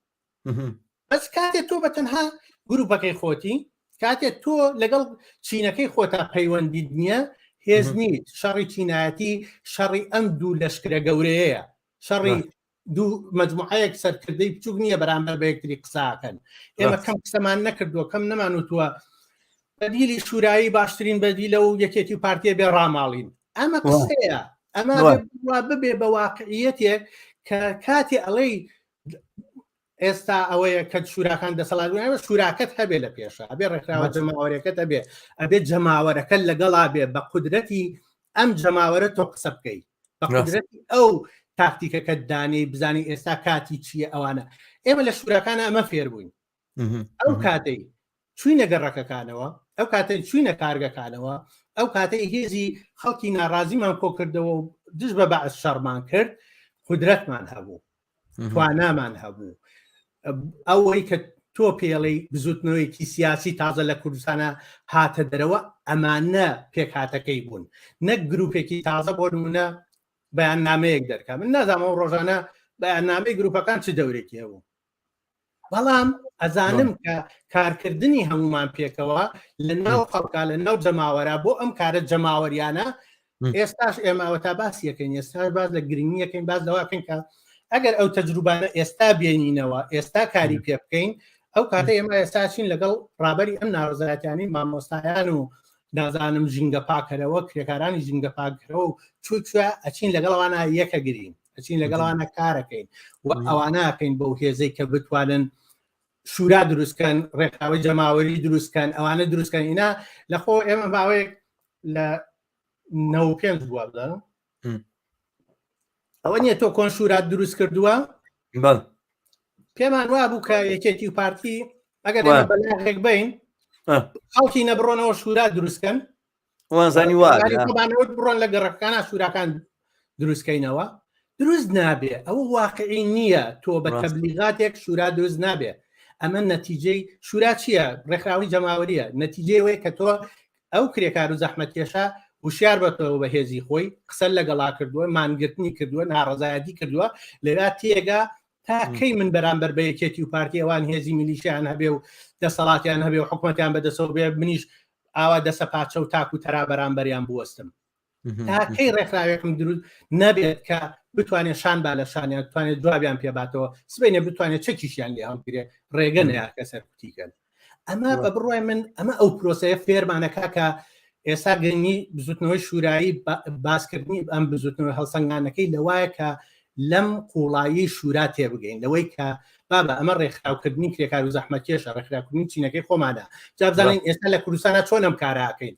بەس کاتێ تۆ بە تەنها گروپەکەی خۆتی کاتێ تۆ لەگەڵ چینەکەی خۆتا پەیوەندیت نییە هێز نیت شەڕی چینایەتی شەڕی ئەم دوو لەشکرە گەورەیە شەڕی. دوو مجموعەیەک سەرکردەی بچوک نییە بەرامبەر بە یەکتری قساکەن ئێمە کەم قسەمان نەکردووە کەم نەمان وتووە بەدیلی شورایی باشترین بەدیلە و یەکێتی و پارتیە بێ ڕاماڵین ئەمە قسەیە ئەمە ببێ بە واقعیەتێک کە کاتی ئەڵێی ئێستا ئەوەیە کە شوراکان دەسەڵات بوون شوراکەت هەبێ لە پێشە ئەبێ ڕێکخراوە جەماوەرەکەت ئەبێ ئەبێ جەماوەرەکە لەگەڵا بێ بە قودرەتی ئەم جەماوەرە تۆ قسە بکەی بە قودرەتی ئەو تاکتیکەکە دانێی بزانی ئێستا کاتی چییە ئەوانە ئێمە لە شوراکانە ئەمە فێر بووین ئەو کاتەی چوینە گەڕەکەکانەوە ئەو کاتەی چوینە کارگەکانەوە ئەو کاتەی هێزی خەڵکی ناڕازیمان کۆکردەوە و دژ بە بەعس شەڕمان کرد قودرەتمان هەبوو توانامان هەبوو ئەوەی کە تۆ پێڵی بزوتنەوەیەکی سیاسی تازە لە کوردستانە هاتە دەرەوە ئەمانە پێکهاتەکەی بوون نەک گروپێکی تازە بۆ نمونە بەیاننامەیەک دەرکە من نازانم ئەو ڕۆژانە بەیاننامەی گروپەکان چ دەورێکی هەبوو بەڵام ئەزانم کە کارکردنی هەمومان پێکەوە لە ناو خەڵکا لە ناو جەماوەرە بۆ ئەم کارە جەماوەریانە ئێستاش ئێمە ئەوە تا باس یەکەین ئێستاش باس لە گرنگیەکەین باس لەوەکەین کە ئەگەر ئەو تەجروبانە ئێستا بێنینەوە ئێستا کاری پێ بکەین ئەو کاتە ئێمە ئێستا چین لەگەڵ ڕابەری ئەم ناڕزایەتیانی مامۆستایان و نازانم ژینگە پاکەرەوە کرێکارانی ژینگە پاکەرەوە و چوچوە ئەچین لەگەڵوانە یەکەگرین ئەچین لەگەڵوانە کارەکەین و ئەوانەکەین بەو هێزەی کە بتوانن شورا دروستکەن ڕێکخراوەی جەماوەری دروستکەن ئەوانە دروستکەن ئینا لەخۆ ئێمە باوەیەک لە 95 بووە بزانم ئەوە نییە تۆ کۆن شورات دروست کردووە پێمان وا بوو کە یەکێتی و پارتی ئەگەر بەلاغێک بین خەڵکی نەبڕۆنەوە شورا دروستکەن وانزانی وا بڕۆن لە گەڕەکانە شوراکان دروستکەینەوە دروست نابێ ئەوە واقعی نییە تۆ بە تەبلیغاتێک شورا دروست نابێ ئەمە نەتیجەی شورا چییە ڕێکخراوی جەماوەریە نەتیجەی وەیە کە تۆ ئەو کرێکار و زەحمەتکێشە وشیار بەتەوە بە هێزی خۆی قسە لەگەڵا کردووە مانگرتنی کردووە ناڕەزایەتی کردووە لەوێ تێگا تا کەی من بەرامبەر بە یەکێتی و پارتی ئەوان هێزی میلیشیان هەبێ و دەسەڵاتیان هەبێ و حکومەتیان بەدەسەوە بێ منیش ئاوا دەسە پاچە و تاک و تەرا بەرامبەریان بوەستم تا کەی ڕێکخراوێکم دروست نەبێت کە بتوانێت شان با لە شانیان بتوانێت جوابیان پێباتەوە سبینێ بتوانێت چەکیشیان لێ هەڵگرێ ڕێگە نەیاکە سەرکوتیکەن ئەمە بە بڕای من ئەمە ئەو پرۆسەیە فێرمانەکە کە ئێستا گرنگی بزوتنەوەی شورایی باسکردنی ئەم بزوتنەوەی هەڵسەنگانەکەی لەوایە کە لەم قوڵایی شورا تێبگەین لەوەی کە بابە ئەمە ڕێکخراوکردنی کرێکار و زەحمەتکێشە ڕێکخراوکردنی چینەکەی خۆمانە جا بزانین ئێستا لە کوردستانە چۆن ئەم کاراکەین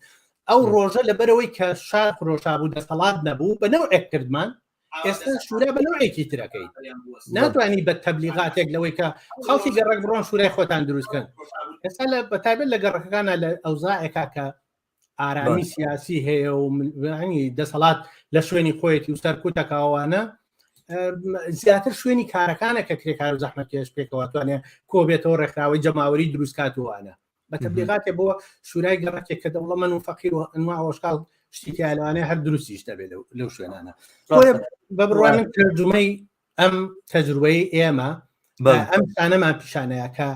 ئەو ڕۆژە لەبەرەوەی کە شار خرۆشا بوو دەسەڵات نەبوو بە نەوعێک کردمان ئێستا شورا بە نەوعێکی ترەکەی ناتوانانی بە تەبلیغاتێک لەوەی کە خەڵکی گەڕک بڕۆن شورای خۆتان دروستکەن ئێستا لە بەتایبەت لە گەڕەکەکانە لە ئەوزاعێکا کە ئارامی سیاسی هەیە و دەسەڵات لە شوێنی خۆیەتی و سەرکوتەکەوانە زیاتر شوێنی کارەکانە کە کرێکار و زەحمەتکێش پێکەوە توانێت کۆبێتەوە ڕێکخراوەی جەماوەری دروستکاتوانە بە تەبلیغاتێ بۆ شورای گەڕەکێک کە دەوڵەمەن و فەقیر و ئەنوا ئەوشکاڵ شتی تیا لەوانەیە هەر دروستیش دەبێت لەو شوێنانە بە بڕوای من تەرجومەی ئەم تەجروبەی ئێمە ئەم شانەمان پیشانەیە کە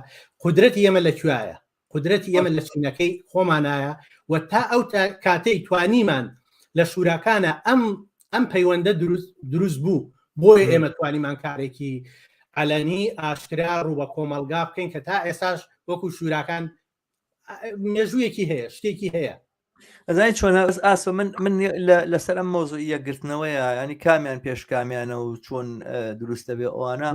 قودرەتی ئێمە لە کوایە قودرەتی ئێمە لە چینەکەی خۆمانایە و تا ئەو کاتەی توانیمان لە شوراکانە ئەم ئەم پەیوەندە دروست دروست بوو بۆیە ئێمە توانیمان کارێکی عەلەنی ئاشکرا ڕوو بە کۆمەڵگا بکەین کە تا ئێساش وەکو شوراکان مێژوویەکی هەیە شتێکی هەیە ئەزانی چۆن بەس ئاسۆ من من لەسەر ئەم مۆزوعی یەکگرتنەوەیە ینی کامیان پێش کامیانە و چۆن دروست دەبێ ئەوانە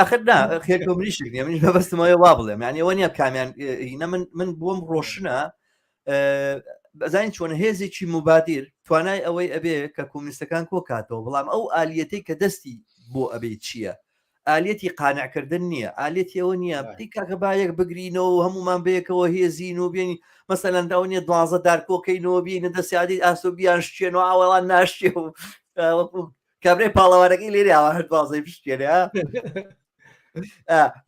آخر نا خێلکە مریشک نیە منیش بەبەستمەوە وا بڵێم یعنی ئەوە نییە کامیان هینە من من بۆم ڕۆشنە بەزانین چۆن هێزێکی موبادیر توانای ئەوەی ئەبێ کە کۆمونیستەکان کۆکاتەوە بەڵام ئەو ئالیەتەی کە دەستی بۆ ئەبێ چییە؟ ئالیەتی قانعکردن نییە ئالیەتی ئەوە نییە دی کاکە با یەک بگرینەوە و هەمومان بەیەکەوە هێزین و بێنی مەسەلەن ئەوە نییە دوازە دار کۆکەینەوە بینە دەستیادی ئاسۆ بیان شکێنەوە ئاوەڵان ناشێ و وەکو کابرای پاڵەوانەکەی لێرە ئاوا هەر دوازەی بشکێنێ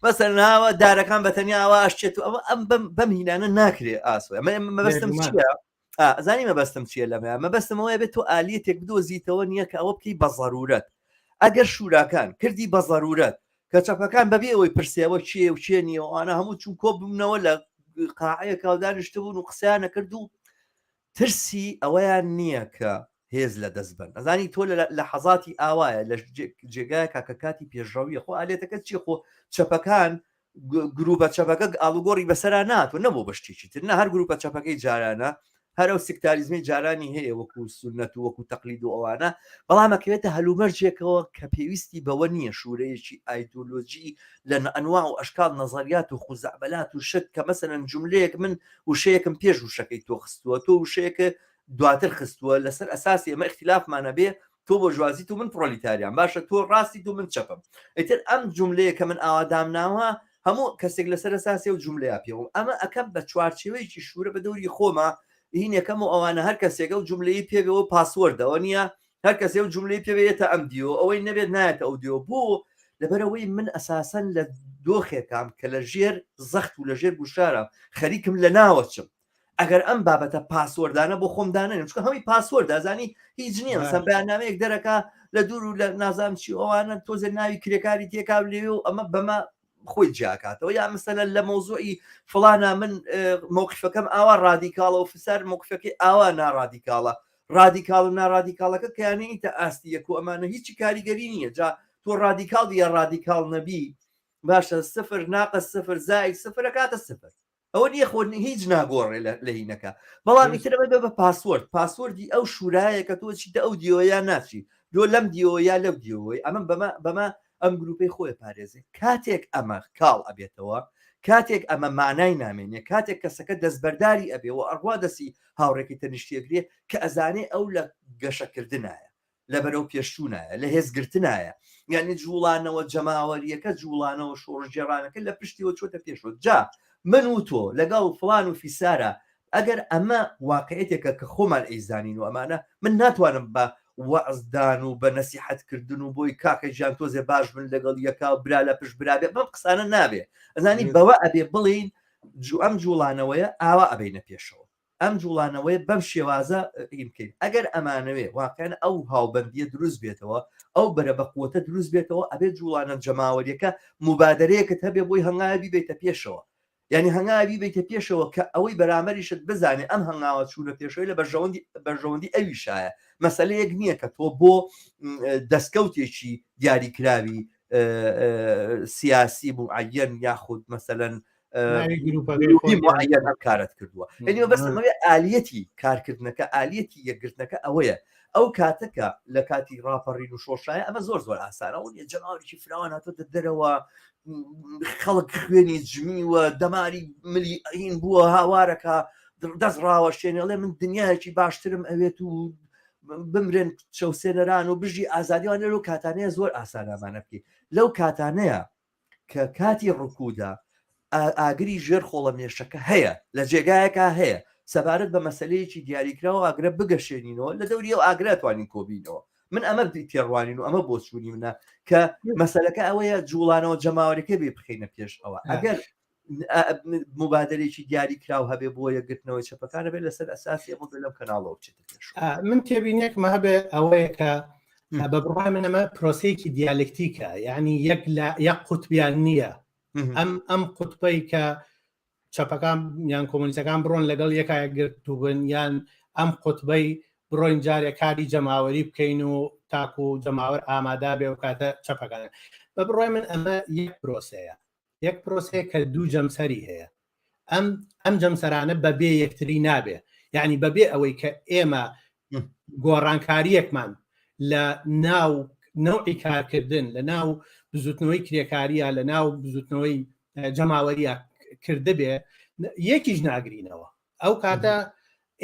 مەسەر ناوە دارەکان بە تەنیا ئاوا ئەشچێت و ئەوە ئەم بەم بەم هینانە ناکرێ ئاسۆ ئەمە مەبەستم چییە زانی مەبەستم چییە لەمە مەبەستم ئەوەیە بێت تۆ ئالیەتێک بدۆزیتەوە نییە کە ئەوە بکەی بە ضرورەت ئەگەر شوراکان کردی بە ضرورەت کە چەپەکان بەبێ ئەوەی پرسیەوە چیە و چێ نییە ئەوانە هەموو چون کۆ بوونەوە لە قاعەیەکا و دانیشتبوون و قسەیان نەکرد و ترسی ئەوەیان نییە کە. هێز لە دەست بەن ئەزانی تۆ لە حەزاتی ئاوایە لە جێگایەکە کە کاتی پێشڕەویە خۆ ئالێتەکە چی خۆ چەپەکان گروپە چەپەکە ئاڵوگۆڕی بەسەرا ناتوە نەبوو بە شتێکی تر نە هەر گروپە چەپەکەی جارانە هەر ئەو سکتاریزمی جارانی هەیە وەکو سونەت و وەکو تەقلید و ئەوانە بەڵام ئەکەوێتە هەلومەرجێکەوە کە پێویستی بەوە نییە شوورەیەکی ئایدۆلۆژی لە ئەنواع و ئەشکال نەزەریات و خزعبلات و شت کە مەسەلەن جملەیەک من وشەیەکم پێش وشەکەی تۆ خستووە تۆ وشەیەکە دواتر خستووە لەسەر ئەساسی ئەمە اختلافمان هەبێ تۆ بۆرژوازیت و من پرۆلیتاریام باشە تۆ ڕاستیت و من چەپم ئیتر ئەم جملەیە کە من ئاوا دامناوە هەموو کەسێک لەسەر ئەساسی ئەو جملەیە پێوم ئەمە ئەکەم بە چوارچێوەیەکی شوورە بە دەوری خۆما هینەکەم و ئەوانە هەر کەسێک ئەو جملەی پێبێەوە password ەوە نییە هەر کەسێ و جملەی پێبێتە ئەم دیۆ ئەوەی نەبێت نایەتە ئەو دیۆ بۆ لەبەرەوەی من ئەساسەن لە دۆخێکام کە لە ژێر زەخت و لە ژێر گوشارە خەریکم لە ناوەچم ئەگەر ئەم بابەتە password انە بۆ خۆم دانێنم چونکە هەمووی password ئەزانی هیچ نییە مەسەن بەیاننامەیەک دەرەکا لە دوور و لە نازانم چی ئەوانە تۆزێ ناوی کرێکاری تێکا و لێوێ و ئەمە بەمە خۆی جیاکاتەوە یا مەسەلەن لە مەوزوعی فڵانە من مەوقفەکەم ئاوا ڕادیکاڵە و فسار مەوقفەکەی ئاوا ناڕادیکاڵە ڕادیکاڵ و ناڕادیکاڵەکە کەیانەیتە ئاستی یەک و ئەمانە هیچی کاریگەری نییە جا تۆ ڕادیکاڵ یا ڕادیکاڵ نەبی باشە سفر ناقە سفر زائد سفر ئەکاتە سفر ئەوە نییە خۆ هیچ ناگۆڕێ لە هینەکە بەڵام ئیتر ئەمە بە password password ی ئەو شورایە کە تۆ چیتە ئەو دیۆیە ناچی دۆ لەم دیۆ یا لەو دیۆی ئەمە بەمە بەمە ئەم گروپەی خۆی پارێزێ کاتێک ئەمە کاڵ ئەبێتەوە کاتێک ئەمە مانای نامێنێ کاتێک کەسەکە دەستبەرداری ئەبێ و ئەڕوا دەستی هاوڕێکی تەنیشتیەگرێ کە ئەزانێ ئەو لە گەشەکردنایە لە بەرەو پێشچوونایە، لە هێزگرتنایە، یانی جووڵانەوە جەماوەرییەکە، جووڵانەوە شۆڕشگێڕانەکە لە پشتیەوە چۆتە پێشەوە. جا من و تۆ لەگەڵ فڵان و فیسارا ئەگەر ئەمە واقعیەتێکە کە خۆمان ئەیزانین و ئەمانە، من ناتوانم بە وەعزدان و بە نەسیحەت کردن و بۆی کاکە گیان تۆزێ باش بن لەگەڵ یەکا و برا لە پشت برا بێ، بەم قسانە نابێ. ئەزانی بەوە ئەبێ بڵێین ئەم جووڵانەوەیە ئاوا ئەبەینە پێشەوە. ئەم جوڵانەوەیە بەم شێوازە ین بکەین ئەگەر ئەمانەوێ واقعەن ئەو هاوبەندیە دروست بێتەوە ئەو بەرە بە قوتە دروست بێتەوە ئەبێت جوڵانە جەماوەریەکە مبادرەیەکت هەبێ بۆی هەنگاوی بیتە پێشەوە یعنی هەنگاوی بیتە پێشەوە کە ئەوەی بەرامەریشت بزانێ ئەم هەنگاوە چوونە پێشەوەی لە بەرژەوەندی بەرژەوەندی ئەویشایە مەسلەیەک نییە کە تۆ بۆ دەستکەوتێکی دیاریکراوی سیاسی معەن یاخود مەسەلەن معەن ئەم کارت کردووە یعنی بەس ئەمەوێ ئالیەتی کارکردنەکە ئالیەتی یەکگرتنەکە ئەوەیە ئەو کاتەکە لە کاتی ڕاپەڕین و شۆشایە ئەمە زۆر زۆر ئاسانە ئەو نیە جەماوەرێکی فراوان هاتۆتە دەرەوە خەڵک خوێنی جمیوە دەماری ملی ئەین بووە هاوارەکە دەست ڕاوەشێنێ ئەڵێ من دنیایەکی باشترم ئەوێت و بمرن چەوسێنەران و بژی ئازادیوان لەو کاتانەیە زۆر ئاسانامانە بکەیت لەو کاتانەیە کە کاتی ڕکودا ئاگری ژێر خۆڵە مێشەکە هەیە لە جێگایەکە هەیە سەبارەت بە مەسلەیەکی دیاریکراوە ئاگرە بگەشێنینەوە لە دەوری ئەو ئاگرە توانین کۆبینەوە من ئەمە تێڕوانین و ئەمە بۆچوونی منە کە مەسلەکە ئەوەیە جوڵانەوە جەماوەرەکە بێ بخینە پێش ئەوە ئەگەر مبادرێکی دیاری کراو هەبێ بۆ یەکگرتنەوەی چەپەکانە بێت لەسەر ئەساسی ئەمە لەم کەناڵەوە بچێتە پێش من تێبینێکم هەبێ ئەوەیە کە بە بڕوای من ئەمە پرۆسەیەکی دیالکتیکە یعنی یەک لە یەک قوتبیان نییە ئەم ئەم قوتبەی کە چەپەکان یان کۆمۆنیستەکان بڕۆن لەگەڵ یەکا یەکگرتوو بن یان ئەم قوتبەی بڕۆین جارێ کاری جەماوەری بکەین و تاکو جەماوەر ئامادا بێ و کاتە چەپەکان بە بڕوای من ئەمە یەک پرۆسەیە یەک پرۆسەیە کە دوو جەمسەری هەیە ئەم ئەم جەمسەرانە بەبێ یەکتری نابێ یعنی بەبێ ئەوەی کە ئێمە گۆڕانکاریەکمان لە ناو نەوعی کارکردن لە ناو بزوتنەوەی کرێکاریە لە ناو بزوتنەوەی جەماوەریە کردبێ یەکیش ناگرینەوە ئەو کاتە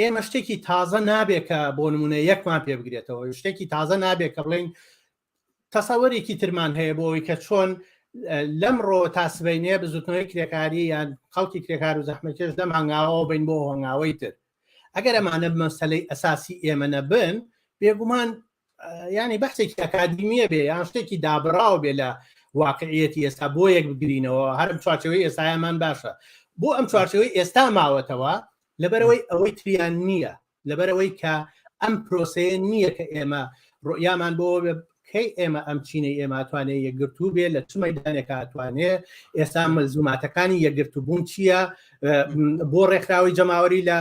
ئێمە شتێکی تازە نابێ کە بۆ نمونە یەکمان پێ بگرێتەوە شتێکی تازە نابێ کە بڵین تەسەوەرێکی ترمان هەیە بۆ ئەوەی کە چۆن لەمڕۆ تا سبەینێ بزوتنەوەی کرێکاری یان خەڵکی کرێکار و زەحمەتکێش لەم هەنگاوەوە بین بۆ هەنگاوەی تر ئەگەر ئەمانە مەسەلەی ئەساسی ئێمە نەبن بێگومان ینی بەحسێکی ئەکادیمیە بێ یان شتێکی دابراوە بێ لە واقعیەتی ئێستا بۆ یەک بگرینەوە هەرم چوارچەوەی ئێستایمان باشە بۆ ئەم چوارچەوەی ئێستا ماوەتەوە لەبەرەوەی ئەوەی تریان نییە لەبەرئەوەی کە ئەم پرۆسەیە نییە کە ئێمە ڕۆیامان بۆ کەی ئێمە ئەم چینەی ئێمە توانێ یەکگرتوو بێ لە چ مەدانێکا توانێ ئێستا مەلزوماتەکانی یەکگرتووبوون چییە بۆ ڕێکخراوی جەماوەری لە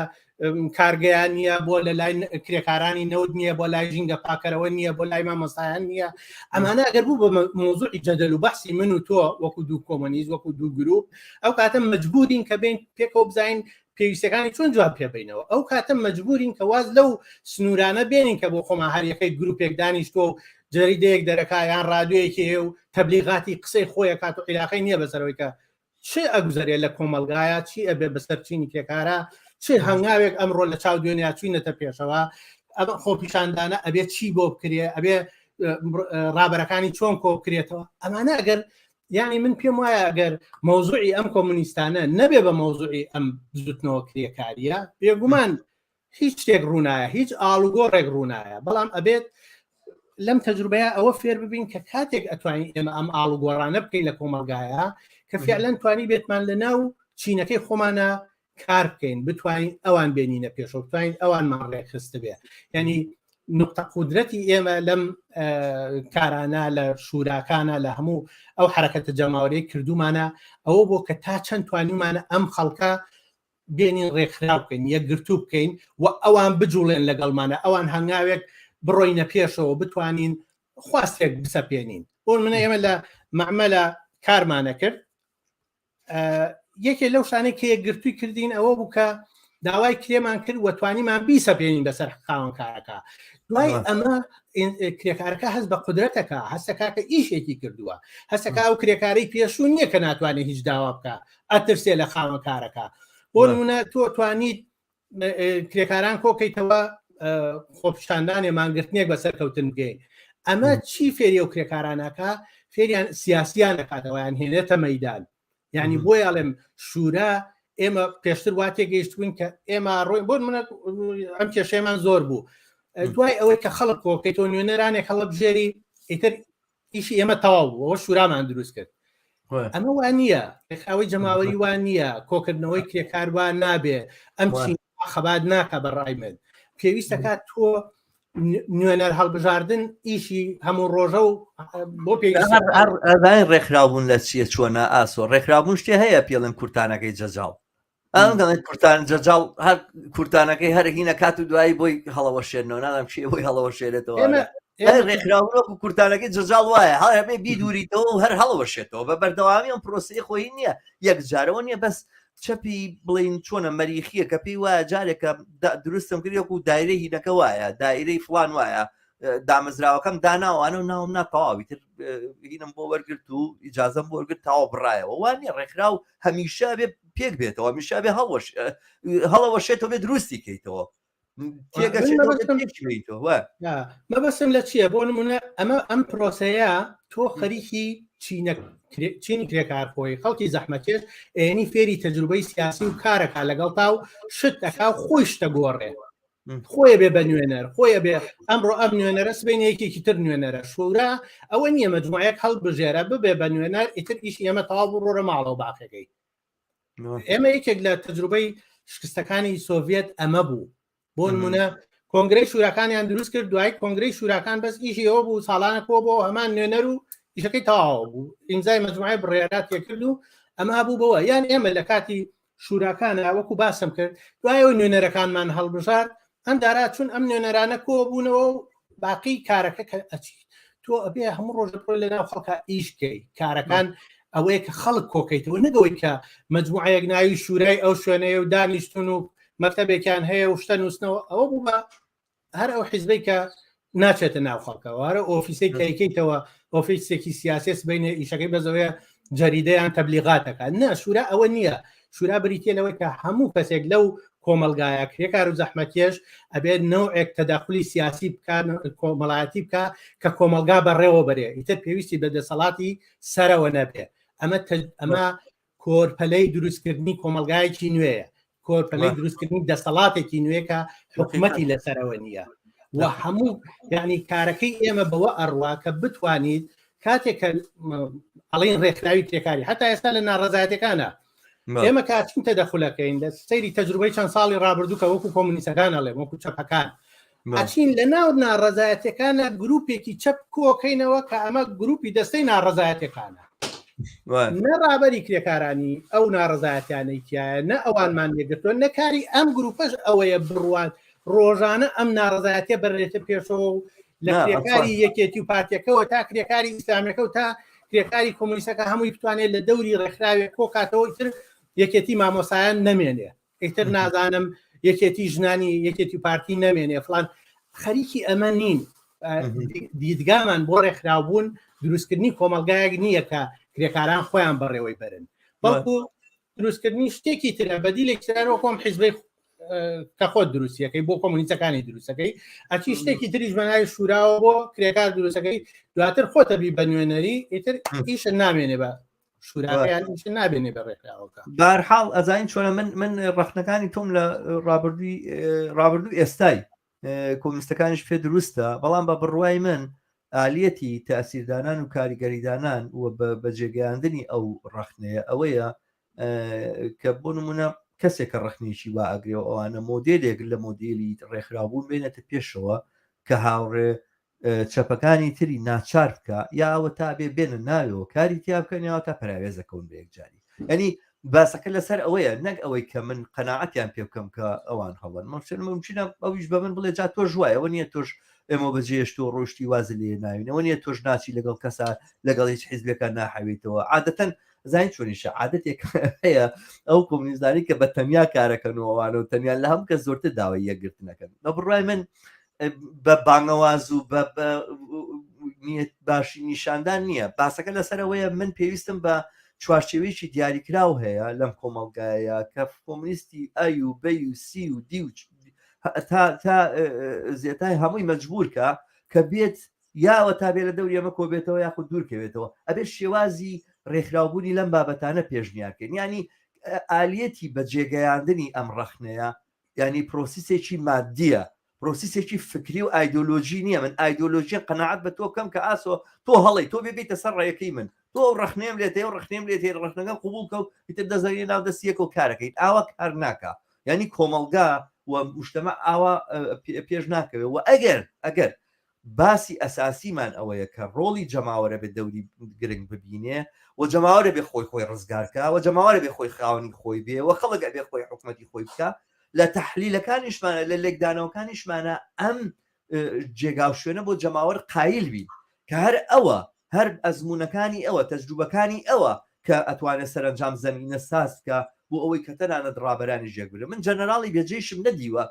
کارگەیان نییە بۆ لە لای کرێکارانی نەوت نییە بۆ لای ژینگە پاکەرەوە نییە بۆ لای مامۆستایان نییە ئەمانە ئەگەر بوو بە مۆزوعی جەدەل و بەحسی من و تۆ وەکو دوو کۆمۆنیست وەکو دوو گروپ ئەو کاتە مەجبورین کە بین پێکەوە بزانین پێویستەکانی چۆن جواب پێبینەوە ئەو کاتە مەجبورین کە واز لەو سنوورانە بێنین کە بۆ خۆمان هەریەکەی گروپێک دانیشتووە و جەریدەیەک دەرەکا یان ڕادیۆیەکی هەیە و تەبلیغاتی قسەی خۆی ئەکات و عیلاقەی نییە بەسەرەوەی کە چ ئەگوزەرێ لە کۆمەڵگایە چی ئەبێ بەسەر چینی کرێکارە چ هەنگاوێک ئەمڕۆ لە چاو دوێنیا چوینەتە پێشەوە ئەمە خۆپیشاندانە ئەبێ چی بۆ بکرێ ئەبێ ڕابەرەکانی چۆن کۆ بکرێتەوە ئەمانە ئەگەر یعنی من پێم وایە ئەگەر مەوزوعی ئەم کۆمونیستانە نەبێ بە مەوزوعی ئەم بزوتنەوە کرێکاریە بێگومان هیچ شتێک ڕوونایە هیچ ئاڵوگۆڕێک ڕوونایە بەڵام ئەبێت لەم تەجروبەیە ئەوە فێر ببین کە کاتێک ئەتوانین ئێمە ئەم ئاڵوگۆڕانە بکەین لە کۆمەلگایە کە فعلەن توانی بێتمان لە ناو چینەکەی خۆمانە کار بکەین بتوانین ئەوان بێنینە پێشەوە بتوانین ئەوانمان ڕێکخست بێ ینی نقطە قودرەتی ئێمە لەم کارانە لە شوراکانە لە هەموو ئەو حرەکەتە جەماوەری کردومانە ئەوە بۆ کە تا چەند توانیمانە ئەم خەڵکە بێنین ڕێکخراو بکەین یەکگرتوو بکەین و ئەوان بجوڵێن لەگەڵمانە ئەوان هەنگاوێک بڕۆینە پێشەوە بتوانین خواستێک بسەپێنین بۆ منە ئێمە لە معمەلە کارمانە کرد یەکێ لەو شانەی کە یەکگرتووی کردین ئەوە بوو کە داوای کرێمان کرد و توانیمان بیسەپێنین بەسەر خاوەنکارەکە دوای ئەمە کرێکارەکە هەست بە قدرەتەکە هەستەکە کە ئیشێکی کردووە هەستەکە ئەو کرێکاری پێشوو نییە کە ناتوانێت هیچ داوا بکە ئەترسێ لە خاوەنکارەکە بۆ نمونە تۆ توانیت کرێکاران کۆکەیتەوە خۆپیشاندانێ مانگرتنێک بەسەر کەوتن بگەین ئەمە چی فێری و کرێکارانەکە فێریان سیاسیان دەکاتەوەیان هێنێتە مەدان یعنی بۆی ئەڵێم شورا ئێمە پێشتر وا تێگەیشتبووین کە ئێمە ڕۆی بۆ منە ئەم کێشەیەمان زۆر بوو دوای ئەوەی کە خەڵک کۆکەیتەوە نوێنەرانێک هەڵبژێری ئیتر ئیشی ئێمە تەواو بوو ئەوە شورامان دروست کرد ئەمە وا نییە ڕێکخراوەی جەماوەری وا نییە کۆکردنەوەی کرێکار وا نابێ ئەم چین خەبات ناکە بە ڕای من پێویستەکات تۆ نوێنەر هەڵبژاردن ئیشی هەموو ڕۆژە و بۆ پێویست ڕێکخراوبوون لە چییە چۆنە ئاسۆ ڕێکخراوبوون شتێ هەیە پێڵێن کورتانەکەی جەجاڵ ئەم دەڵێن کورتان جەجاڵ هەر کورتانەکەی هەر هینە کات و دوایی بۆی هەڵەوەشێنەوە نازانم کێ بۆی هەڵەوەشێنێتەوە ئێمە ڕێکخراوەک و کورتانەکەی جەجاڵ وایە هەر هەبێ بیدوریتەوە و هەر هەڵەوەشێتەوە بە بەردەوامی ئەم پرۆسەی خۆی نییە یەکجارەوە نییە بەس چەپی بڵین چۆنە مەریخیە کە پێی وایە جارێکە دروستم کرد وەکو دایرەی هینەکە وایە دایرەی فلان وایە دامەزراوەکەم داناوانە و ناوم نا تەواوی تر هینم بۆ وەرگرت و ئیجازەم بۆ وەرگرت تەواو بڕایەوە وان نیە ڕێکخراو هەمیشە بێ پێک بێتەوە هەمیشە بێ هەڵوەش هەڵەوەشێتەوە بێ دروستی کەیتەوە تێگەشێتەوە مەبەستم لە چییە بۆ نمونە ئەمە ئەم پرۆسەیە تۆ خەریکی چینە چینی کرێکار خۆی خەڵکی زەحمەتکێش ئێنی فێری تەجروبەی سیاسی و کارەکە لەگەڵ تا و شت ئەکا و خۆی شتە گۆڕێ خۆی بێ بە نوێنەر خۆی بێ ئەمڕۆ ئەم نوێنەرە سبینە یەکێکی تر نوێنەرە شورا ئەوە نییە مەجموعەیەک هەڵبژێرە ببێ بە نوێنەر ئیتر ئیش ئێمە تەواو بوو ڕۆرە ماڵەوە باقەکەی ئێمە یەکێک لە تەجروبەی شکستەکانی سۆڤێت ئەمە بوو بۆ نمونە کۆنگرەی شوراکانیان دروست کرد دوای کۆنگرەی شوراکان بەس ئیشی ئەوە بوو ساڵانە کۆ بۆ هەمان نوێنەر و ئیشەکەی تەواو بوو ئیمزای مەجموعەی بڕیارات کرد و ئەمە بوو بەوە یان ئێمە لە کاتی شوراکانە وەکو باسم کرد دوایەوە نوێنەرەکانمان هەڵبژارد ئەم دارا چون ئەم نوێنەرانە کۆبوونەوە و باقی کارەکە کە ئەچی تۆ ئەبێ هەموو ڕۆژە بڕۆی لەناو خەڵکا ئیش کەی کارەکان ئەوەیە کە خەڵک کۆکەیتەوە نەگەوەی کە مجموعەیەک ناوی شورای ئەو شوێنەیە و دانیشتون و مەکتەبێکیان هەیە و شتە نووسنەوە ئەوە بوو بە هەر ئەو حیزبەی کە ناچێتە ناو خەڵکەوە هەرە ئۆفیسێک کەیکەیتەوە ئۆفیسێکی سیاسی سبینێ ئیشەکەی بەزەوەیە جەریدەیان تەبلیغاتەکە نە شورا ئەوە نییە شورا بریتە لەوەی کە هەموو کەسێک لەو کۆمەلگایە کرێکار و زەحمەتکێش ئەبێت نەوعێک تەداخلی سیاسی بکە کۆمەڵایەتی بکە کە کۆمەلگا بەڕێوە بەرێ ئیتر پێویستی بە دەسەڵاتی سەرەوە نەبێ ئەمە ئەمە کۆرپەلەی دروستکردنی کۆمەلگایەکی نوێیە کۆرپەلەی دروستکردنی دەسەڵاتێکی نوێ کە حکوومەتی لەسەرەوە نییە و هەموو یعنی کارەکەی ئێمە بەوە ئەڕوا کە بتوانیت کاتێک کە ئەڵین ڕێکخراوی کرێکاری هەتا ئێستا لە ناڕەزایەتەکانە ئێمە کاتین تەدەخولەکەین لە سەیری تەجروبەی چەند ساڵی ڕابردوو کە وەکو کۆمونیستەکان ئەڵێم وەکو چەپەکان ئەچین لە ناو ناڕەزایەتەکانە گروپێکی چەپ کۆکەینەوە کە ئەمە گروپی دەستەی ناڕەزایەتەکانە. نە ڕابەری کرێکارانی ئەو ناڕزایەتیانەی تایە نە ئەوانمان لێگرتووە نە کاری ئەم گروپەش ئەوەیە بڕوات ڕۆژانە ئەم ناڕزایەتە بەرێتە پێشەوە و لە کرێکاری یەکێتی و پارتەکەەوە تا کرێکاری ئیسلامەکە و تا کرێکاری کۆمۆنیستەکە هەمووی بتوانێت لە دەوری ڕێکخراوێک کۆکاتەوە ئیتر یەکێتی مامۆسایان نەمێنێ ئیتر نازانم یەکێتی ژنانی یەکێتی پارتی نەمێنێ فلان خەریکی ئەمە نین دیدگامان بۆ ڕێکخراوبوون دروستکردنی کۆمەلگایەک نییە کە کرێکاران خۆیان بەڕێوەی بەرن بەڵکو دروستکردنی شتێکی ترە بەدیلێک ترەوە کۆم حیزبەی کە خۆت دروستیەکەی بۆ کۆمۆنیستەکانی دروستەکەی ئەچی شتێکی تریش بەناوی شوراوە بۆ کرێکار دروستەکەی دواتر خۆتە بی بە نوێنەری ئیتر ئیشە نامێنێ بە شوراکەیان ئیشە نابێنێ بە ڕێکخراوەکە. بەهەرحاڵ ئەزانین چۆنە من من ڕەخنەکانی تۆم لە ڕابردووی ڕابردوو ئێستای کۆمونیستەکانیش پێ دروستە بەڵام بە بڕوای من ئالیەتی تاسیردانان و کاریگەریدانان و بەجێگەیاندنی ئەو ڕەخنەیە ئەوەیە کە بۆ نمونە کەسێک کە ڕەخنێکی وا ئەگرێ و ئەوانە مۆدێلێک لە مۆدێلی ڕێکخراوبوون بێنێتە پێشەوە کە هاوڕێ چەپەکانی تری ناچار بکە یا ئەوە تا بێ بێنە ناوەوە کاری تیا بکەن یاوە تا پەراوێزەکەون بە یەکجاری ینی باسەکە لەسەر ئەوەیە نەک ئەوەی کە من قەناعەتیان پێ بکەم کە ئەوان هەڵەن مەمشن ممکنە ئەویش بە من بڵێ جا تۆش وایە ئەوە نییە تۆش ئێمە بەجێشت و ڕۆشتی واز لێ ناوینەوە نییە تۆش ناچی لەگەڵ کەسا لەگەڵ هیچ حیزبێکە ناحەویتەوە عادەتەن زانین چۆنیشە عادەتێک هەیە ئەو کۆمونیستانی کە بە تەنیا کارەکەن و ئەوانە و تەنیا لە هەم کە زۆرتر داوای یەکگرتنەکەن بە بڕای من بە بانگەواز و بە باشی نیشاندان نییە باسەکە لەسەرەوەیە من پێویستم بە چوارچێوەیەکی دیاریکراو هەیە لەم کۆمەڵگایە کە کۆمونیستی ئەی و بی و سی و دی و تا تا زێتای هەمووی مەجبورکە کە بێت یاوە تا بێ لە دەوری ئەمە کۆبێتەوە یاخود دوور کەوێتەوە ئەبێ شێوازی ڕێکخراوبوونی لەم بابەتانە پێشنیارکەین ینی ئالیەتی بەجێگەیاندنی ئەم ڕەخنەیە ینی پرۆسیسێکی مادیە پرۆسیسێکی فکری و ئایدۆلۆژی نییە من ئایدۆلۆژیە قەناعەت بە تۆ بکەم کە ئاسۆ تۆ هەڵی تۆ بێ بیتە سەر ڕێیەکەی من تۆ ئەو ڕەخنەیەم لێت هەیە و ڕەخنەیەم لێت هەیە ڕەخنەکە قبوڵ کە و ئیتر دەزەنی ناو دەستی یەکەوە کارەکەین ئاوا کار ناکا یعنی کۆمەڵگا و مجتمع ئاوا پێش ناکەوێت و ئەگەر ئەگەر باسی ئەساسیمان ئەوەیە کە ڕۆڵی جەماوەرە بێ دەوری گرنگ ببینێ و جەماوەرە بێ خۆی خۆی ڕزگارکە و جەماوەرە بێ خۆی خاوەنی خۆی بێ و خەڵک ئەبێ خۆی حکومەتی خۆی بکە لە تەحلیلەکانیشمانە لە لێکدانەوەکانیشمانە ئەم جێگا و شوێنە بۆ جەماوەر قایل بین کە هەر ئەوە هەر ئەزموونەکانی ئەوە تەجروبەکانی ئەوە کە ئەتوانێت سەرەنجام زەمینە ساز بکە بۆ ئەوەی کە تەنانەت ڕابەرانی ژێک بگرن من جەنەراڵی بێجێشم نەدیوە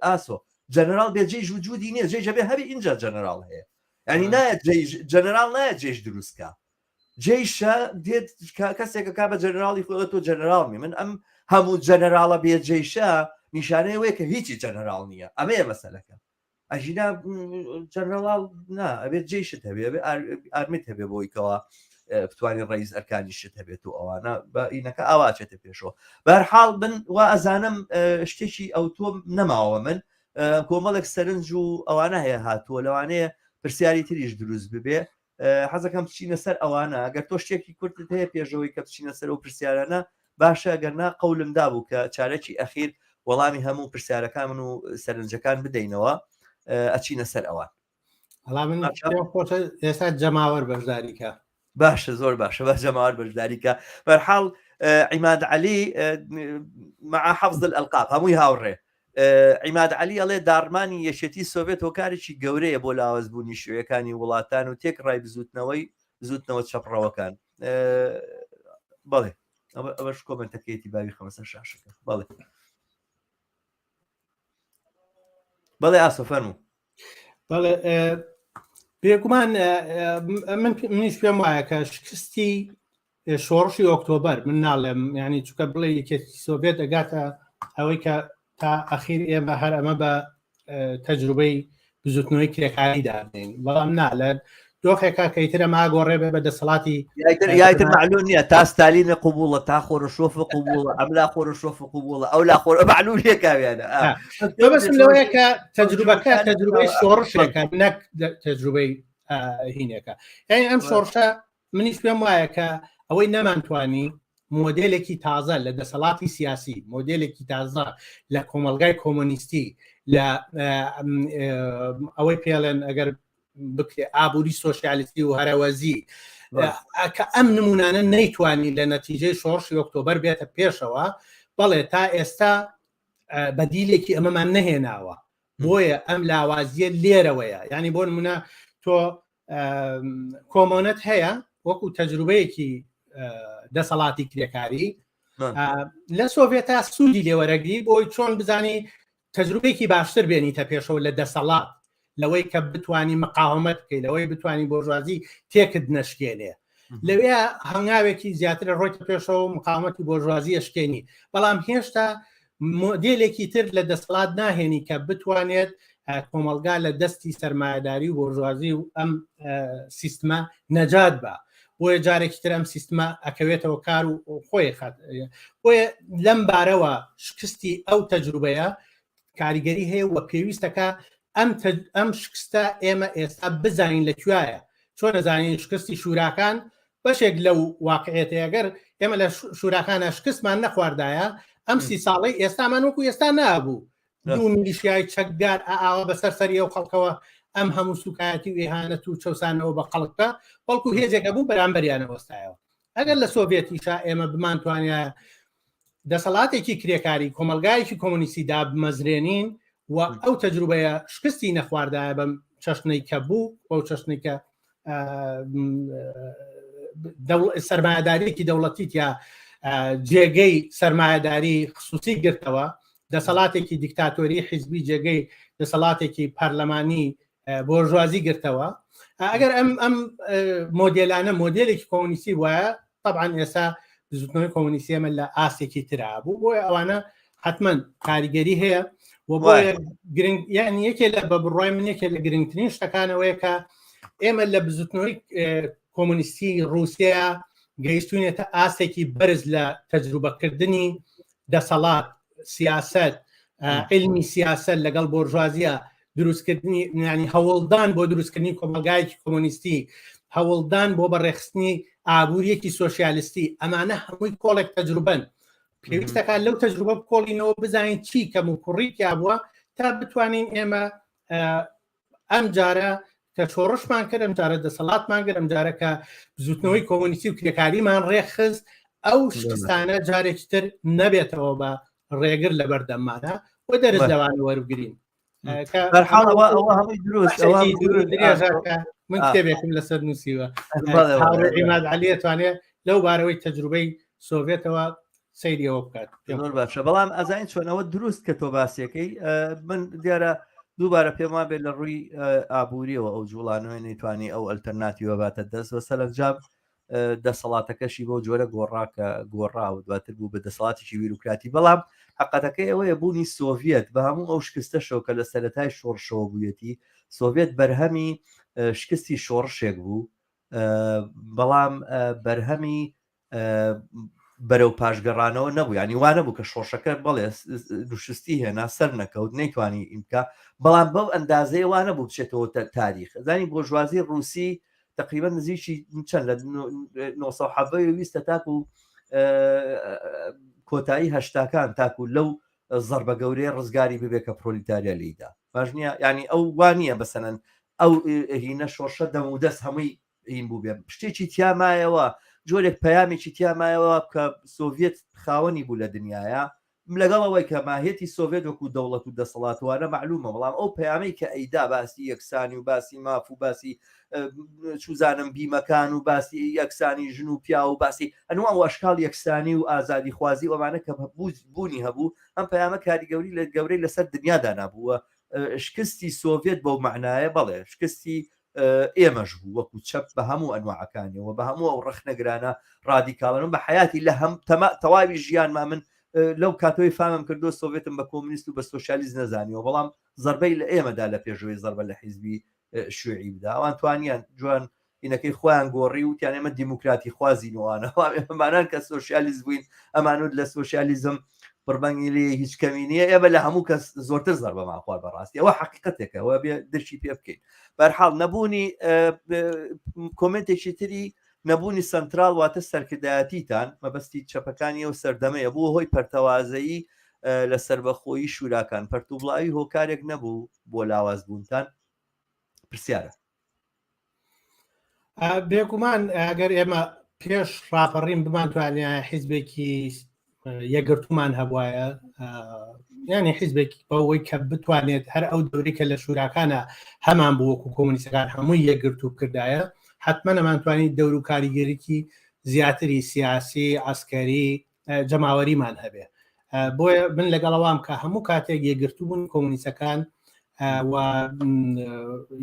ئاسۆ جەنەراڵ بێ جەیش وجودی نییە جەیش ئەبێ هەبێ ئینجا جەنەراڵ هەیە ینی نایەت جەیش جەنەراڵ نایەت جەیش دروستکە جەیشە دێت کەسێکە کا بە جەنەراڵی خۆ تۆ جەنەراڵ نی من ئەم هەموو جەنەراڵە بێ جەیشە نیشانەی ئەوەیە کە هیچی جەنەراڵ نییە ئەمەیە مەسەلەکە ئەژینا جەنەراڵ نا ئەبێت جەیشت هەبێ ئەبێ ئارمیت هەبێ بۆی کەوا بتوانین ڕئیس ئەرکانیشت هەبێت و ئەوانە بە ئینەکە ئاواچێتە پێشەوە بەرحاڵ من وا ئەزانم شتێکی ئەو تۆ نەماوە من کۆمەڵێک سەرنج و ئەوانە هەیە هاتووە لەوانەیە پرسیاری تریش دروست ببێ حەزەکەم بچینە سەر ئەوانە ئەگەر تۆ شتێکی کورتت هەیە پێشەوەی کە بچینە سەر ئەو پرسیارانە باشە گەر نا قەولم دابوو کە چارەکی ئەخیر وەڵامی هەموو پرسیارەکان من و سەرنجەکان بدەینەوە ئەچینە سەر ئەوان وەڵا من پێم خۆشە ئێستا جەماوەر بەشداری کە. باشە زۆر باشە بە جەماوەر بەشداری کە بەرحاڵ عیماد عەلی مع حفظ الالقاب هەمووی هاوڕێ عیماد عەلی ئەڵێ داڕمانی یەکێتی سۆڤێت هۆکارێکی گەورەیە بۆ لاوازبوونی شوێەکانی وڵاتان و تێک ڕای بزوتنەوەی بزوتنەوە چەپڕەوەکان بەڵێ ئەوەش کۆمنتەکەیەتی باوی خەمە سەر شاشەکە بەڵێ بەڵێ ئاسۆ فەرموو بەڵێ بێگومان من منیش پێم وایە کە شکستی شۆڕشی ئۆکتۆبەر من ناڵێم ینی چکە بڵێ یەکێتی سۆڤێت ئەگاتە ئەوەی کە تا ئەخیر ئێمە هەر ئەمە بە تەجروبەی بزوتنەوەی کرێکاری دابنین بەڵام نا لە دۆخێکا کە ئیتر ئەمە گۆڕێ بێ بە دەسەڵاتی یایتر معلوم نییە تا ستالین قوبوڵە تا خۆرشۆف قوبوڵە ئەم لا خۆرشۆف قوبوڵە ئەو لا خۆر معلوم نییە کاویانە بەسم لەوەیە کە تەجروبەکە تەجروبەی شۆڕشێکە نەک تەجروبەی هینێکە یعنی ئەم شۆڕشە منیش پێم وایە کە ئەوەی نەمانتوانی مۆدێلێکی تازە لە دەسەڵاتی سیاسی مۆدێلێکی تازە لە کۆمەڵگای کۆمۆنیستی لە ئەوەی پێڵێن ئەگەر بکرێ ئابووری سۆسیالیستی و هەرەوەزی کە ئەم نمونانە نەیتوانی لە نەتیجەی شۆڕشی ئۆکتۆبەر بێتە پێشەوە بەڵێ تا ئێستا بەدیلێکی ئەمەمان نەهێناوە بۆیە ئەم لاوازیە لێرەوەیە ینی بۆ نمونە تۆ کۆمۆنەت هەیە وەکو تەجروبەیەکی دەسەڵاتی کرێکاری لە سۆڤێتا سوودی لێوەرەگری بۆی چۆن بزانی تەجروبەیەکی باشتر بێنیتە پێشەوە لە دەسەڵات لەوەی کە بتانی مقاومەت بکەی لەوەی بتانی بۆرژوازی تێکت نەشکێنێ لەوێ هەنگاوێکی زیاتر ڕۆیتە پێشەوە مقاومەتی بۆرژوازی ئەشکێنی بەڵام هێشتا مۆدێلێکی تر لە دەسەڵات ناهێنی کە بتوانێت کۆمەلگا لە دەستی سەرمایەداری و بۆرژوازی و ئەم سیستمە نەجات بە بۆیە جارێکی تر ئەم سیستمە ئەکەوێتەوە کار و خۆی خات بۆیە لەم بارەوە شکستی ئەو تەجروبەیە کاریگەری هەیە و پێویستەکە ئەم ئەم شکستە ئێمە ئێستا بزانین لە کوایە چۆن نەزانین شکستی شوراکان بەشێک لەو واقعێتە ئەگەر ئێمە لە شوراکانە شکستمان نەخواردایە ئەم سی ساڵەی ئێستامان وەکو ئێستا نابوو دوو میلیشیای چەکدار ئاوا بەسەر سەری ئەو خەڵکەوە ئەم هەموو سوکایەتی و ئیهانەت و چەوسانەوە بە خەڵکە بەڵکو هێزێکە بوو بەرامبەریانە وەستایەوە ئەگەر لە سۆڤێتیشا ئێمە بمانتوانایە دەسەڵاتێکی کرێکاری کۆمەلگایەکی کۆمۆنیستی دابمەزرێنین و ئەو تەجروبەیە شکستی نەخواردایە بەم چەشنەی کە بوو بەو چەشنەی کە سەرمایەداریەکی دەوڵەتی تیا جێگەی سەرمایەداری خصوصی گرتەوە دەسەڵاتێکی دیکتاتۆری حیزبی جێگەی دەسەڵاتێکی پەرلەمانی بۆرژوازی گرتەوە ئەگەر ئەم ئەم مۆدێلانە مۆدێلێکی کۆمۆنیستی وایە طبعا ئێستا بزوتنەوەی کۆمۆنیستی ئێمە لە ئاستێکی ترا بوو بۆیە ئەوانە حتمما کاریگەری هەیە و بۆیە گرنگ یعنی یەکێ لە بە بڕای من یەکێ لە گرنگترین شتەکانەوەیە کە ئێمە لە بزوتنەوەی کۆمۆنیستی رووسیا گەیشتونێتە ئاستێکی بەرز لە تەجروبەکردنی دەسەڵات سیاست علمی سیاست لەگەڵ بۆرژوازیە دروستکردنی ینی هەوڵدان بۆ دروستکردنی کۆمەلگایەکی کۆمۆنیستی هەوڵدان بۆ بەڕێخستنی ئابووریەکی سۆسیالیستی ئەمانە هەمووی کۆڵێک تەجروبەن پێویستەکە لەو تەجروبە بکۆڵینەوە بزانین چی کەم و کوڕی تیا بووە تا بتوانین ئێمە ئەم جارە کە شۆڕشمان کرد ئەم جارە دەسەڵاتمان کرد ئەم جارە کە بزوتنەوەی کۆمۆنیستی و کرێکاریمان ڕێکخست ئەو شکستانە جارێکی تر نەبێتەوە بە ڕێگر لە بەردەممانە و دەرس لەوان وەربگرین من کتێبێکم لەسەر نووسیوە عیماد علیە توانێت لەو بارەوەی تەجروبەی سۆڤێتەوە سەیری ئەوە بکات زۆر باشە بەڵام ئەزانین چۆنەوە دروست کە تۆ باسیەکەی من دیارە دووبارە پێم وابێت لە ڕووی ئابووریەوە ئەو جوڵانەوەی نەیتوانی ئەو ئەلتەرناتیوە باتە دەست وە سەرەنجام دەسەڵاتەکەشی بەو جۆرە گۆڕا کە گۆڕا و دواتر بوو بە دەسەڵاتێکی بیرۆکراتی بەڵام حقەتەکەی ئەوەیە بوونی سۆڤیەت بە هەموو ئەو شکستەشەوە کە لە سەرەتای شۆڕشەوە بوویەتی سۆڤێت بەرهەمی شکستی شۆڕشێک بوو بەڵام بەرهەمی بەرەو پاشگەڕانەوە نەبوو ینی وانە بوو کە شۆڕشەکە بەڵێ دوشستی هێنا سەر نەکەوت نەیتوانی ئیمکە بەڵام بەو ئەندازەیە وانە بوو بچێتەوە تاریخ زانی بۆژوازی ڕوسی تقریبا نزیکی چەند لە 1970 ویستە تاکو کۆتایی هەشتاکان تاکو لەو زەربە گەورەیە ڕزگاری ببێ کە پرۆلیتاریا لیدا باش نییە ینی ئەو وانە بەسەنەن ئەو هینە شۆڕشە دەم و دەست هەمووی هین بوو بێ شتێکی تیامایەوە جۆرێک پەیامێکی تیامایەوە کە سۆڤێت خاوەنی بوو لە دنیاە لەگەڵ ئەوەی کە ماهیەتی سۆڤێت وەکو دەوڵەت و دەسەڵاتوانە معلومە بەڵام ئەو پەیامەی کە ئەیدا باسی یەکسانی و باسی ماف و باسی چوزانم بیمەکان و باسی یەکسانی ژن و پیا و باسی ئەنوا و ئەشکال یەکسانی و ئازادی خوازی ئەوانە کە بوونی هەبوو ئەم پەیامە کاریگەوری لە گەورەی لەسەر دنیادا نابووە شکستی سۆڤێت بەو معنایە بەڵێ شکستی ئێمەش بوو وەکو چەپ بە هەموو ئەنواعەکانیەوە بە هەموو ئەو ڕەخنەگرانە ڕادیکاڵن بە حیاتی لە هەم تەما تەواوی ژیانما من لەو کاتەوەی فامم کردو سۆڤێتم بە کۆمونیست و بە سۆسیالیست نەزانیەوە بەڵام زربەی لە ئێمەدا لە پێشەوەی زربە لە حیزبی شوعی بدا ئەوان توانیان جوان هینەکەی خۆیان گۆڕی و تیان ئێمە دیموکراتی خوازین وانە ئەمانان کە سۆسیالیست بووین ئەمانوت لە سۆسیالیزم پڕبەنگی لێ هیچ کەمی نییە ئێمە لە هەموو کەس زۆرتر زەربەمان خوارد بەڕاستی ئەوە حقیقەتێکە ئەوە بێ درکی پێ بکەین بەرحاڵ نەبوونی کۆمنتێکی تری نەبوونی سنترال واتە سەرکردایەتیتان مەبەستی چەپەکانی ئەو سەردەمەیە بووە هۆی پەرتەوازەیی لە سربەخۆیی شوراکان پەرتوبڵاوی هۆکارێک نەبوو بۆ لاواز بوونتان پرسیارە. بێگومان ئەگەر ئێمە پێش ڕاپەڕین بمانتوانە حیزبێکی یەکگرتومان هەبواە ینی حیزبێکی بەوەی کە بتوانێت هەر ئەو دەوری کە لە شوراکانە هەمان بوو وەکو کۆمۆنیستەکان هەمووی یەکگرتوو کردایە حتمما نەمانتوانی دەور و کاریگەریی زیاتری سیاسی عسکەری جەماوەریمان هەبێ بۆیە من لەگەڵەوام کە هەموو کاتێک یەکگرتووبوون کۆمۆنیستەکان و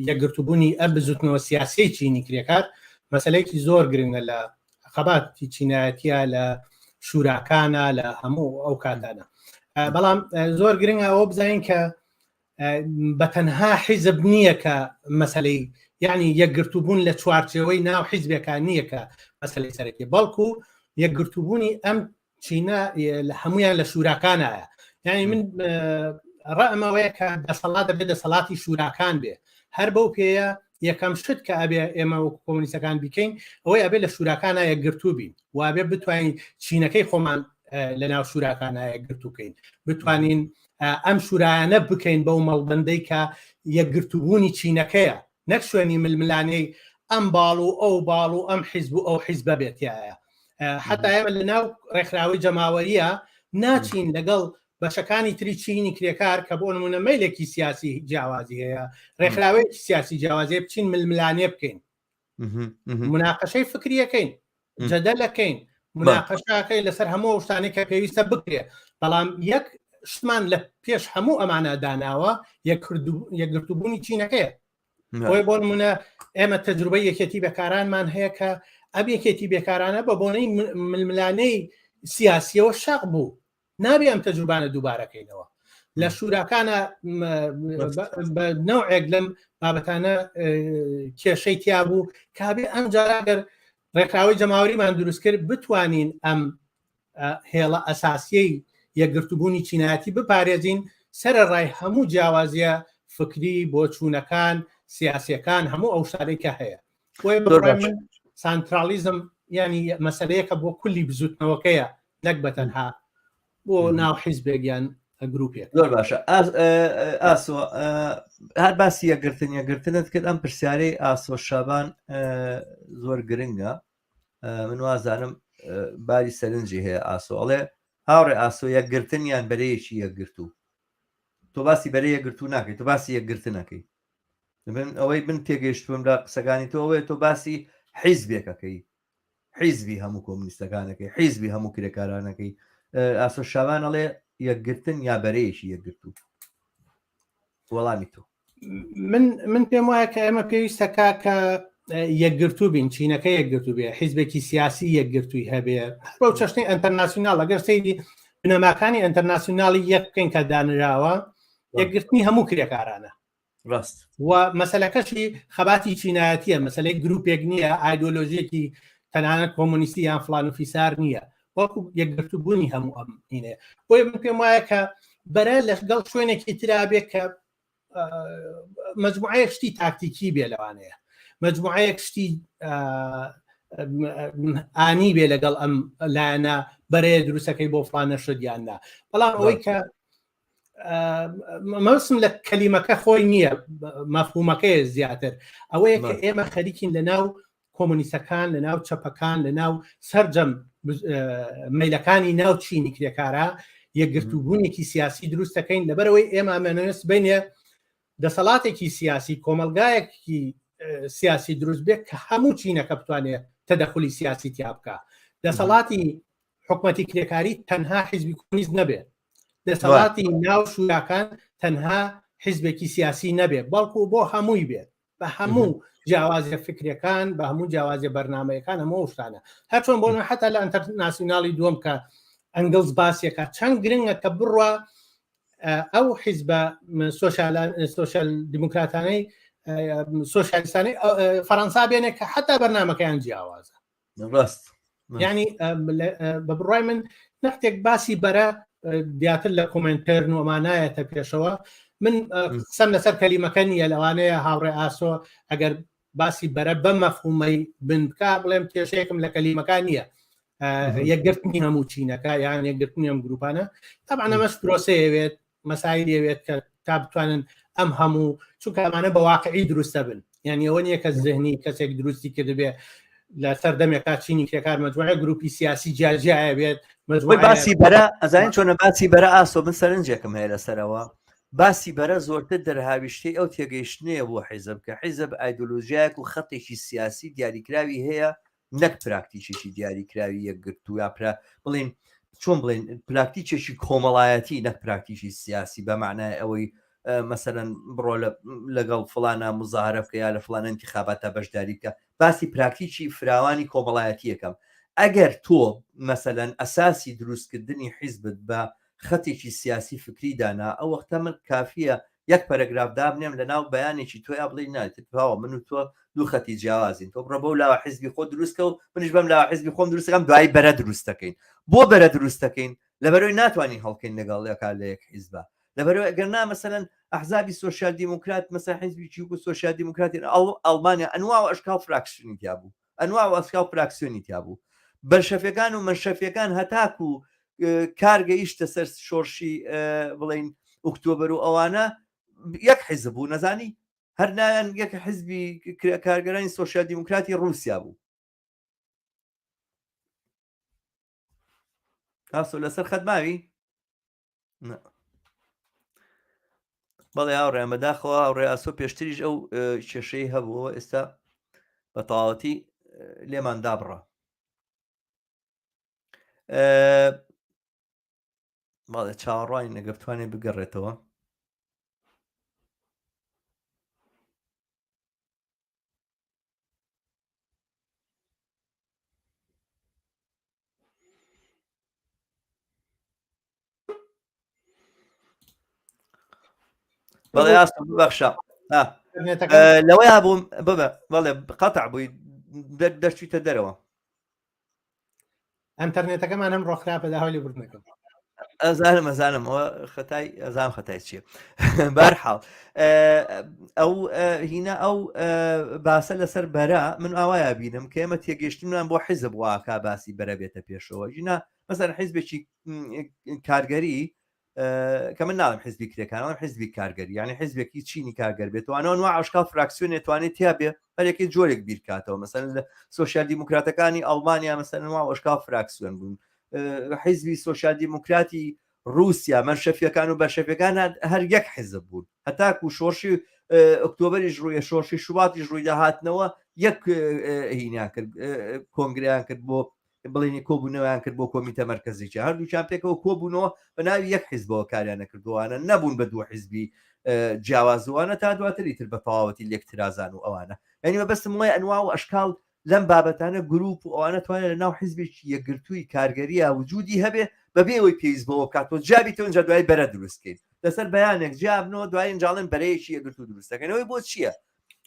یەکگرتووبوونی ئە بزوتنەوە سیاسی چینی کرێکار مەسلەیەکی زۆر گرنگە لە خەباتی چینایەتە لە شوراکانە لە هەموو ئەو کاتانە بەڵام زۆر گرنگە ئەوە بزانین کە بە تەنها حیزب نییە کە مەسلەی یعنی یەکگرتووبوون لە چوارچێوەی ناو حیزبێکان نییە کە مەسلەی سەرەکی بەڵکو یەکگرتووبوونی ئەم چینە لە هەمویان لە شوراکانایە یعنی من ڕەئمەوەیە کە دەسەڵات دەبێت دەسەڵاتی شوراکان بێ هەر بەو پێیە یەکەم شت کە ئەبێ ئێمە وەکو کۆمۆنیستەکان بیکەین ئەوەی ئەبێ لە شوراکانە یەکگرتوو بین و ئەبێ بتوانین چینەکەی خۆمان لە ناو شوراکانە یەکگرتوو بتوانین ئەم شورایانە بکەین بەو مەڵبندەی کە یەکگرتووبوونی چینەکەیە نەک شوێنی ململانێی ئەم باڵ و ئەو باڵ و ئەم حیزب و ئەو حیزبە بێتایە حتا ئێمە لە ناو ڕێکخراوەی جەماوەریە ناچین لەگەڵ بەشەکانی تری چینی کرێکار کە بۆ نمونە مەیلێکی سیاسی جیاوازی هەیە ڕێکخراوەیەکی سیاسی جیاوازی بچین ململانێ بکەین مناقەشەی فکریەکەین جەدەلەکەین مناقەشەکەی لەسەر هەموو شتانێک کە پێویستە بکرێ بەڵام یەک شتمان لە پێش هەموو ئەمانە داناوە یەکگرتوبوونی چینەکەیە بۆی بۆ نمونە ئێمە تەجروبەی یەکێتی بێکارانمان هەیە کە ئەم یەکێتی بێکارانە بە بۆنەی ململانەی سیاسیەوە شەق بوو نابێ ئەم تەجروبانە دووبارەکەینەوە لە شوراکانە بە نەوعێک لەم بابەتانە کێشەی تیا بوو کابێ ئەم جارگەر ڕێکخراوەی جەماوەریمان دروست کرد بتوانین ئەم هێڵە ئەساسیەی یەکگرتوبوونی چینایەتی بپارێزین سەرەڕای هەموو جیاوازیە فکری بۆچوونەکان سیاسیەکان هەموو ئەو شتانەی کە هەیە بۆیە بە من سانترالیزم ینی مەسلەیەکە بۆ کولی بزوتنەوەکەیە نەک بە تەنها بۆ ناو حیزبێک یان گروپێک زۆر باشە ئاسۆ هەر باسی یەکگرتن یەکگرتنت کرد ئەم پرسیارەی ئاسۆ شابان زۆر گرنگە من وازانم باری سەرنجی هەیە ئاسۆ ئەڵێ هاوڕێ ئاسۆ یەکگرتن یان بەرەیەکی یەکگرتوو تۆ باسی بەرە یەکگرتوو ناکەی تۆ باسی یەکگرتنەکەی من ئەوەی من تێگەیشتوم لە قسەکانی تۆ ئەوەیە تۆ باسی حیزبێکەکەی حیزبی هەموو کۆمنیستەکانەکەی حیزبی هەموو کرێکارانەکەی ئاسۆ شابان ئەڵێ یەکگرتن یا بەرەیەکی یەکگرتوو وەڵامی تۆ من من پێم وایە کە ئێمە پێویستەکە کە یەکگرتوو بین چینەکە یەکگرتوو بێ حیزبێکی سیاسی یەکگرتووی هەبێ بەو چەشنەی ئەتەرناسیونال ئەگەر سەیری بنەماکانی ئەتەرناسیونالی یەک بکەین کە دانراوە یەکگرتنی هەموو کرێکارانە ڕاست و مەسەلەکەشی خەباتی چینایەتیە مەسلەی گروپێک نییە ئایدۆلۆژیەکی تەنانەت کۆمۆنیستی یان فلان و فیسار نییە وەکو یەکگرتوبوونی هەموو ئەم هینێ بۆیە من پێم وایە کە بەرە لەگەڵ شوێنێکی ترا بێ کە مجموعەیەک شتی تاکتیکی بێ لەوانەیە مجموعەیەک شتی ئانی بێ لەگەڵ ئەم لایەنە بەرەیە دروستەکەی بۆ فلانە شت یان نا بەڵام ئەوەی کە مەبەستم لە کەلیمەکە خۆی نییە مەفهومەکەی زیاتر ئەوەیە کە ئێمە خەریکین لە ناو کۆمۆنیستەکان لە ناو چەپەکان لە ناو سەرجەم مەیلەکانی ناو چینی کرێکارە یەکگرتووبوونێکی سیاسی دروست دەکەین لەبەرەوەی ئێمە ئەمانەوێت سبەینێ دەسەڵاتێکی سیاسی کۆمەلگایەکی سیاسی دروست بێت کە هەموو چینەکە بتوانێت تەدەخلی سیاسی تیا بکە دەسەڵاتی حکومەتی کرێکاری تەنها حیزبی کۆمۆنیست نەبێت دەسەڵاتی ناو شوراکان تەنها حیزبێکی سیاسی نەبێت بەڵکو بۆ هەمووی بێت بە هەموو جیاوازیە فکرەکان بە هەموو جیاوازیە بەرنمەیەکان هەموو شتانە هەرچۆن بۆ حتا لە ئەنتەرناسیونالی دووەم کە ئەنگلز باسیەکە چەند گرنگە کە بڕوا ئەو حیزبە سۆسیال دیموکراتانەی سۆسیالیستانەی فەەنسا بێنێ کە حتا بەرنمەکەیان جیاوازە ڕاست ینی بە بڕای من نەختێک باسی بەرە دیاتر لە کۆمنتەرن و ئەمانایەتە پێشەوە من قسەم لەسەر کەلیمەکە نییە لەوانەیە هاوڕێ ئاسۆ ئەگەر باسی بەرە بە مەفهومەی بن بکە بڵێم کێشەیەکم لە کەلیمەکان نییە یەکگرتنی هەموو چینەکە یان یەکگرتنی ئەم گروپانە طبعا ئەمەش پرۆسەیەوێت مەسایلێوێت کە تا بتوانن ئەم هەموو چونکە ئەمانە بە واقعی دروستە بن. یعنی ئەوە نییە کە زهنی کەسێک دروستی کردبێ لە سەردەمێکا چینی کرێکار مەجموعە گروپی سیاسی جیاجیایە بێت مەجموعە باسی بەرە ئەزانین چۆنە باسی بەرە ئاسۆ من سەرنجێکم هەیە لەسەرەوە باسی بەرە زۆرتر دەرهاویشتەی ئەو تێگەیشتنەیە بۆ حیزب کە حیزب ئایدۆلۆژیایەک و خەتێکی سیاسی دیاریکراوی هەیە نەک پراکتیکێکی دیاریکراوی یەکگرتوو یا پرا بڵین چۆن بڵێن پراکتیکێکی کۆمەڵایەتی نەک پراکتیکی سیاسی بە معنای ئەوەی مەسەرەن بڕۆ لەگەڵ فلانە مزاهرە بکە یا لە فلانە انتخاباتە بەشداری بکە باسی پراکتیکی فراوانی کۆمەڵایەتیەکەم ئەگەر تۆ مەسەلەن ئەساسی دروستکردنی حیزبت بە خەتێکی سیاسی فکری دانا ئەو وەختە من کافیە یەک پەرەگراف دابنێم لە ناو بەیانێکی تۆیا بڵێی نا ئیتر باوە من و تۆ دوو خەتی جیاوازین تۆ بڕۆ بەو لاوە حیزبی خۆت دروست کە و منیش بەم لاوە حیزبی خۆم دروست دەکەم دوایی بەرە دروست دەکەین بۆ بەرە دروست دەکەین لەبەرەوەی ناتوانین هەڵکەین لەگەڵ یەکا لە یەک حیزبا لەبەرەوەی ئەگەر نا مەسەلەن ئەحزابی سۆسیال دیموکرات مەسەلەن حیزبی چیوک و سۆسیال دیموکراتی ئەڵمانیا ئەنوا و ئەشکال فراکسیۆنی تیا بوو ئەنوا و ئەشکال فراکسیۆنی تیا بوو بەلشەفەکان و مەنشەفیەکان هەتاکو کار گەیشتە سەر شۆرشی بڵین ئۆکتۆبەر و ئەوانە یەک حیزب بوو نەزانی هەر نایان یەک حیزبی کارگەرانی سۆسیال دیموکراتی رووسیا بوو ئاسۆ لەسەر خەت ماوی بەڵێ هاوڕێیان بەداخەوە هاوڕێ ئاسۆ پێشتریش ئەو کێشەی هەبووەوە ئێستا بە تەواوەتی لێمان دابڕا بەڵێ چاوەڕوانی نەگە بتوانێت بگەڕێتەوە بەڵێ ئاستم ببەخشە لەوەی بووم ببە بەڵێ قەتع بووی دەرچویتە دەرەوە ئەتەرنێتەکەمان هەم ڕۆخراپە داوای لێبوردنەکەم ئەزانم ئەزانم ئەوە خەتای ئەزان خەتای چییە بارحاڵ ئەو هینا ئەو باسە لەسەر بەرە من ئاوایا بینم کە ئێمە تێگەشتنمان بۆ حیزب واکا باسی بەرە بێتە پێشەوە ژینا مەسەر حیزبێکی کارگەری کە من ناڵم حزبی کرێکاران حزبی کارگەری یعنی حزبێکی چینی کارگەر بێتوانەوە نوع ئەشکال فراکسیۆنێ توانێت تیا بێ هەرێکی جۆرێک بیرکاتەوە مەسەن لە سۆسیال دیموکراتەکانی ئەڵمانیا مەسەن نوع ئەشکال فراکسیۆن بوون حیزبی سۆسیال دیموکراتی رووسیا مەنشەفیەکان و بەرشەفەکان هەر یەک حیزب بوون هەتاکو شۆڕشی ئۆکتۆبەریش ڕوویە شۆڕشی شوباتیش ڕوویدا هاتنەوە یەک هینیان کرد کۆنگریان کرد بۆ بڵێنی کۆبوونەوەیان کرد بۆ کۆمیتە مەرکەزیی هەردووکیان پێکەوە کۆبوونەوە بە ناوی یەک حیزبەوە کاریان نەکردووانە نەبوون بە دوو حیزبی جیاوازوانە تا دواتری تر بە تەواوەتی لێکترازان و ئەوانە یعنی مەبەستم وایە ئەنوا و ئەشکال لەم بابەتانە گروپ و ئەوانە توانێت لە ناو حیزبێکی یەکگرتووی کارگەریە وجودی هەبێ بەبێ ئەوەی پێویست بەوە بکات تۆ جیابیتەوە ئینجا دوای بەرە دروست کەیت لەسەر بەیانێک جیابنەوە دوای ئینجاڵێن بەرەیەکی یەکگرتوو دروست دەکەنەوەی بۆ چییە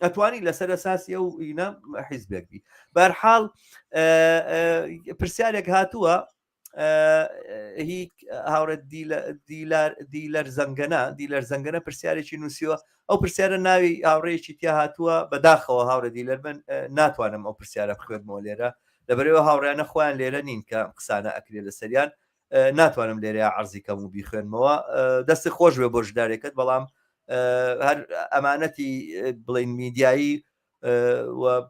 ئەتوانی لەسەر ئەساسی ئەو ئینە حیزبێک بی بەرحاڵ پرسیارێک هاتووە هی هاوڕێ دیلەر زەنگەنە دیلەر زەنگەنە پرسیارێکی نووسیوە ئەو پرسیارە ناوی هاوڕێیەکی تیا هاتووە بەداخەوە هاوڕێ دیلەر من ناتوانم ئەو پرسیارە بخوێنمەوە لێرە لەبەرەوە هاوڕیانە خۆیان لێرە نین کە قسانە ئەکرێ لەسەریان ناتوانم لێرە عرضی کەم و بیخوێنمەوە دەستی خۆش بێ بۆ ژدارێکت بەڵام هەر ئەمانەتی بڵین میدیایی و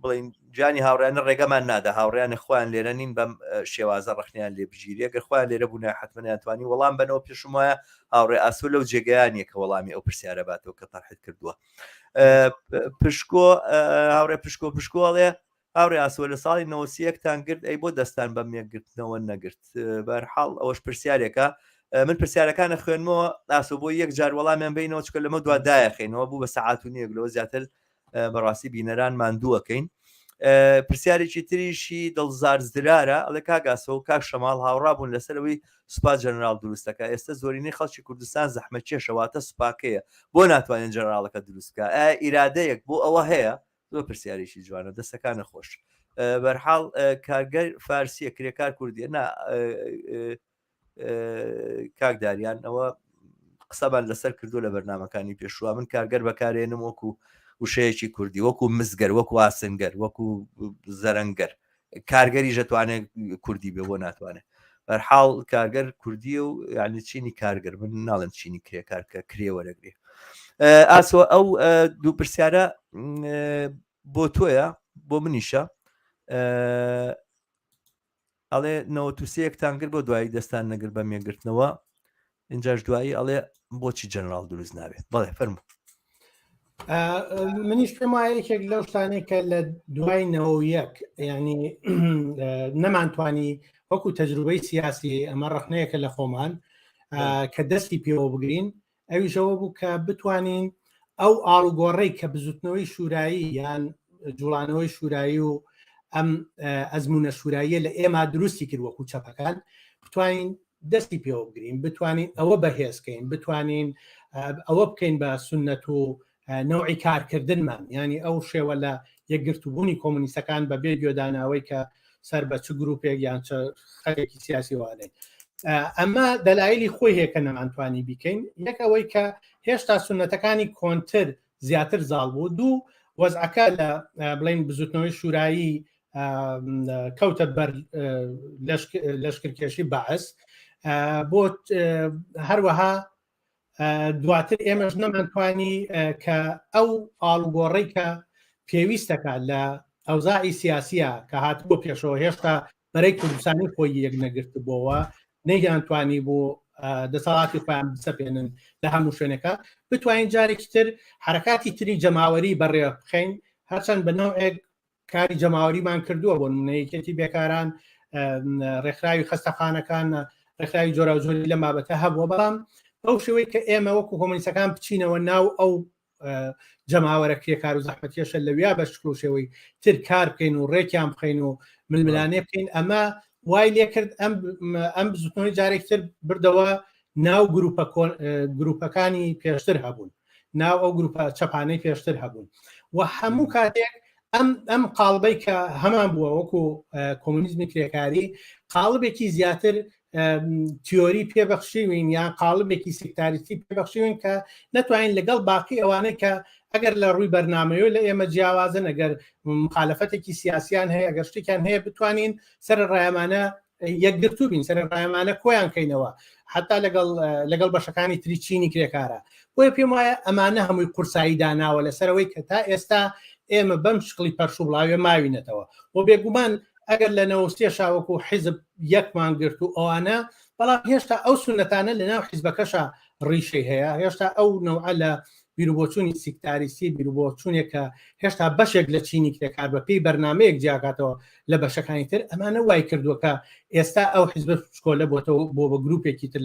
بڵین جانی هاوڕیانە ڕێگەمان نادا هاوڕیانە خۆیان لێرە نین بەم شێوازە ڕخنیان لێ بگیرێ گەر خۆیان لێرە بوون حتممەیان توانی وەڵام بنەوە پێشم وایە هاوڕێ ئاسۆ لەو جێگەیانە کە وەڵامی ئەو پرسیارە باتەوە کە تەرحت کردووە پشکۆ هاوڕێ پشکۆ پشکۆڵێ هاوڕێ ئاسۆ لە ساڵی 91تان گرت ئەی بۆ دەستان بەم یەکگرتنەوە نەگرت بەرحاڵ ئەوەش پرسیارێکە من پرسیارەکانە خوێنمەوە ئاسۆ بۆ یەک جار وەڵامیان بینەوە چکە لەمە دوا دایەخینەوە بوو بە سەعات و نیەک لەوە زیاتر بەڕاستی بینەران ماندووەکەین پرسیارێکی تریشی دڵزار زرارە ئەڵێ کاگاسۆ و کاک شەماڵ هاوڕا بوون لەسەرەوەی سوپا جەنرال دروستەکە ئێستا زۆرینەی خەڵکی کوردستان زەحمە کێشەواتە سوپاکەیە بۆ ناتوانێت جەنراڵەکە دروستکە ئیرادەیەک بۆ ئەوە هەیە زۆر پرسیارێکی جوانە دەستەکانە خۆش بەرحاڵ کارگەر فارسیە کرێکار کوردیە نا کاک داریان ئەوە قسەمان لەسەر کردو لە بەرنمەکانی پێشوە من کارگەر بەکارێنم وەکو وشەیەکی کوردی وەکو مزگەر وەکو ئاسنگەر وەکو زەرەنگەر کارگەری ژەتوانێت کوردی بێ بۆ ناتوانێت بەرحاڵ کارگەر کوردیە و یعنی چینی کارگەر من ناڵێم چینی کرێکار کە کرێ وەرەگرێ. ئاسۆ ئەو دوو پرسیارە بۆ تۆیە بۆ منیشە ئەڵێ نەوەتوسەیەکتان گر بۆ دوایی دەستان نەگر بە مێگرتنەوە ئینجاش دوایی ئەڵێ بۆچی جەنراڵ دروست نابێت بەڵێ فەرموو منیش پێم وایە یەکێک لەو شتانەی کە لە دوای 91 ینی نەمانتوانی وەکو تەجروبەی سیاسی ئەمە ڕخنەیەکە لە خۆمان کە دەستی پێوە بگرین ئەویشەوە بوو کە بتوانین ئەو ئاڵوگۆڕەی کە بزوتنەوەی شوورایی یان جوڵانەوەی شوورایی و ئەم ئەزمونە شووراییە لە ئێمە دروستی کرد وەکو چەپەکان بتوانین دەستی پێوە بگرین بتوانین ئەوە بەهێزکەین بتوانین ئەوە بکەین بە سنت و نەوعی کارکردنمان ینی ئەو شێوە لە یەکگرتوبوونی کۆمونیستەکان بە بێ گوێدانەوەی کە سەر بە چ گروپێک یان چ خەرێکی سیاسی وانەی ئەمە دەلایلی خۆی هەیە کە نەمانتوانی بیکەین یەک ئەوەی کە هێشتا سنەتەکانی کۆنتر زیاتر زاڵ بوو دوو وەزعەکە لە بڵین بزوتنەوەی شوورایی کەوتە بەر لەشکرکێشی بەعس بۆ هەروەها دواتر ئێمەش نەمانتوانی کە ئەو ئاڵوگۆڕی کە پێویستەکە لە ئەوزاعی سیاسیە کە هاتبوو پێشەوە هێشتا بەرەی کوردستانی خۆی یەک نەگرتبووەوە نەیانتوانی بۆ دەسەڵاتی خۆیان بسەپێنن لە هەموو شوێنەکە بتوانین جارێکی تر حرکاتی تری جەماوەری بەڕێ بخەین هەرچەند بە نەوعێک کاری جەماوەریمان کردووە بۆ نمونە یەکێتی بێکاران ڕێکخراوی خەستەخانەکان ڕێکخراوی جۆراوجۆری لەم بابەتە هەبووە بەڵام بەو شێوەی کە ئێمە وەکو کۆمۆنیستەکان بچینەوە ناو ئەو جەماوەرە کرێکار و زەحمەتکێشە لەویا بە شکل و شێوەی تر کار بکەین و ڕێکیان بخەین و ململانێ بکەین ئەمە وای لێکرد ئەم ئەم بزوتنەوەی جارێکتر بردەوە ناو گروپە گروپەکانی پێشتر هەبوون ناو ئەو گروپە چەپانەی پێشتر هەبوون و هەموو کاتێک ئەم ئەم قاڵبەی کە هەمان بووە وەکو کۆمۆنیزمی کرێکاری قاڵبێکی زیاتر تیۆری پێبەخشیوین یان قاڵبێکی سکتاریستی پێبەخشیوین کە نەتوانین لەگەڵ باقی ئەوانەی کە ئەگەر لە ڕووی بەرنمەیە لە ئێمە جیاوازن ئەگەر مخالفەتێکی سیاسیان هەیە ئەگەر شتێکیان هەیە بتوانین سەر ڕایەمانە یەکگرتوو بین سەر ڕایەمانە کۆیان کەینەوە حتا لەگەڵ لەگەڵ بەشەکانی تری چینی کرێکارە بۆیە پێم وایە ئەمانە هەمووی قورسایی داناوە لەسەرەوەی کە تا ئێستا ئێمە بەم شکڵی پەرش و بڵاوێ ماوینەتەوە و بێگومان ئەگەر لە نەوەستێ شاوەکو حیزب یەکمان گرت و ئەوانە بەڵام هێشتا ئەو سونەتانە لە ناو حیزبەکەشە ڕیشەی هەیە هێشتا ئەو نەوعە لە بیروبۆچوونی سیکتاریستی بیروبۆچوونێک کە هێشتا بەشێک لە چینی کرێکار بە پێی بەرنمەیەک جیاکاتەوە لە بەشەکانی تر ئەمانە وای کردووە کە ئێستا ئەو حیزبە بچکۆلە بۆتەوە بۆ بە گروپێکی تر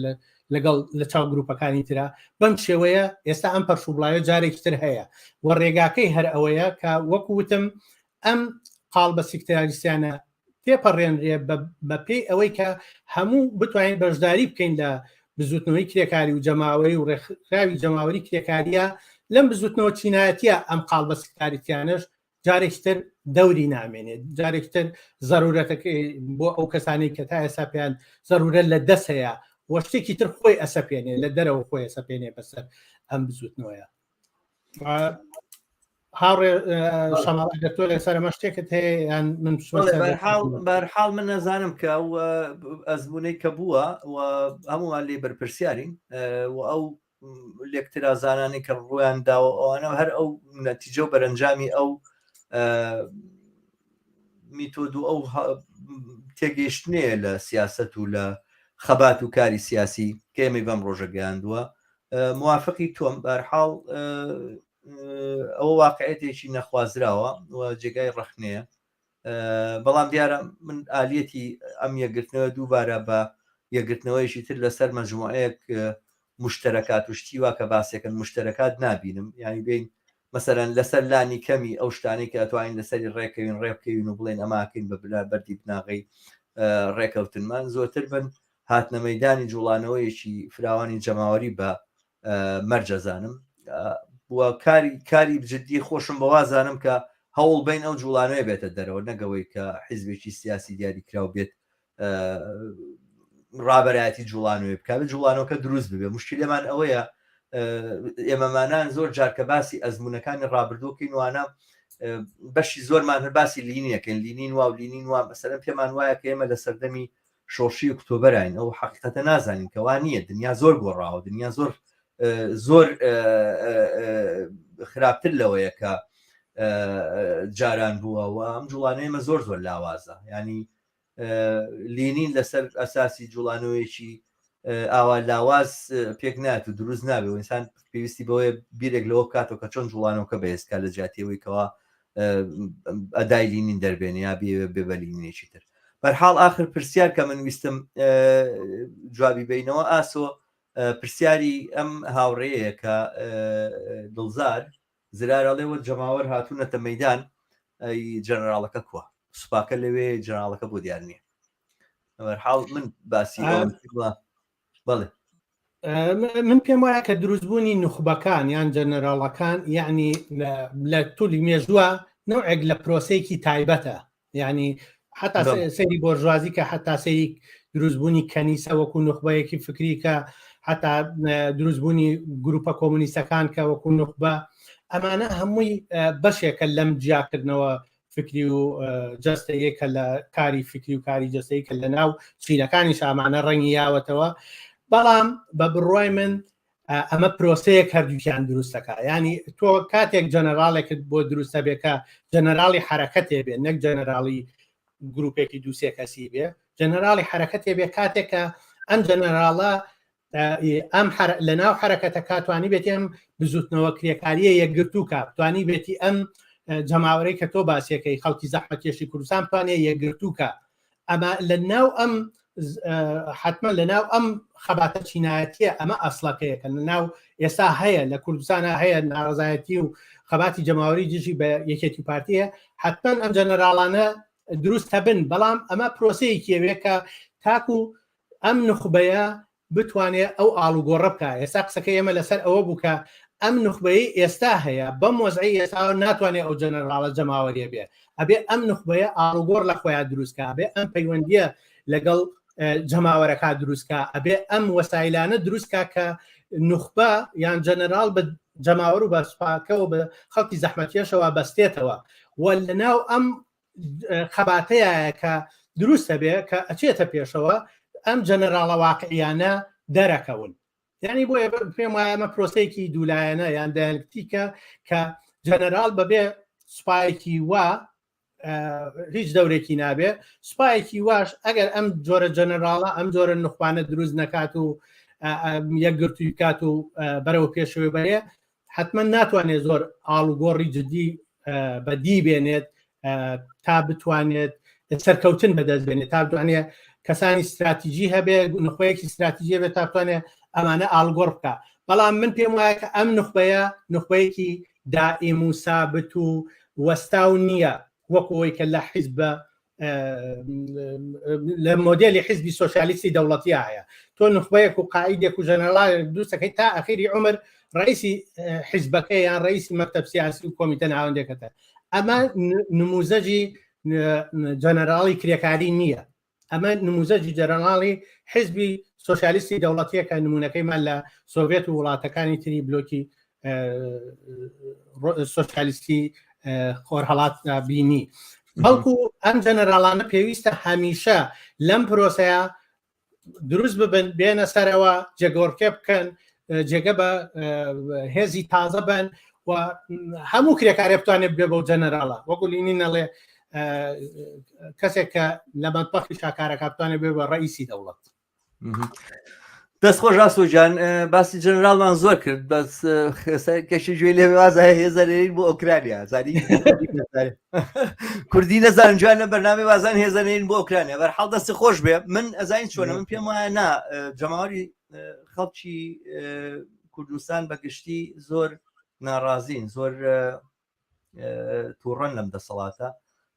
لەگەڵ لە چاو گروپەکانی ترە بەم شێوەیە ئێستا ئەم پەرشوبڵاوە جارێکی تر هەیە و ڕێگاکەی هەر ئەوەیە کە وەکو وتم ئەم قاڵبە سیکتاریستیانە تێپەڕێنرێ بە پێی ئەوەی کە هەموو بتوانین بەشداری بکەین لە بزوتنەوەی کرێکاری و جەماوەری و ڕێکخراوی جەماوەری کرێکاریە لەم بزوتنەوە چینایەتیە ئەم قاڵبە سکتاریتیانەش جارێکتر دەوری نامێنێت جارێکتر زەرورەتەکەی بۆ ئەو کەسانی کە تا ئێستا پێیان زەرورە لە دەست هەیە و شتێکی تر خۆی ئەسەپێنێ لە دەرەوە خۆی ئەسەپێنێ بەسەر ئەم بزوتنەوەیە هاوڕێ شەماڵ ئەگەر تۆ لەسەر ئەمە شتێکت هەیە یان من بچمە بەڵێ، سەر بەرحاڵ بەرحاڵ من نەزانم کە ئەو ئەزمونەی کە بووە و هەموومان لێ بەرپرسیارین و ئەو لێکترازانانی کە ڕویان داوە ئەوانە هەر ئەو نەتیجە و بەرەنجامی ئەو میتۆد و ئەو تێگەیشتنەیە لە سیاست و لە خەبات و کاری سیاسی کە ئێمەی بەم ڕۆژە گەیاندووە موافقی تۆم بەرحاڵ ئەوە واقعەتێکی نەخوازراوە و جێگای ڕەخنەیە بەڵام دیارە من ئالیەتی ئەم یەکگرتنەوە دووبارە بە یەکگرتنەوەیشی تر لەسەر مەجموعەیەک مشتەرەکات و شتی وا کە باسێکن مشتەرەکات نابینم یعنی بین مەسەرەن لەسەر لانی کەمی ئەو شتانەی کە ئەتوانین لەسەری ڕێکەوین ڕێبکەوین و بڵێن ئەماکەین بە بلا بەردی بناغەی ڕێکەوتنمان زۆرتر بن هاتنە مەدانی جوڵانەوەیەکی فراوانی جەماوەری بە مەرجەزانم و کاری کاری جدی خۆشم بەوازانم کە هەوڵ بین ئەو جوڵانەوەی بێتە دەرەوە نەگەوەی کە حیزبێکی سیاسی دیاریکراو بێت ڕابەرایەتی جوڵانەوەی بکات جوڵانەوەکە دروست ببێ مشکلەمان ئەوەیە ئێمەمانان زۆر جار کە باسی ئەزمونونەکانی ڕابردووکەین وانە بەشی زۆرمان هەر باسی لینیەکەن لینین وا و لینین وا مەسەرم پێمان وایە کە ئێمە لە سەردەمی شۆڕشی ئۆکتۆبەراین ئەو حقیقەتە نازانین کەوا نییە دنیا زۆر گۆڕاوە دنیا زۆر زۆر خراپتر لەوەیە کە جاران بووە و ئەم جوڵانەیەمە زۆر زۆر لاوازە ینی لینین لەسەر ئەساسی جوڵانەوەیەکی ئاوا لاواز پێک نات و دروست نابێ و ئینسان پێویستی بەوەیە بیرێک لەوە بکاتەوە کە چۆن جوڵانەوەکە بەهێزکە لە جیاتیەوەی کەوا ئەدای لینین دەربێنێ یا بێ بێ بە لینینێکی تر بەرحاڵ ئاخر پرسیار کە من ویستم جوابی بینەوە ئاسۆ پرسیاری ئەم هاوڕێیە کە دڵزار زرار ئەڵێ وە جەماوەر هاتوونەتە مەدان ئەی جەنەراڵەکە کووە سوپاکە لەوێ جەنراڵەکە بۆ دیار نییە بەرحاڵ من باسی بەڵێ من پێم وایە کە دروستبوونی نوخبەکان یان جەنەراڵەکان یعنی لە تولی مێژووە نەوعێک لە پرۆسەیەکی تایبەتە یعنی حتا سەیری بۆرژوازی کە حتا سەیری دروستبوونی کەنیسە وەکو نوخبەیەکی فکری کە حتا دروستبوونی گروپە کۆمونیستەکان کە وەکو نوخبە ئەمانە هەمووی بەشێکە لەم جیاکردنەوە فکری و جەستەیە کە لە کاری فکری و کاری جەستەی کە لە ناو چینەکانی شامانە ڕەنگی یاوەتەوە بەڵام بە بڕوای من ئەمە پرۆسەیەک هەردووکیان دروستەکە ینی تۆ کاتێک جەنەراڵێکت بۆ دروستە بێ کە جەنەراڵی حرەکەتێ بێ نەک جەنەراڵی گروپێکی دووسێ کەسی بێ جەنەراڵی حرەکەتێ بێ کاتێک کە ئەم جەنەراڵە ئەم لە ناو حرەکەتەکە توانی بێتی ئەم بزوتنەوە کرێکاریە یەکگرتوو کا توانی بێتی ئەم جەماوەرەی کە تۆ باسیەکەی خەڵکی زەحمەتکێشی کوردستان بتوانێت یەکگرتوو کا ئەمە لە ناو ئەم حتمما لە ناو ئەم خەباتە چینایەتیە ئەمە ئەسڵەکەیە کە لە ناو ئێستا هەیە لە کوردستانە هەیە ناڕزایەتی و خەباتی جەماوەری دژی بە یەکێتی پارتیە حتمما ئەم جەنەراڵانە دروست هەبن بەڵام ئەمە پرۆسەیەکیەوێ کە تاکو ئەم نوخبەیە بتوانێ ئەو ئاڵوگۆڕە بکا، ئێستا قسەکەی ئێمە لەسەر ئەوە بوو کە ئەم نوخبەیەی ئێستا هەیە بەم وەزعەی ئێستا ناتوانێ ئەو جەنەراڵە جەماوەریە بێ، ئەبێ ئەم نوخبەیە ئاڵوگۆڕ لە خۆیا دروست کا، ئەبێ ئەم پەیوەندیە لەگەڵ جەماوەرەکە دروست کا، ئەبێ ئەم وەسایلانە دروست کا کە نوخبە یان جەنەراڵ بە جەماوەر و بە سوپاکەوە بە خەڵکی زەحمەتکێشەوە بەستێتەوە و لەناو ئەم خەباتەیە کە دروستە بێ کە ئەچێتە پێشەوە ئەم جەنەراڵە واقعیانە دەرەکەون یعنی بۆیە پێم وایە ئەمە پرۆسەیەکی دوولایەنە یان دیالکتیکە کە جەنەراڵ بەبێ سوپایەکی وا هیچ دەورێکی نابێ سوپایەکی واش ئەگەر ئەم جۆرە جەنەراڵە ئەم جۆرە نوخبانە دروست نەکات و یەکگرتووی بکات و بەرەو پێشەوەی بەرێ حتمما ناتوانێت زۆر ئاڵوگۆڕی جدی بەدی بێنێت تا بتوانێت سەرکەوتن بەدەست بێنێت تا بتوانێت کەسانی استراتیژی هەبێ نخبەیەکی استراتیژی بێت تا بتوانێت ئەمانە ئاڵگۆڕ بکە بەڵام من پێم وایە کە ئەم نخبەیە نخبەیەکی دائیم و سابت و وەستاو نییە وەکو ئەوەی کە لە حیزب لە مۆدێلی حیزبی سۆسیالیستی دەوڵەتی هەیە تۆ نخبەیەک و قائیدێک و ژەنەراڵێک دروستەکەی تا ئەخیری عمر ڕئیسی حیزبەکە یان ڕئیسی مەکتەب سیاسی و کۆمیتە ناوەندێکەتە ئەمە نموزەجی جەنەراڵی کرێکاری نییە ئەمە نموزەجی جەنەراڵی حیزبی سۆسیالیستی دەوڵەتیە کە نمونەکەیمان لە سۆڤێت و وڵاتەکانی تری بلۆکی سۆسیالیستی خۆرهەڵات بینی بەڵکو ئەم جەنەراڵانە پێویستە هەمیشە لەم پرۆسەیە دروست ببن بێنە سەرەوە جێگۆڕکێ بکەن جێگە بە هێزی تازە بن و هەموو کرێکارێ بتوانێت بێ بەو جەنەراڵە وەکو لینی نەڵێ کەسێک کە لە مەتبەخی شاکارەکە بتوانێت بێ بە ڕئیسی دەوڵەت دەست خۆش ئاسۆ جان باسی جەنەراڵمان زۆر کرد بەس کەشی گوێ لێ وازە هێزەرین بۆ ئۆکرانیا زانی کوردی نەزان جوان لە بەرنامەی وازان هێزەرین بۆ ئۆکرانیا بەرحاڵ دەستی خۆش بێ من ئەزانین چۆنە من پێم وایە نا جەماوەری خەڵکی کوردستان بە گشتی زۆر ناڕازین زۆر تووڕەن لەم دەسەڵاتە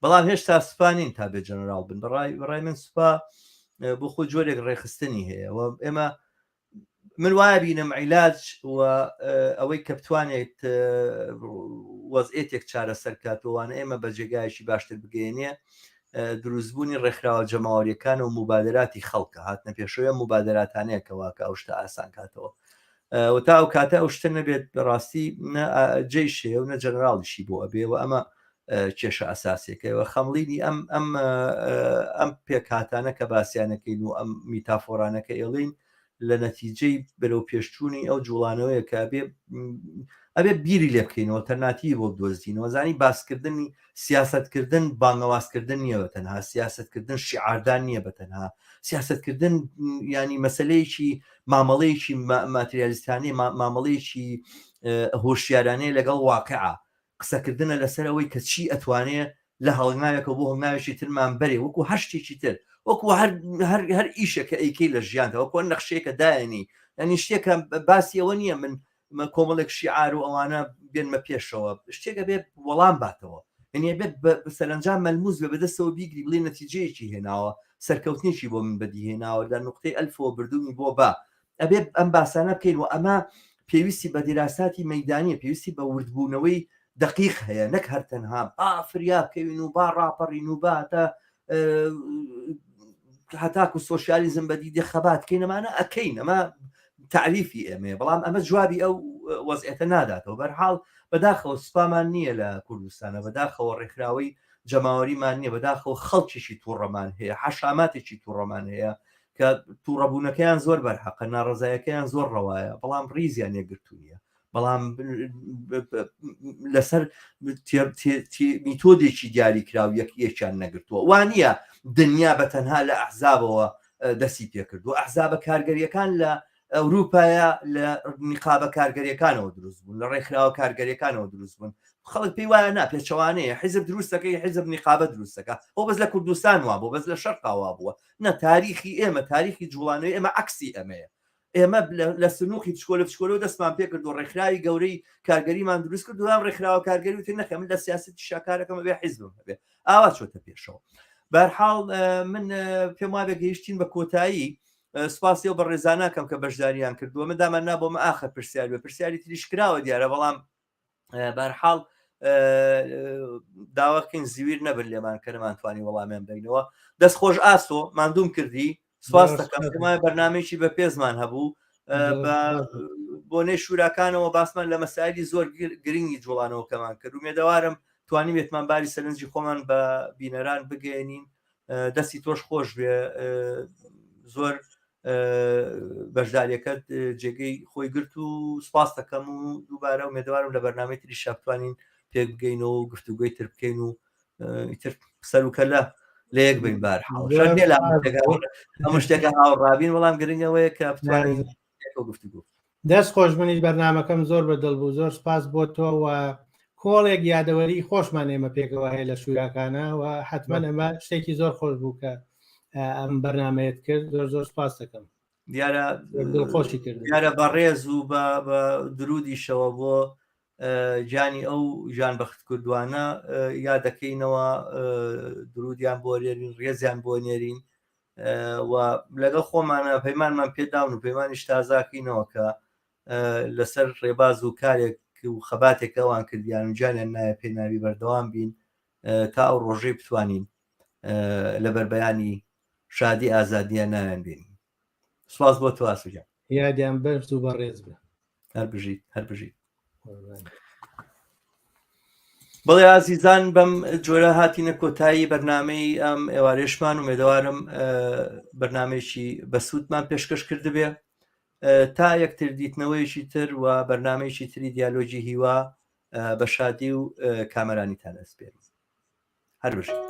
بەڵام هێشتا سوپا نین تا بێ جەنەراڵ بن بەڕای بەڕای من سوپا بۆ خۆی جۆرێک ڕێخستنی هەیە و ئێمە من وایە بینم عیلاج و ئەوەی کە بتوانێت وەزئێتێک چارەسەر کاتەوەوانە ئێمە بە جێگایەکی باشتر بگەێنێ دروستبوونی ڕێکخراوە جەماوەریەکان و مبادراتی خەڵکە هاتنە پێشەوە مبادراتانەیە کەوا کە ئەو شتە ئاسان کاتەوە و تا ئەو کاتە ئەو شتە نەبێت بەڕاستی نە جەیش هەیە و نە جەنەراڵیشی بۆ ئەبێ و ئەمە کێشە ئەساسیەکەیەوە خەمڵینی ئەم ئەم ئەم پێکهاتانە کە باسیانەکەین و ئەم میتافۆرانەکە ئێڵین. لە نەتیجەی بەرەو پێشچوونی ئەو جوڵانەوەیە کە ئەبێ ئەبێ بیری لێ بکەینەوە ئەلتەرناتیڤی بۆ بدۆزینەوە زانی باسکردنی سیاسەتکردن بانگەوازکردن نییە بە تەنها سیاسەتکردن شیعاردان نییە بە تەنها سیاسەتکردن ینی مەسلەیەکی مامەڵەیەکی ماتریالیستانەیە مامەڵەیەکی هۆشیارانەیە لەگەڵ واقعە قسەکردنە لەسەر ئەوەی کە چی ئەتوانێ لە هەڵناوێکەوە بۆ هەڵناوێکی ترمان بەرێ وەکو هەر شتێکی تر وەکو هەر هەر هەر ئیشێک کە ئەیکەی لە ژیاندا وەکو هەر نەخشەیەکە دایەنی یعنی شتێکە باسی ئەوە نییە من کۆمەڵێک شیعار و ئەوانە بێنمە پێشەوە شتێکە بێ وەڵام باتەوە یعنی بێت سەرەنجام مەلموس بێ بەدەستەوە بیگری بڵێ نەتیجەیەکی هێناوە سەرکەوتنێکی بۆ من بەدیهێناوە لە نقطەی ئەلفەوە بردوومی بۆ با ئەبێ ئەم باسانە بکەین و ئەمە پێویستی بە دیراساتی مەیدانیە پێویستی بە وردبوونەوەی دقیق هەیە نەک هەر تەنها با فریا بکەوین و با ڕاپەڕین و با تا هەتاکو سۆسیالیزم بەدی دێ خەبات کەین ئەمانە ئەکەین ئەمە تعریفی ئێمەیە بەڵام ئەمە جوابی ئەو وەزعێتە ناداتەوە بەرحاڵ بەداخەوە سوپامان نییە لە کوردستانە بەداخەوە ڕێکخراوەی جەماوەریمان نییە بەداخەوە خەڵکیشی تووڕەمان هەیە حەشاماتێکی تووڕەمان هەیە کە تووڕەبوونەکەیان زۆر بەرحەقە ناڕەزایەکەیان زۆر ڕەوایە بەڵام ڕیزیان یەکگرتوو نییە بەڵام لەسەر میتۆدێکی دیاریکراو یەک یەکیان نەگرتووە وانە دنیا بە تەنها لە ئەحزابەوە دەستی پێکردو ئەحزابە کارگەریەکان لە ئەوروپایە لە نیقابە کارگەریەکانەوە دروست بوون لە ڕێکخراوە کارگەریەکانەوە دروست بوون خەڵک پێی وایە نا پێچەوانەیە حیزب دروستەکەی حیزب نیقابە دروستەکە ئەو بەس لە کوردستان وا بوو بەس لە شەرقا وا بووە نە تاریخی ئێمە تاریخی جوڵانەوەی ئێمە عەکسی ئەمەیە ئێمە لە سنووقی بچکۆلە بچکۆلەوە دەستمان پێکرد و ڕێکخراوی گەورەی کارگەریمان دروست کرد و ئەم ڕێکخراوە کارگەری وتی نەخێ من لە سیاسەتی شاکارەکەم ئەبێ حیزبم هەبێ ئاوا چۆتە پێشەوە بەرحاڵ من پێم وابێ گەیشتین بە کۆتایی سوپاسی ئەو بەڕێزانەکەم کە بەشداریان کردووە من دامان نا بۆمە ئاخر پرسیار بێ پرسیاری تریش کراوە دیارە بەڵام بەرحاڵ داواکەین زیویر نەبن لێمان کە نەمانتوانی وەڵامیان بینەوە دەست خۆش ئاسۆ ماندووم کردی سواس دەکەم پێمایە بەرنمەیەکی بە پێزمان هەبوو بە بۆنەی شوراکانەوە باسمان لە مەسایلی زۆر گرنگی جوڵانەوەکەمان کرد و مێدەوارم توانی بێتمان باری سەرنجی خۆمان بە بینەران بگەێنین دەستی تۆش خۆش بێ زۆر بەشداریەکەت جێگەی خۆی گرت و سپاس دەکەم و دووبارە و مێدەوارم لە بەرنمەی تری شافتوانین پێک بگەینەوە و گفتوگۆی تر بکەین و ئیتر سەرکەلە لە یەک بین بار هەموو شتێکە هاوڕابین بەڵام گرنگەوەیە کە بتوانین گفتوگۆ دەست خۆش منیش بەرنمەکەم زۆر بە دڵ بوو زۆر سپاس بۆ تۆ و کۆڵێک یادەوەری خۆشمان ئێمە پێکەوە هەیە لە شوراکانە و حتمما ئەمە شتێکی زۆر خۆش بوو کە ئەم بەرنمەیەت کرد زۆر زۆر سپاس دەکەم دیارە دڵخۆشی کرد دیارە بەڕێز و بە درودیشەوە بۆ گیانی ئەو ژان بەخت کردوانە یا دەکەینەوە درودیان بۆ نێرین ڕێزیان بۆ نێرین و لەگەڵ خۆمانە پەیمانمان پێداون و پەیمانیش تازاکەینەوە کە لەسەر ڕێباز و کارێک و خەباتێک ئەوان کردیان و گیانیان نایە پێناوی بەردەوام بین تا ئەو ڕۆژەی بتوانین لە بەربەیانی شادی ئازادیە ناویان بێنین سپاس بۆ تۆ ئاسو گیان. یادیان بەرز و بەڕێز بێ. هەر بژیت هەر بژیت. بەڵێ ئازیزان بەم جۆرە هاتینە کۆتایی بەرنمەی ئەم ئێوارێشمان و مێدەوارم بەرنمەیەکی بەسوودمان پێشکەش کردبێ تا یەکتر دیتنەوەیەکی تر و بەرنمەیەکی تری دیالۆگی هیوا بە شادی و کامەرانیتان ئەسپێرم هەر بژیت.